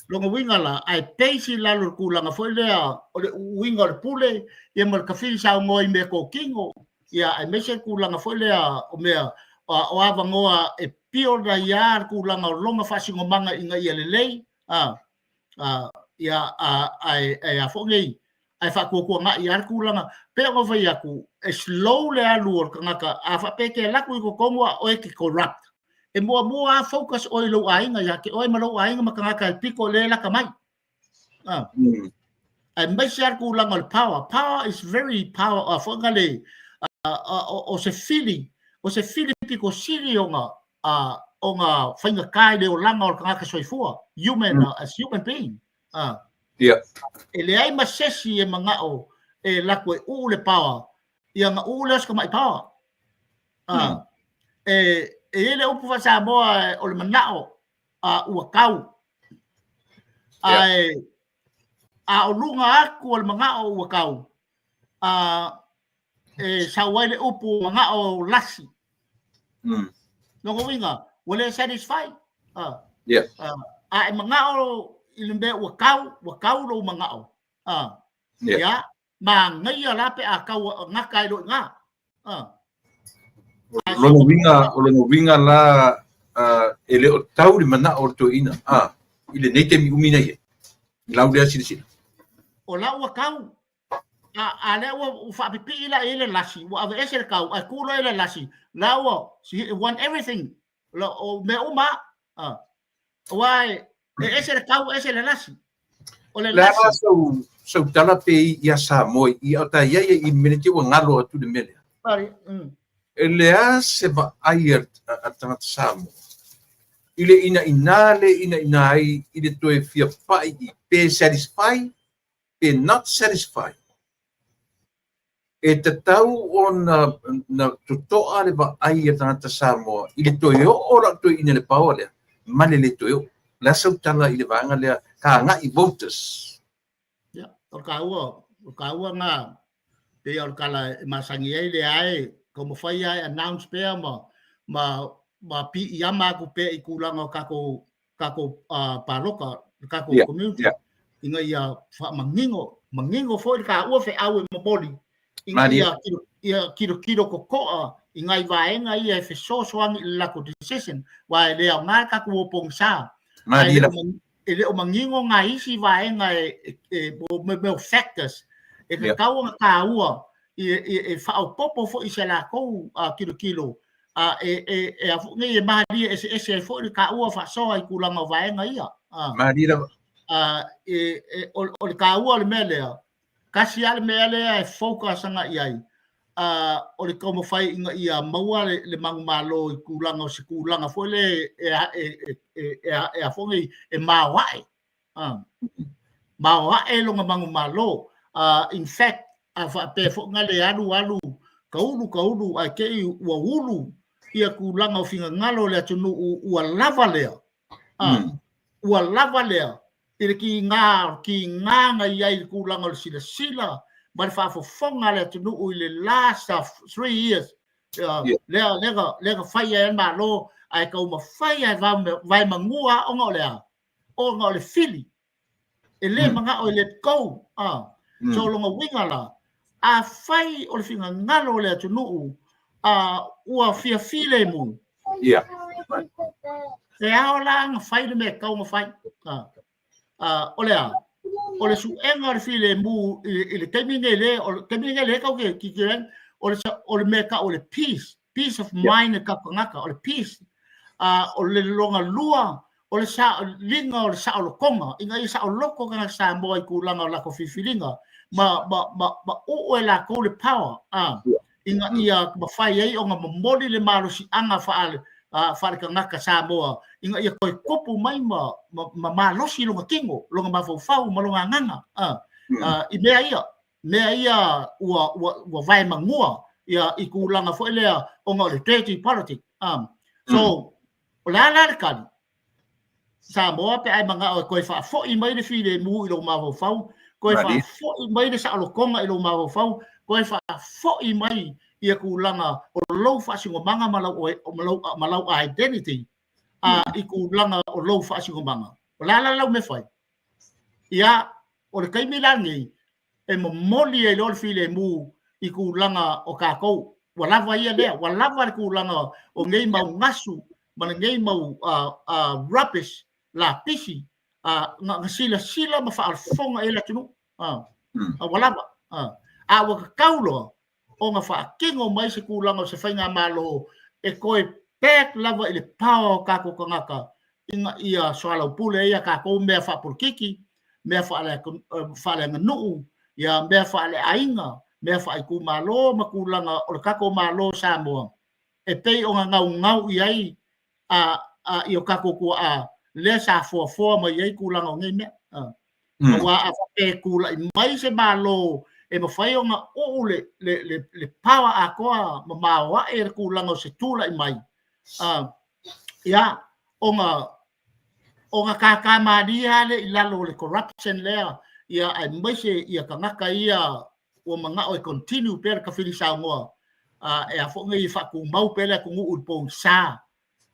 Lona uiga la, ae base i lalo o le tulaga foi lea o le uuiga o le pule ia ma le tafili saunoa i mea totino, ia aemaise le tulaga foi lea o mea o avanoa e build ai lava le tulaga o lona faasinomaga ina ia lelei, ia ae a foi nei, ae faatuatuanai lava le tulaga. Pei ona fai atu, e slow le alu o le tagata, a faapea e te alu atu i totonu a oe e te corrupt, e muamua lava focus oe i lou aiga ia te oe ma lou aiga ma tagata e pito lea e lata mai. Aemaise lava le tulaga o le power. Power is very power, a foi na le, o se fili, o se fili pito sili ona ona faigata i le olaga o le tagata soifua, human, as human being. E leai ma se isi e manao e alu atu e uu le power, ia ona uu lea o se tamai power. E i ai le upu faa-Samoa o le manao ua tau. Ae a o luga atu o le manao ua tau, e sau ai le upu manao lasi. Lona uiga, ua le satisfy. A e manao i le mea ua tau, ua tau lou manao. Ia, manaia la pe a tau gata ai loa i ina. Lona uiga, o lona uiga la e le o tau le manao o le toeaina i lenei taimi umi na i ai. I lau lea silasila. O la ua tau. A lea ua faapipii la i ai le lasi, ua aveese le tau, ae tu loa i le lasi, la ua, she want everything. O mea uma. Aua e ese le tau, ese le lasi. O le lasi. Le a sau tala pe ia Samoa i a ta ia i mele te ua ngalo atu le mea lea. E le a se vaai a tagata Samoa i le ina ina le ina ina ai i le toe fia pai i pe satisfy pe not satisfy. E tatau ona na totoa le vaai a tagata Samoa i le toe oo la toe ina le power lea ma le le toe oo. Le a sau tala i le vaega lea ka agai voters. Ia, o le taua, o le taua na pei o le tala e masani ai lea e taumafai lava e announce pea ma ma ma piiama atu pea i tulaga o tatou tatou palota, le tatou community, ina ia faamanino, manino foi le taua feau e momoli, ina ia ia tilotilo totoa i nai vaega ia e fesoasoani i le latou decision, aua e le aoga le tatou o pogisa. Ae e le o manino nai isi vaega e mea o factors e tatau ona taua e faaopoopo foi i se latou tilotilo e a foi nei e malie eseese ai foi le taua faasoa i tulaga o vaega ia. Malie lava. O le taua o le mea lea, tasi lava le mea lea e focus agai i ai, o le taumafai ina ia maua le manumalo i tulaga o se tulaga foi lea e a foi nei e maoae. Maoae lona manumalo. In fact, a faapea foi na le alu alu taulu taulu ae te i ua ulu ia tulaga o finagalo o le atunuu ua lava lea. Ua lava lea i le kiga kiga na i ai i le tulaga o le silasila ma le faafofoga a le atunuu i le last 3 years lea lea lea na fai ai le Malo ae taumafai ae vae magua ona o le a? Ona o le fili e le manao e let go. So lona uiga la, afai o le finagalo o le atunuu ua fia filemu, e ao la ona fai le mea e tatau ona fai. O le a? O le suega o le filemu i le taimi nei le, o le taimi nei le tau ke tilotilo ai, o le mea e tau o le peace, peace of mind e tatou tagata, o le peace. O le lona lua, o le liga o le saolotoga, ina ia saoloto tagata Samoa i tulaga o latou filifiliga, ma, ma, ma, ma uu e latou le power, ina ia mafai ai ona momoli le malosiaga faale-tagata Samoa, ina ia toe tupu mai ma, ma, ma malosi lona tino, lona mafaufau ma lona agaga, i mea ia, mea ia ua, ua, ua vaemanua ia, i tulaga foi lea ona o le dirty politics. So, o le a la le tali? Samoa pe a e manao e toe faafoi mai le filemu i lou mafaufau, toe faafoi mai le saolotoga i lou mafaufau, toe faafoi mai ia tulaga o lou faasinomaga ma lau, ma lau, ma lau identity i tulaga o lou faasinomaga. O le a la lau mea fai? Ia, o le taimi la lenei, e momoli ai loa le filemu i tulaga o tatou. Ua lava ia lea, ua lava le tulaga o nei mau gasu ma lenei mau rubbish lapisi na silasila ma faafofoga i ai le atunuu. Ua lava. A ua tatau loa ona faatino mai se tulaga o se faigamalo e toe back lava i le power o tatou tagata ina ia soalaupule ai a tatou mea faapolokiki, mea faaleaganuu, ia mea faaleaiga, mea faaitumalo ma tulaga o le tatou Malo o Samoa e pei ona naunau i ai a, a, i o tatou tuaa lea sa foafoa mai ai tulaga o nei mea. Aua a faapea e tulai mai se Malo e mafai ona uu le, le, le, le power atoa ma maoae le tulaga o se tulai mai, ia, ona ona kākā malie lava lea i lalo o le corruption lea, ia, aemaise ia tagata ia ua manao e continue pea le tafili saunoa, e a foi nei e faatumau pea le atunuu i le pogisa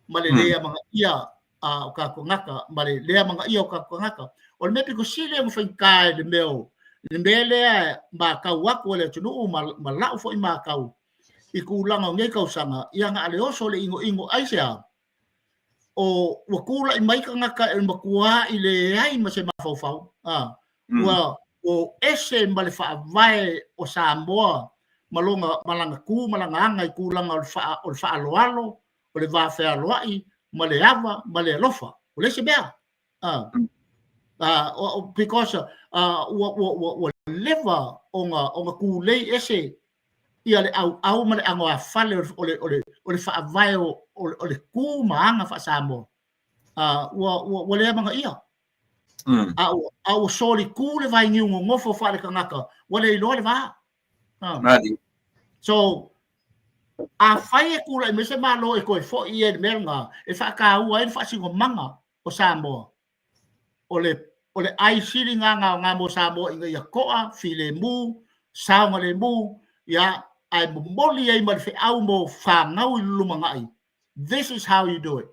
ma le le amanaia o tatou tagata, ma le le amanaia o tatou tagata. O le mea pito sili ona faigata i le mea o le mea lea e matau atu e le atunuu ma, ma lau foi matau i tulaga o nei tausaga, ia na o le oso le inoino. Aisea? O ua tulai mai tagata e matuai leai ma se mafaufau, ua ua ese ma le faavae o Samoa ma lona ma lana tu ma lana aga i tulaga o le faa, o le faaaloalo, o le va fealoai ma le ava ma le alofa. Ua leai se mea. Because ua, ua, ua, ua leva ona, ona tulei ese ia le ʻauʻau ma le anoāfale o le, o le, o le faavae o, o le tu ma aga faa-Samoa, ua, ua, ua le amanaia. A ua, a ua solitu le vainiu nonofo faale-tagata, ua le iloa le va. So, afai e tulai mai se Malo e toe foi i ai i le mea lena, e faataua ai le faasinomaga o Samoa, o le, o le ai sili lena mo Samoa ina ia toa, filemu, saogalemu, ia, ae momoli ai ma le feau mo fanau i le lumanai, this is how you do it.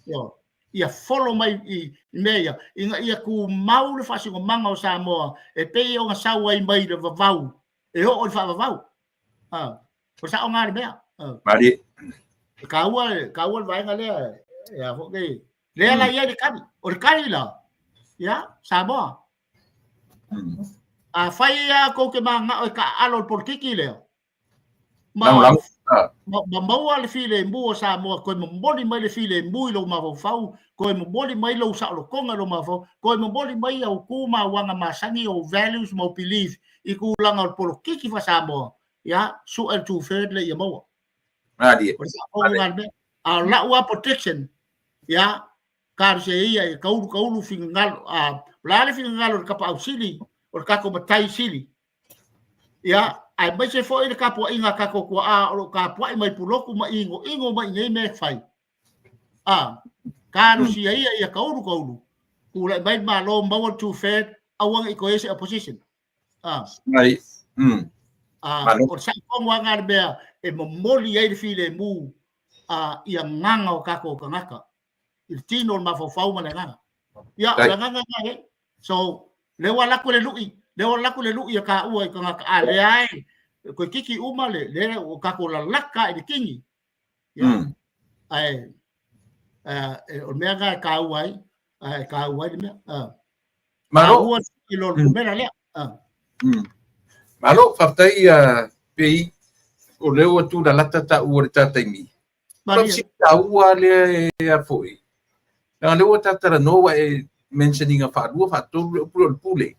Ia, ia follow mai i mea ia, ina ia tumau le faasinomaga o Samoa e pei ona sau ai mai le vavau, e oo i le faavavau. O le sao lena le mea. Malie. E taua, e taua le vaega lea, e a foi nei. Lea la i ai le tali. O le tali la, ia, Samoa. Afai lava tou te mananao e taaalo i le polokiki lea, ma, ma, ma maua le filemu o Samoa, toe momoli mai le filemu i lou mafaufau, toe momoli mai lou saolotoga i lou mafaufau, toe momoli mai au tu ma au aga masani, ou values ma ou belief i tulaga o le polokiki faa-Samoa, ia, sue le two-third lea ia maua. Malie. O le saolotoga lena le mea. A o lau lava protection, ia, talosia ia e kaulu kaulu finagalo, a, o le a le finagalo o le Tapaau Sili, o le tatou Matai Sili, ia, aemaise foi le tapuaiga a tatou tuaa o lo o tapuai mai Pulotu ma inoino mai i nei mea e fai. A, talosia ia ia kaulu kaulu, tulai mai le Malo maua le two-third, aua ne i toe i ai se opposition. Ah. Mai. Ah, o le saofogo lava le mea e momoli ai le filemu i agaga o tatou tagata, i le tino o le mafaufau ma le agaga. Ia, o le agaga lena e. So, lea ua alu atu le lui, lea ua alu atu le lui a taua i tagata, a lea e, toeitiiti uma le, lea ua tatou lalaka i le kini. Ia, ae, o le mea lena e taua ai, e taua ai le mea. Malo. Taua i lo le numera lea. Malo, faafetai PI, o lea ua tulalata taua i le ta taimi. Maria. Taua lea e a foi. Leaga lea ua ta talanoa ua e mention ina faalua faatolu le upu lea o le pule.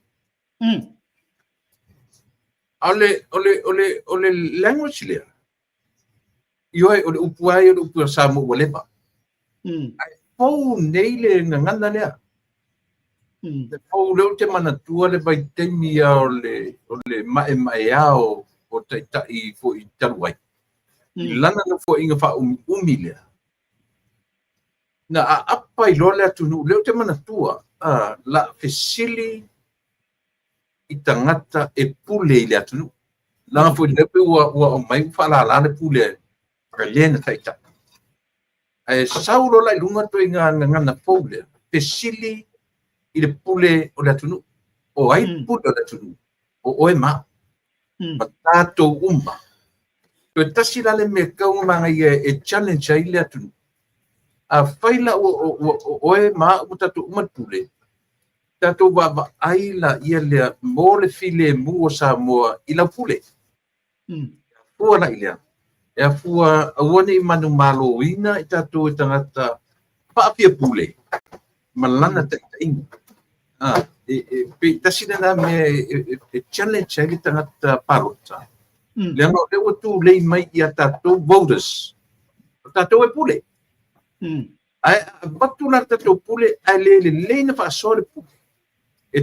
A o le language lea, ioe, o le upu ai o le upu a Samoa ua leva. Ae fou nei le gagana lea. Le fou lea ou te manatua le vaitaimi ia o le maemaea o taitai foi talu ai. I lana nofoaiga faaumiumi lea, na aapa ai loa le atunuu. Lea ou te manatua, la fesili i tagata e pule i le atunuu. Leaga foi lea pe ua aumai ua faalala le pule a le na taitai. Ae sau loa la i luga ituaiga gagana fou lea, fesili i le pule o le atunuu. O ai pule o le atunuu? O oe ma au. Ma tatou uma. Toe tasi la le mea tau manaia e challenge ai le atunuu. A fai la ua o oe ma au ma tatou uma le pule, tatou vaavaai la ia lea mo le filemu o Samoa i lau pule. Fua la i lea. E afua aua ne i manumaloina i tatou e tagata faafia pule ma lana taitaiga. E pe tasi lena mea e challenge ai le tagata palota. Leaga o lea ua tulei mai ia tatou voters. O tatou e pule. Ae avatu la le tatou pule ae le lelei na faasoa le pule. E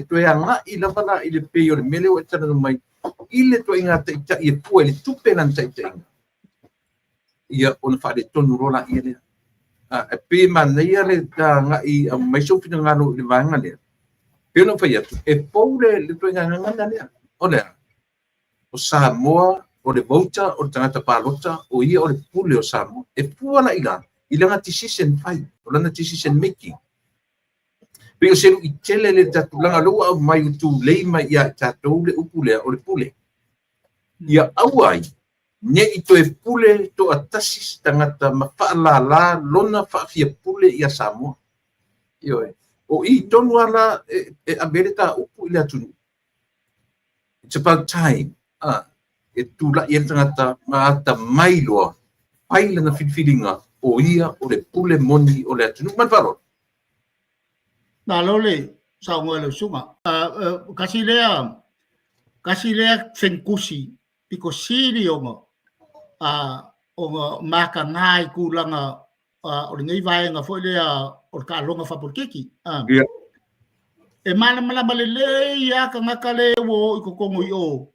toe agai lava la i le pei o le mea lea ua e talanoa mai i le ituaiga taitai e fua i le tupe lana taitaiga. Ia ona faaletonu loa la ia lea. E pei e manaia le agai aumai sou finagalo i le vaega lea. Pei ona ou fai atu, e fou le ituaiga gagana lea. O le a? O Samoa, o le voter, o le tagata palota, o ia o le pule o Samoa. E fua la i la, i lana decision fai, o lana decision making. Pei o se lui tele le tulaga lea ua aumai ua tulei mai ia i tatou le upu lea o le pule. Ia aua ai, ne i toe pule toatasi se tagata ma faalala lona faafia pule ia Samoa. Ioe. O i tonu ala e ave le ta upu i le atunuu. It's about time. E tula'i ai le tagata ma ata mai loa, fai lana filifiliga o ia o le pule moni o le atunuu. Ma le faaaloalo. Malo le saunoa i lau susuga. Kasi lea fenukusi pito sili ona mataga i tulaga o lenei vaega foi lea o le taaloga faapolokiki. E malamalama lelei lava tagata le ua o i totonu i o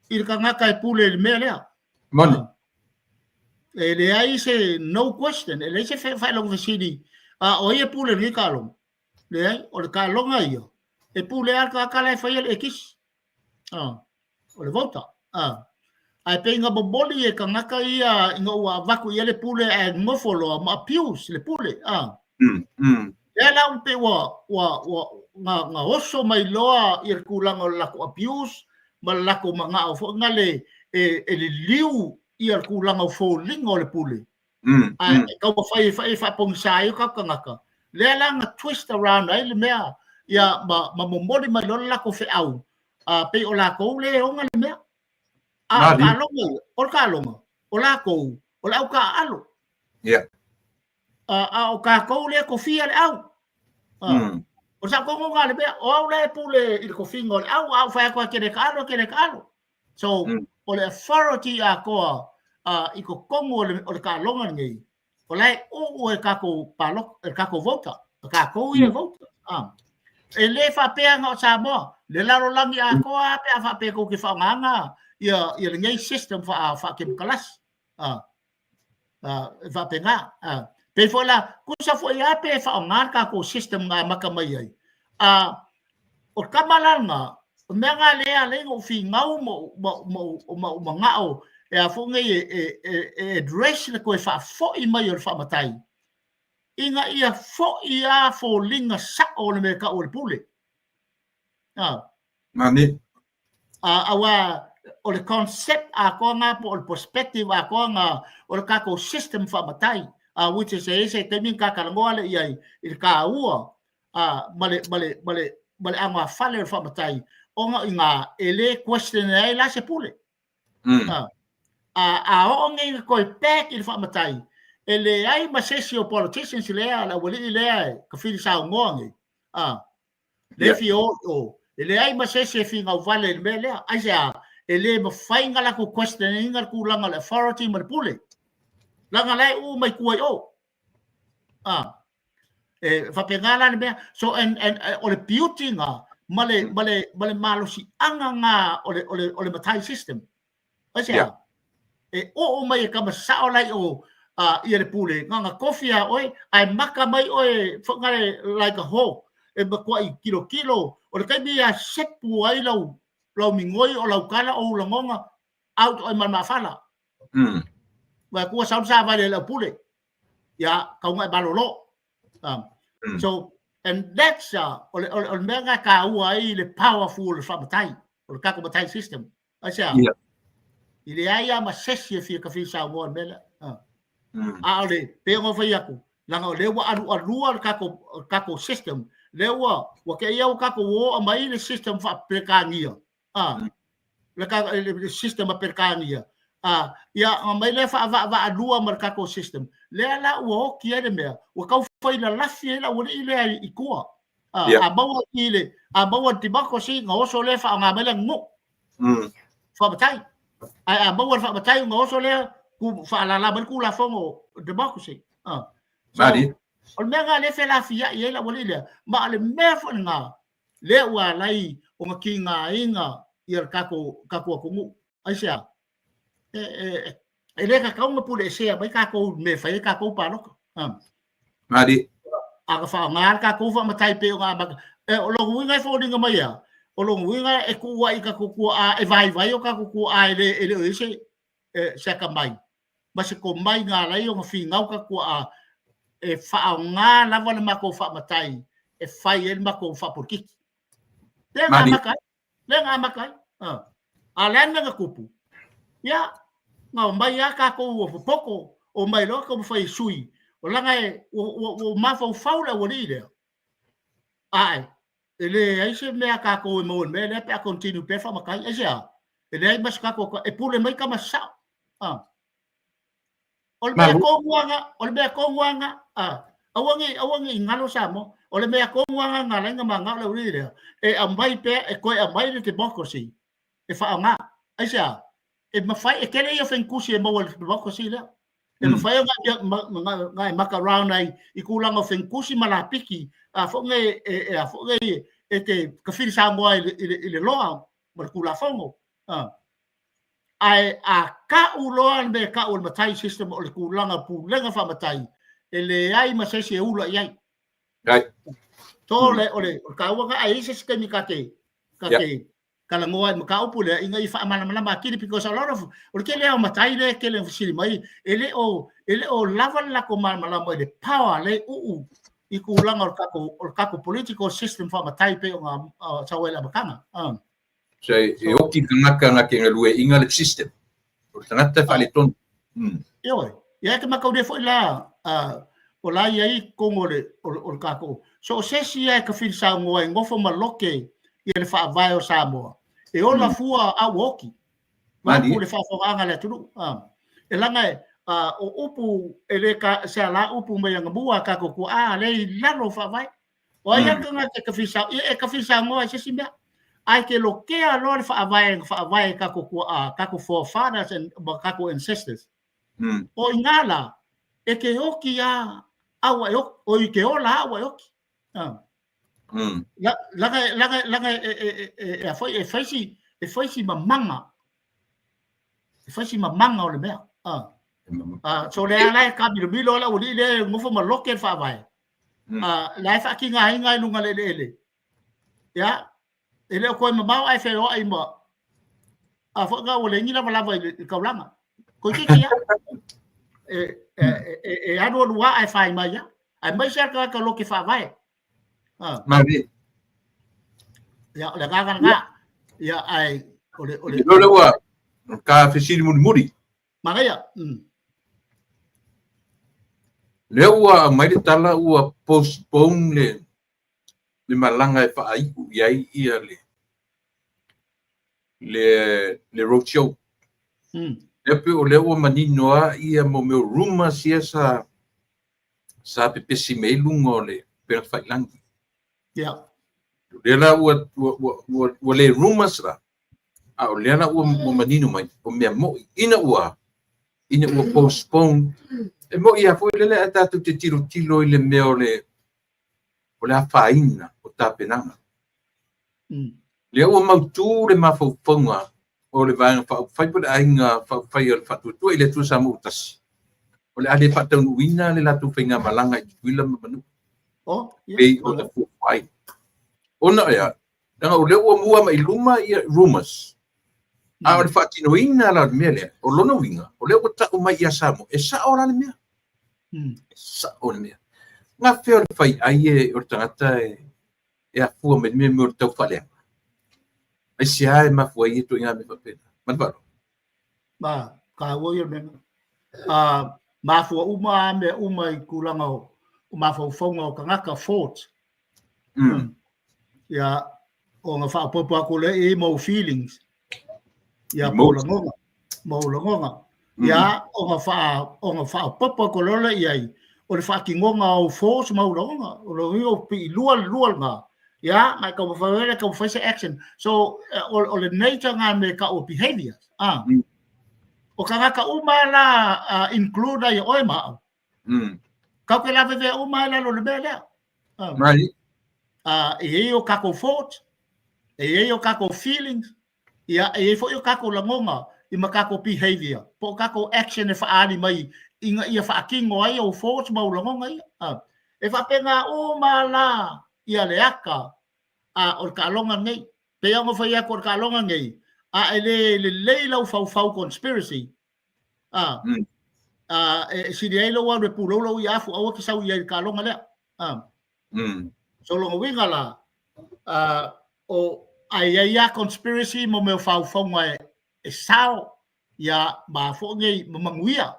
i le tagata e pule i le mea lea. Moni. E leai se no question, e leai se faailoga fesili, o ai e pule i lenei taaloga? Leai, o le taaloga ia, e pule lava le tagata la e faia le ekisi. O le voter. Ae pei na momoli e tagata ia ina ua avatu i ai le pule ae nofo loa ma abuse le pule. Lea la ua pei ua na oso mai loa ia le tulaga o le latou abuse ma le latou manao foi na le e liliu ia le tulaga o foliga o le pule. Ae taumafai e faapogisa ai o tatou tagata. Lea la na twist around ai le mea ia ma momoli mai loa le latou feau pei o latou le ona le mea. A o le taaloga ia, o le taaloga, o latou, o le au taaalo. A o tatou lea tofia le au. O le saotogoga le mea, o au la e pule i le tofiga o le au, a ou fai atu e te le taalo, e te le taalo. So, o le authority atoa i totonu o le taaloga lenei, o la e uu e tatou palota, e tatou voter, o tatou ia voter. E le faapea na o Samoa, le lalolagi atoa pe a faapea tou te faaaogaina ia lenei system faakemokalasi. E faapena. Pei foi la, tusa foi lava pe faaaoga le tatou system na amata mai ai. O le tama la lena, o mea na lea ala ai ona ou finau ma ou manao e a foi nei e address le toe faafoi mai o le faamatai, ina ia foi lava foliga sao o le mea e tau o le pule. Mani. Aua o le concept atoa na po o le perspective atoa na o le tatou system faamatai, which is e i ai se taimi na ta talanoa lea i ai i le taua ma le anofale o le faamatai ona i ina e le question ai la se pule. A oo nei na toe back i le faamatai, e leai ma se isi o politicians lea, le aualii lea e kafili saunoa nei, a, le fia o i o, e leai ma se isi e finau vale i le mea lea. Aisea? E le mafai ona latou question ina le tulaga o le authority ma le pule. Leaga la e uu mai tua i o. A, e faapena la le mea. So, and o le beauty na, ma le malosiaga na o le matai system. Aisea? E oo mai e kama sao lai o ia le pule, nga tofi a oe, ae maka mai oe whangare like a hawk, e matuai kilo kilo, o le taimi a sepu ai lau migoi o lau kala o ulagonga, out oe ma le maafala. Wa kua sau sa vale lau pule. Ia, kaunga e malolo. So, and that's o le mea nga kāua ai le powerful o le faamatai, o le kako matai system. Aisea? I leai a ma sesi e fia kawhi saunoa le mea lea. A o le pe ona fai atu, leaga o lea ua alualua le kako system, lea ua ke ia ua kako o a mai le system faaperekania. Le system a Perekania. Ia, nga mai lea faavaavaalua ma le kako system. Lea la ua oki ai le mea, ua tau fai lalafi ai la ua lii lea i tua. A maua i le, a maua le democracy, nga oso lea whaonga mai lea ngo. Whaamatai. Ai a maua le whaamatai nga oso lea ku whaalala mai ku la fongo democracy. So, Mari. o le mea nga le felafia i ai la ua lii lea, ma o le mea foi nga lea ua alai o nga ki ngā inga ia le kako atunuu. Aisea? E le kakau nga pule e sea mai kākou me whai e kākou pāloka. Mari. A ka whaonga le kākou whaamatai pe o ngā maka. E, o longu uinga e whaoringa mai a, o longu uinga e kuua i kako kua a, e vai vai o kako kua a e le o ese e, se aka mai. Ma se ko mai ngā lai o ngā whingau ka kua a, e whaonga lava le mako whaamatai e whai e le mako whaapolokiki. Lea ngā maka ai. Lea ngā maka ai. A le ana nga kupu. Ia, ngā o mai a kākou ua popoko, o mai loa ka mawhai sui. O langa e, ua mawhau fau le awali lea. Ae, e le ai se mea kākou e maua mea lea pe a continue pe whamakai. Ai se a, e le ai mas kākou, e pule mai ka masao. O le mea konguanga, o le mea konguanga, aua nge i ngalo Samoa, o le mea konguanga ngā lainga ma ngā o le uri lea, e aumai pea, e koe aumai le democracy, e whaonga. Ai se a, e mawhai, e kele ia whenkusi e maua le democracy lea. E mawhai o ngā e maka round ai i kūlanga o whenkusi ma la piki, a fo nge, e a fo nge, e te kawhiri Samoa i le loa, ma le kūlafongo. Ae a ka'u loa le mea ka'u o le matai system o le tulaga pulega faamatai, e leai ma se isi e ula i ai. So le o le taua lena, ae i ai se isi taimi ka te ka te talanoa ai ma mataupu lea ina ia faamalamalama atili, because a lot of o le tele lava o matai lea e tele ina fesili mai, e le o lava le latou malamalama i le power lea e uu i tulaga o le tatou political system faamatai pei ona sau ai i le amataga. So e oki tagata na ke galue inga le system. O le tagata e faaletonu. Ioe. Ia e te mataulia foi la, o la i ai totonu o le tatou. So o se isi ia e kafili saunoa e nofo ma loke ia le faavae o Samoa, e ola fua a ua oki. Vaeatu le faafofogaaga a le atunuu. E laga e, o upu e le ka, se ala upu mai agamua a tatou tuaa lea i lalo o faavae. O ai a tagata e kafili ia e kafili saunoa i se isi mea. Ae ke lokea loa le faavae na faavae e tatou tuaa, tatou forefathers and ma tatou ancestors. O i ngā la, e ke oki a aua e oki, o i ke ola a ua e oki. Laga e a foi e faisi mamaga. E faisi mamaga o le mea. So le ala e kamilomilo ala ua lii le ngofo ma loke le faavae. La e faatigaina ai luga le eleele. Ia, e le o toe mamao ae feoai ma a foi nga ua leai ni lavalava i le taulaga. Toeitiiti lava. E alualu lava ae fai mai lava. Aemaise lava le tagata loke faavae. Malie. Ia, o le agaga lena. Ia, ae o le Lole ua ka fesili mulimuli. Manaia. Lea ua aumai le tala ua postpone le malaga e faaiu i ai ia le road show. Lea pei o lea ua manino lava ia mo mea o rumors ia sa pepesi mai ai luga o le upega tafailagi. O lea la ua le rumors la, a o lea la ua manino mai, o mea moni ina ua postpone. E moni lava foi lele ae tatou te tilotilo i le mea o le afaina o tapenaga. Lea ua mautu le mafaufauga o le Vaega Faaupufai po o le Aiga Faaupufai o le Faatuatua i le Atua Samoa ua Tasi, o le a le faataunuuina le latou faigamalaga i Tutuila ma Manua pei ona fuafua ai. Ona ea, leaga o lea ua mua mai i luma ia rumors, a o le faatinoina la o le mea lea, o lona uiga, o lea ua tau mai ia Samoa, e sao la le mea. E sao le mea. Gafea o le fai ai e o le tagata e afua mai le mea o le tau faaleaga. Ai se e mafua ai e ituaiga mea faapena. Ma le faaaloalo. Ma, taua ia mea. Mafua uma a mea uma i tulaga o mafaufauga o tagata thoughts. Ia, o na faaopoopo atu lea i mau feelings. Ia, po o lagoga. Mau lagoga. Ia, o na faaopoopo atu loa lea i ai, o le faatinoga o thoughts ma lagoga. O lo ia o i lua lua lena. Ia, ma e taumafai ai taumafai se action. So, o le nature nga me ka o behavior. Ah. O tagata uma la include ai oe ma au. Kau ke lawe vea uma ai lalo le mea lea. Mai. E i ai o kākou thoughts, e i ai o kākou feelings, ia, e i ai foi o kākou lagoga i ma kākou behavior, po o kākou action e whaali mai ina ia whaakino ai o thoughts ma o lagoga ia. E whaapenga uma la ia le aka a o le taaloga nei. Pei ona fai atu o le taaloga nei, a e le lelei lau faufau conspiracy, e sili ai lou alu e pulou lou ia afu aua ke sau i ai le taaloga lea. So lona uiga la, o ai ai a conspiracy mo mea o faufauga e sao, ia ma foi nei ma manuia.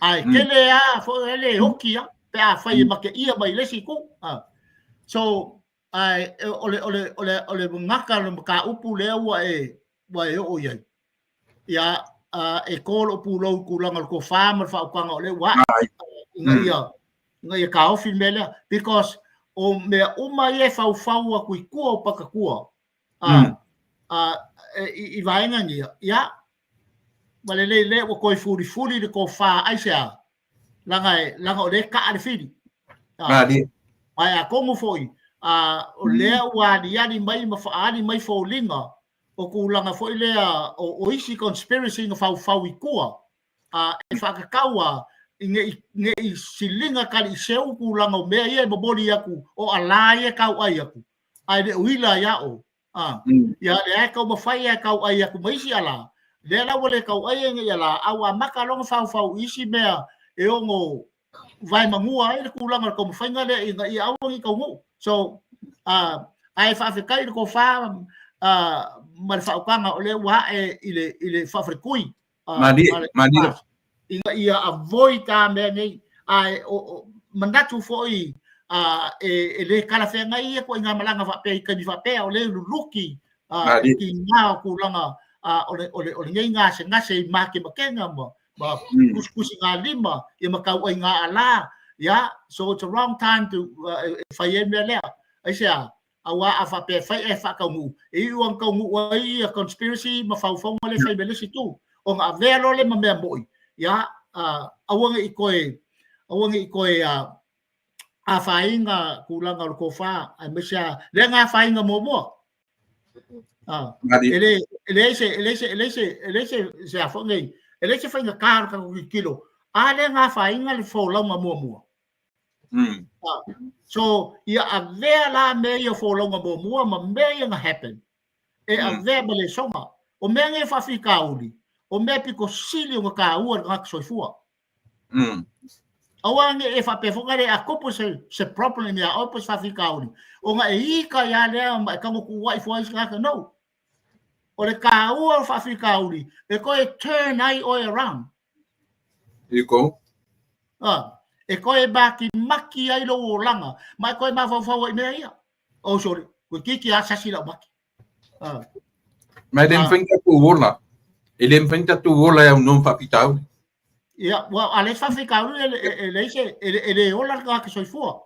Ae tele a foi e le oki a, pe a fai e make ia mai le isi itu. So, ae o le gata o le mataupu lea ua e oo i ai. Ia, e kō lou pulou i tulaga o le tofa ma le faautaga o lea ua ae ina ia taofi le mea lea. Because o mea uma ia e faufau atu i tua o patatua i vaega ia, ia, ma lelei lea ua toe fulifuli le tofa ai se a, laga o lea e kaa le fili. Malie. Ae atonu foi, o lea ua aliali mai ma faaali mai foliga o tulaga foi lea o isi conspiracy na faufau i tua, e faatatau a nei siliga tali i seu tulaga o mea ia e momoli atu o alā ia e tauai atu, ae le o ila ia o. Ia lea e taumafai e tauai atu ma isi alā, lea la ua le tauai ai nei alā, a ua amata loa ona faufau i isi mea e ono vae manua ai le tulaga o le taumafaiga lea ina ia aua ne i taunuu. So, ae faafetai i le tofa ma le faautaga o lea ua ae i le faafaletui. Malie, malie. Ina ia avoid ta mea nei. Ae manatu foi e le talafeagai ia ituaiga malaga faapea i taimi faapea o lea e luluki ki ngā o tulaga o lenei gasegase i makemakega ma kusikusi ngā lima ia ma tauai ngā alā. Yeah, so it's a wrong time to e fai ai mea lea. Ai se a, aua a faapea e fai e faataunuu, e iu ana taunuu ai ia conspiracy ma faufauga le fai me le isi itu. Ona avea loa lea ma mea moi, ia, aua ne i toe, aua ne i toe afaina tulaga o le tofa, aemaise a, lea na afaina muamua. Malie. E le, e leai se, e leai se, e leai se, e leai se, se a foi nei, e leai se faigata o le tatou tilotilo. A lea na afaina le folauga muamua. So, ia avea la mea ia folauga muamua ma mea ia na happen. E avea ma lesoga. O mea nei faafitauli, o mea pito sili o na taua i le tagata soifua. Aua ne e faapea foi le a tupu se problem ia oe po se faafitauli. Ona e ika ia lea ma e tago tuuai fua isi tagata. No. O le taua o faafitauli, e toe turn ai oe around. I ko. E toe makimaki ai lou olaga, ma e toe mafaufau ai i mea ia. Oh, sorry. Koe kiki a sasi lau maki. Ma e le mafai ona tatou ola. E le mafai ona tatou ola e aunoa ma faafitauli. Ia, ua a leai se faafitauli e leai se e le ola le tagata soifua.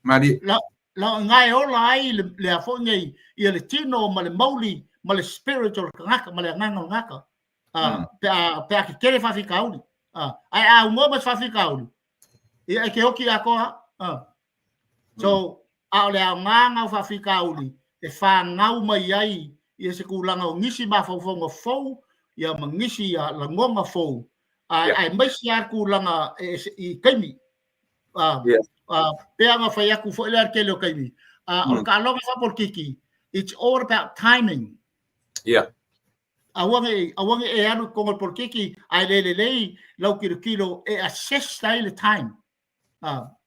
Malie. La la nga e ola ai le le a foi nei ia le tino ma le mauli ma le spirit o le tagata ma le agaga o le tagata. Pe a pe a tetele faafitauli. Ae a aunoa ma se faafitauli, ia e te oti atoa. So, a o le aoga na o faafitauli e fanau mai ai ia se tulaga o nisi mafaufauga fou ia ma nisi ia lagona fou, aemaise lava le tulaga i taimi. Pei ona fai atu foi lea i le tele o taimi, o le taaloga faapolokiki, it's all about timing. Aua ne aua ne i e alu i totonu o le polokiki ae le lelei lau tilotilo e assess ai le time.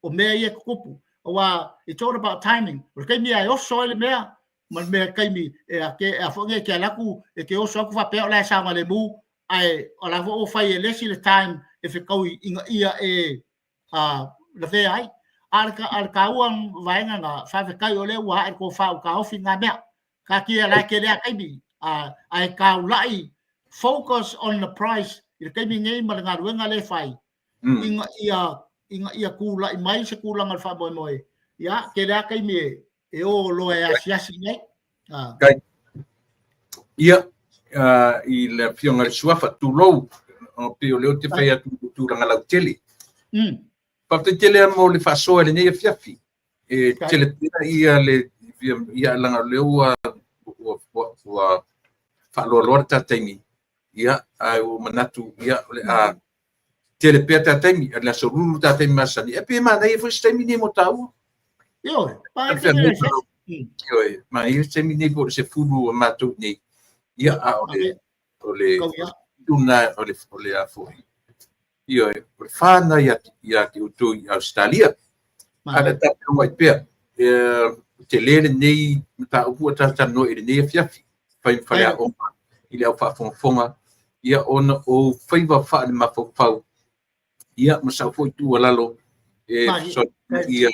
O mea ia e tutupu. Aua it's all about timing. O le taimi lava e oso ai le mea, ma le mea taimi e a ke a foi nei e te alu atu, e te oso atu faapea o la e saogalemu, ae o la foi ua fai e le isi le time e fetaui ina ia e lavea ai. A o le taua vaega na, faafetai o lea ua ae le tofa ua taofi na mea. Taatia la e tele lava taimi, ae taulai focus on the prize i le taimi nei ma le galuega lea e fai, ina ia ina ia tulai mai se tulaga o le faamoemoe. Ia, tele lava taimi e o loa e asiasi i ai. Kai. Ia, i le afioga i le Suafa, tulou, pei o lea ou te fai atu i le tulaga lautele. Faafetai tele lava mo le faasoa i lenei afiafi. E tele pea ia le ia leaga o lea ua ua ua, ua faaloaloa le ta taimi. Ia, ae ua manatu ia o le a tele pea ta taimi, le aso lulu ta taimi masani. E pe manaia foi se taimi nei mo tāua. Ioe, Ioe, manaia se taimi nei po o le 10 o matou nei. Ia, a o le o le tuna o le o le a foi. Ioe, o le fa lena ia ia te outou i Ausetalia. A le tatou pea, e tele lenei mataupu ua talatalanoa i lenei afiafi, fai ma faleaoga i le au faafogafoga, ia ona o faiva faale-mafaufau, ia ma sau foi tuualalo e fesoasoani ia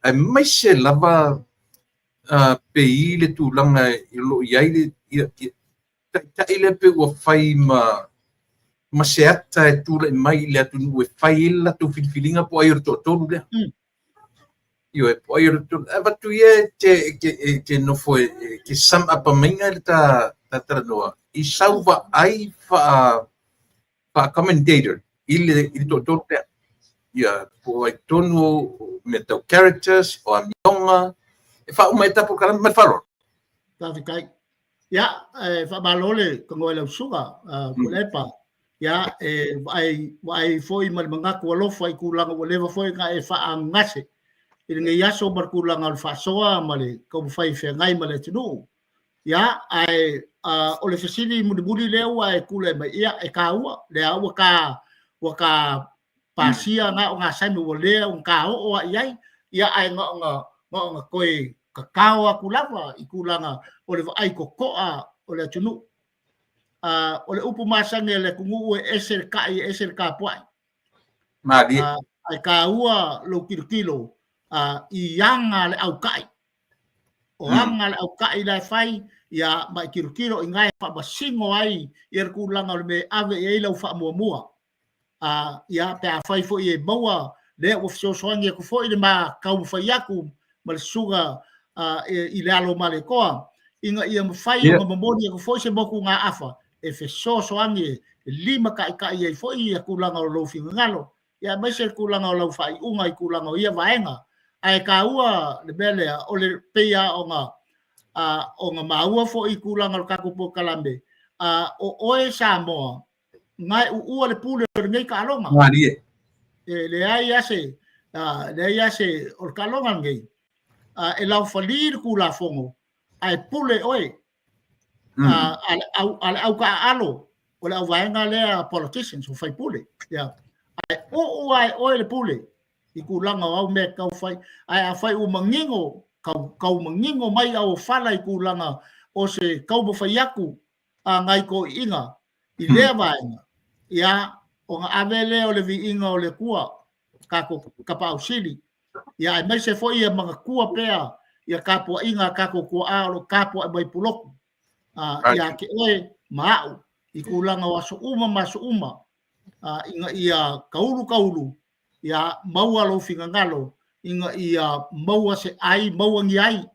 aemaise lava pei le tulaga o lo o i ai le ia, taitai lea pei ua fai ma se ata e tulai mai i le atunuu e fai ai le latou filifiliga po o ai o le toatolu lea. Ioe, po o ai o le toatolu. Avatu ia e te nofo e te sum up maiga le ta talanoa i sau vaai faa commentator i le toatolu lea. Ia, po o ai tonu o mea tau characters, o amioga, e faauma ai ta polokalame ma le faaaloalo. Faafetai. Ia, e faamalo le tagoa i lau susuga, Tuilaepa. Ia, e vaai, vaai foi ma le manatu alofa i tulaga ua leva foi ona e faaagase i lenei aso ma le tulaga o le faasoa ma le taumafai e feagai ma le atunuu. Ia, ae o le fesili mulimuli lea ua e tulai mai, ia, e taua, lea ua ta, ua ta pasia na o assignment ua lea ua ta oo lava i ai, ia, ae na ona, na ona toe tatao atu lava i tulaga o le vaai totoa o le atunuu. O le upu masani a le atunuu e ese le ta'i e ese le tapuai. Malie. Ae taua lou tilotilo i aga a le autai. O aga a le autai la e fai, ia ma e tilotilo i ina e faamasino ai ia le tulaga o le mea e ave i ai lau faamuamua. Ia, pe afai foi e maua lea ua fesoasoani atu foi le ma taumafai atu ma le susuga i le alo o Malietoa ina ia mafai ona momoli atu foi se motugaafa e fesoasoani e limataitai ai foi ia tulaga o lou finagalo, ia aemaise le tulaga o lau faaiuga i tulaga o ia vaega. Ae taua le mea lea, o le pei lava ona ona maua foi i tulaga o le tatou polokalame, o oe Samoa, na e uua le pule o lenei taaloga. Malie. E leai lava se, leai lava se, o le taaloga lenei, e laofali le Tulafono, ae pule oe. A le au taaalo, o le auvaega lea politicians, o faipule. Ia. Ae uu lava e oe le pule i tulaga o au mea e tau fai. Ae afai ua manino, kau manino mai auofala i tulaga o se taumafai atu a nai toeaiina i lea vaega, ia, ona ave lea o le viiga o le Atua, tatou Tapaau Sili, ia aemaise foi ia manatua pea ia tapuaiga a tatou tuaa o lo o tapuai mai Pulotu, ia te oe ma a'u. I tulaga o aso uma ma aso uma, ina ia kaulu kaulu, ia maua lou finagalo, ina ia maua se ai, maua ni ai.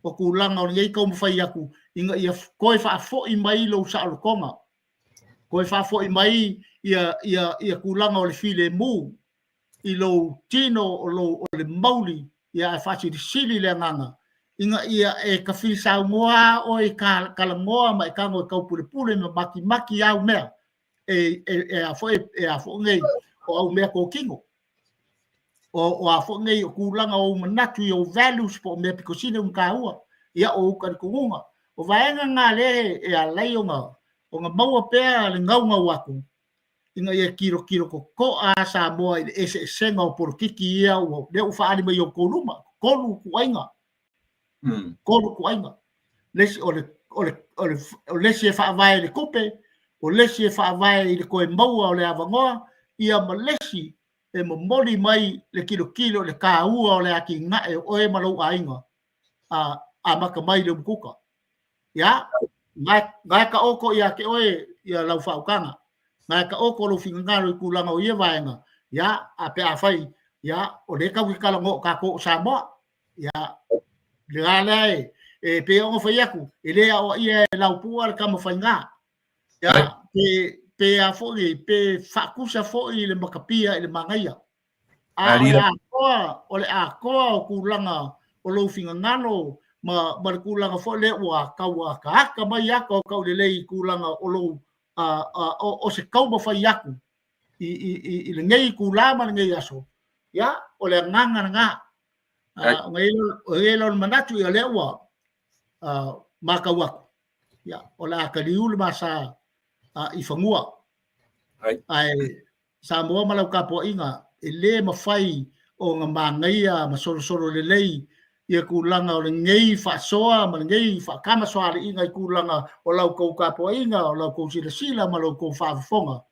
O tulaga o lenei taumafai atu, ina ia toe faafoi mai lou saolotoga, toe faafoi mai ia tulaga o le filemu i lou tino o lou o le mauli, ia ae faasilisili le agaga ina ia e tafilisaunoa oe, talanoa ma e tago e taupulepule ma matimati au mea e a foi e a foi nei o au mea totino o a foi nei o tulaga o ou manatu i ou values po o mea pito sili ona taua, ia o ou talitonuga. O vaega na lea e ala ai ona maua pea le naunau atu ina ia tilotilo totoa Samoa i le eseesega o polokiki ia lea ua faaali mai i outou luma. Tolu ituaiga. Tolu ituaiga. Le isi o le isi e faavae i le tupe, o le isi e faavae i le toe maua o le avanoa, ia ma le isi e momoli mai le tilotilo i le taua o le atinae o oe ma lou aiga, amata mai le umukuka. Ia, gae taoto ia te oe ia lau faautaga, gae taoto lou finagalo i tulaga o ia vaega, ia, a pe a fai, ia, o lea tatou te talanoa o tatou o Samoa. Ia, le la lea e pei ona fai atu, e le aoaia e Laupua le tama faiga. Ia, pe a foi, pe faatusa foi le matapia i le manaia. A o le atoa o tulaga o lou finagalo ma le tulaga foi lea ua tau ataata mai ata o taulelei i tulaga o lou o se taumafai atu i lenei itula ma lenei aso, ia, o le agaga lena. O i ai le manatu, ia lea ua matau atu, ia, o le a taliu le masa i fanua. Ae Samoa ma lau tapuaiga, e le mafai ona manaia ma solosolo lelei ia tulaga o lenei faasoa ma lenei faatamasoaliiga i tulaga o lau tou tapuaiga, o lau tou silasila ma lau tou faafofoga,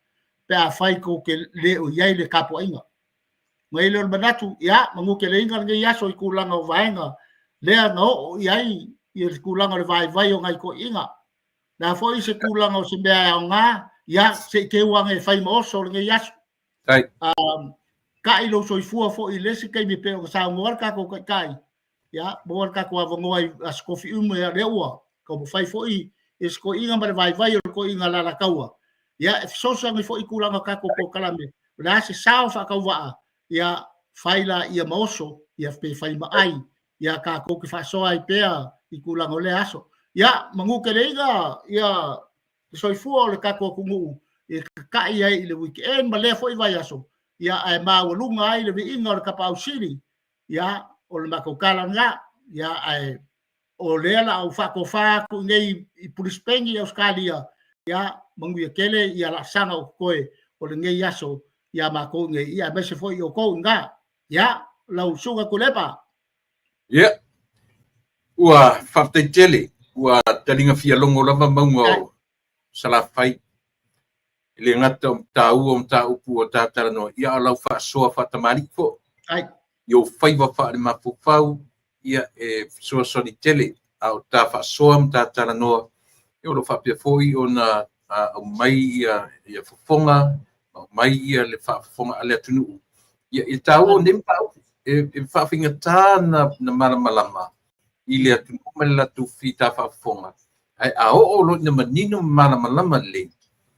pe a fai tou te le o i ai le tapuaiga. Mai le o le manatu, ia, manuteleina lenei aso i tulaga o vaega lea na oo i ai ia le tulaga o le vaivai o nai toeaiina. Le a foi se tulaga o se mea e aoga, ia, se i teu ane e fai ma oso lenei aso. Kai lou soifua foi i le isi taimi pei ona saunoa le tatou taitai, ia, maua le tatou avanoa i aso tofi uma, ia, lea ua taumafai foi i se toeaina ma le vaivai o le toeaina Alataua, ia, e fesoasoani foi i tulaga o tatou polokalame, o le a se sao faatauvaa, ia, fai la ia ma oso, ia pe fai ma ai, ia tatou te faasoa ai pea i tulaga o lea aso. Ia, manuteleina ia le soifua o le tatou atunuu e tata'i ai i le weekend ma lea foi vaiaso, ia, ae maualuga ai le viiga o le Tapaau Sili, ia, o le matou tala lena, ia, ae o lea la ou faatofa atu i nei i Brisbane i Ausetalia, ia, manuia tele ia laasaga o totoe o lenei aso ia matou nei, ia, aemaise foi o outou i ina. Ia, lau susuga Tuilaepa. Ia, ua faafetai tele, ua taliga fialogo lava mauga o Salafai. E le gata o taua o mataupu ua ta talanoa, ia a o lau faasoa faatamalii foi. I ou faiva faale-mafaufau, ia e fesoasoani tele, a o ta faasoa ma ta talanoa, ia o lo o faapea foi ona aumai ia fofoga, aumai ia le faafofoga a le atunuu. Ia e taua o nei mataupu, e faafaigata na malamalama i le atunuu ma le latou fita faafofoga, ae a oo loa ina manino ma malamalama lelei,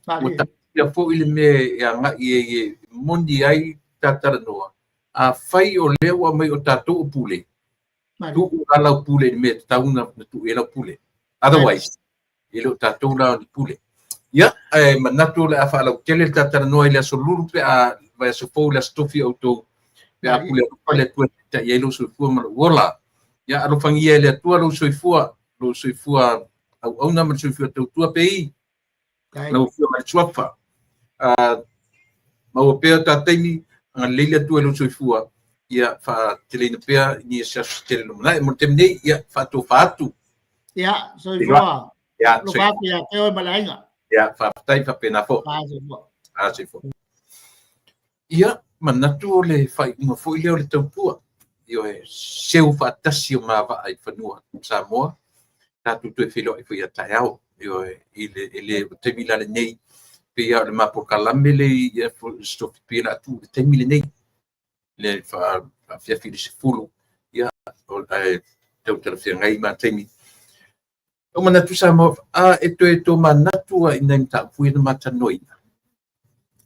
ua taatia foi le mea e agai ai e moni ai ta talanoa. A fai o lea ua aumai o tatou o pule, tuu la lau pule i le mea e tatau ona tuu i ai lau pule. Otherwise, e le o tatou la o ni pule. Ia, ae manatu o le a faalautele le ta talanoa i le aso Lulu pe a vaiaso fou i le aso Tofi o outou, pe a pule alofa le Atua e taitai ai lou soifua ma lou ola. Ia, alofagia e le Atua lou soifua, lou soifua auauna ma le soifua tautua pei lau Afioga i le Suafa. Maua pea ta taimi, agalelei le Atua i lou soifua, ia faateleina pea i se aso se tele lumanai. Mo le taimi nei, ia faatofa atu. Ia, soifua. Ia, alofa atu ia te oe ma le aiga. Ia, faafetai faapena foi. A soifua. Ia, manatu o le faaiuga foi lea o le tautua. Ioe, seu faatasi o mavaa i fanua Samoa, tatou toe feiloai foi ia taeao. Ioe, i le taimi la lenei, pei lava o le ma polokalame le i SOFP o le a tuu i le taimi lenei, le faafiafi i le 10, ia, ae tau talafeagai ma taimi. Ua ou manatu Samoa, a e toe tomanatu lava i nai mataupu ia na ma talanoaina,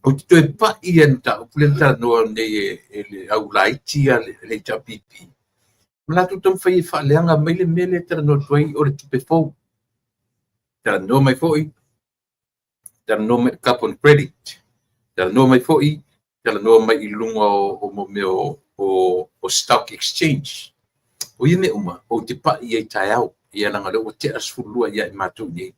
ou te toe pai lava i le mataupu lea na talanoa nei e le au laiti a le HRPP, ma latou taumafai e faaleaga mai le mea lea e talanoa atu ai o le tupe fou. Talanoa mai foi, talanoa mai i le carbon credit, talanoa mai foi, talanoa mai i luga o mea o stock exchange. O ia mea uma, ou te pai i ai taeao, ia leaga o lea ua tea le 12 ia i matou nei,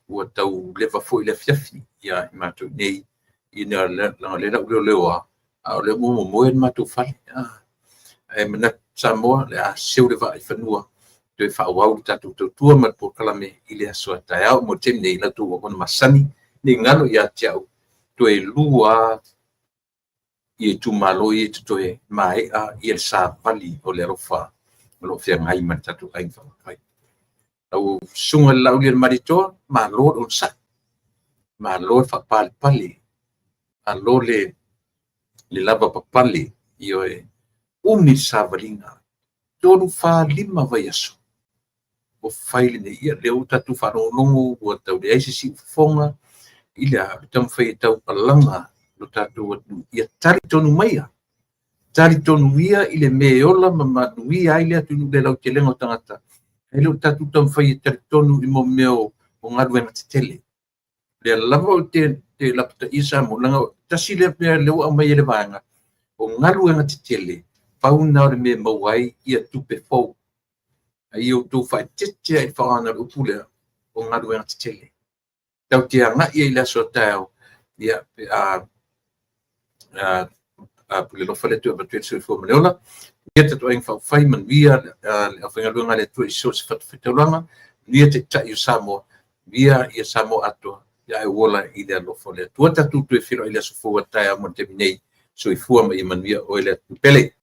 ua tau leva foi le afiafi ia i matou nei, ina leaga o lea o le a ou leoleoa, a o lea ua momoe le matou fale. Ae manatu Samoa, o le a seu le vaa i fanua, toe faaauau le tatou tautua ma le polokalame i le aso a taeao. Mo le taimi nei, la outou auauna masani, ne i galo ia te au, toe 2 lava itumalo ia e totoe, maea le savali o le alofa o lo o feagai ma le tatou Aiga Faaulufai. Lau Susuga i le Laaulialemalietoa, malo le onosai, malo le faapalepale, malo le lavapapale, ioe, umi le savaliga, 3, 4, 5 vaiaso o fai lenei. Ia lea ua tatou faalogologo ua tau leai se siufofoga i le a? Le taumafai e taualaga lo tatou atunuu ia talitonu maia, talitonu ia i le mea e ola ma manuia ai le atunuu i le lautelega o tagata, ae le o tatou taumafai e talitonu i mea o galuega tetele. O lea lava ou te lapataia Samoa, leaga tasi lea mea lea ua aumai e le vaega, o galuega tetele, pau lena o le mea e maua ai tupe fou. A ia outou faaeteete lava i le faaaogaina o le upu lea, o galuega tetele. Tatou te agai ai i le aso a taeao, ia, pe a pule alofa le Atua e avatu ai le soifua ma le ola. Manuia le tatou Aiga Faaupufai, manuia le aufaigaluega a le Atua i so o se fatafaitaulaga, manuia Taitai o Samoa, manuia Samoa atoa, ae ou ola i le alofa o le Atua. Tatou toe feiloai i le aso fou a taeao mo le taimi nei. Soifua ma ia manuia oe le atunuu pele.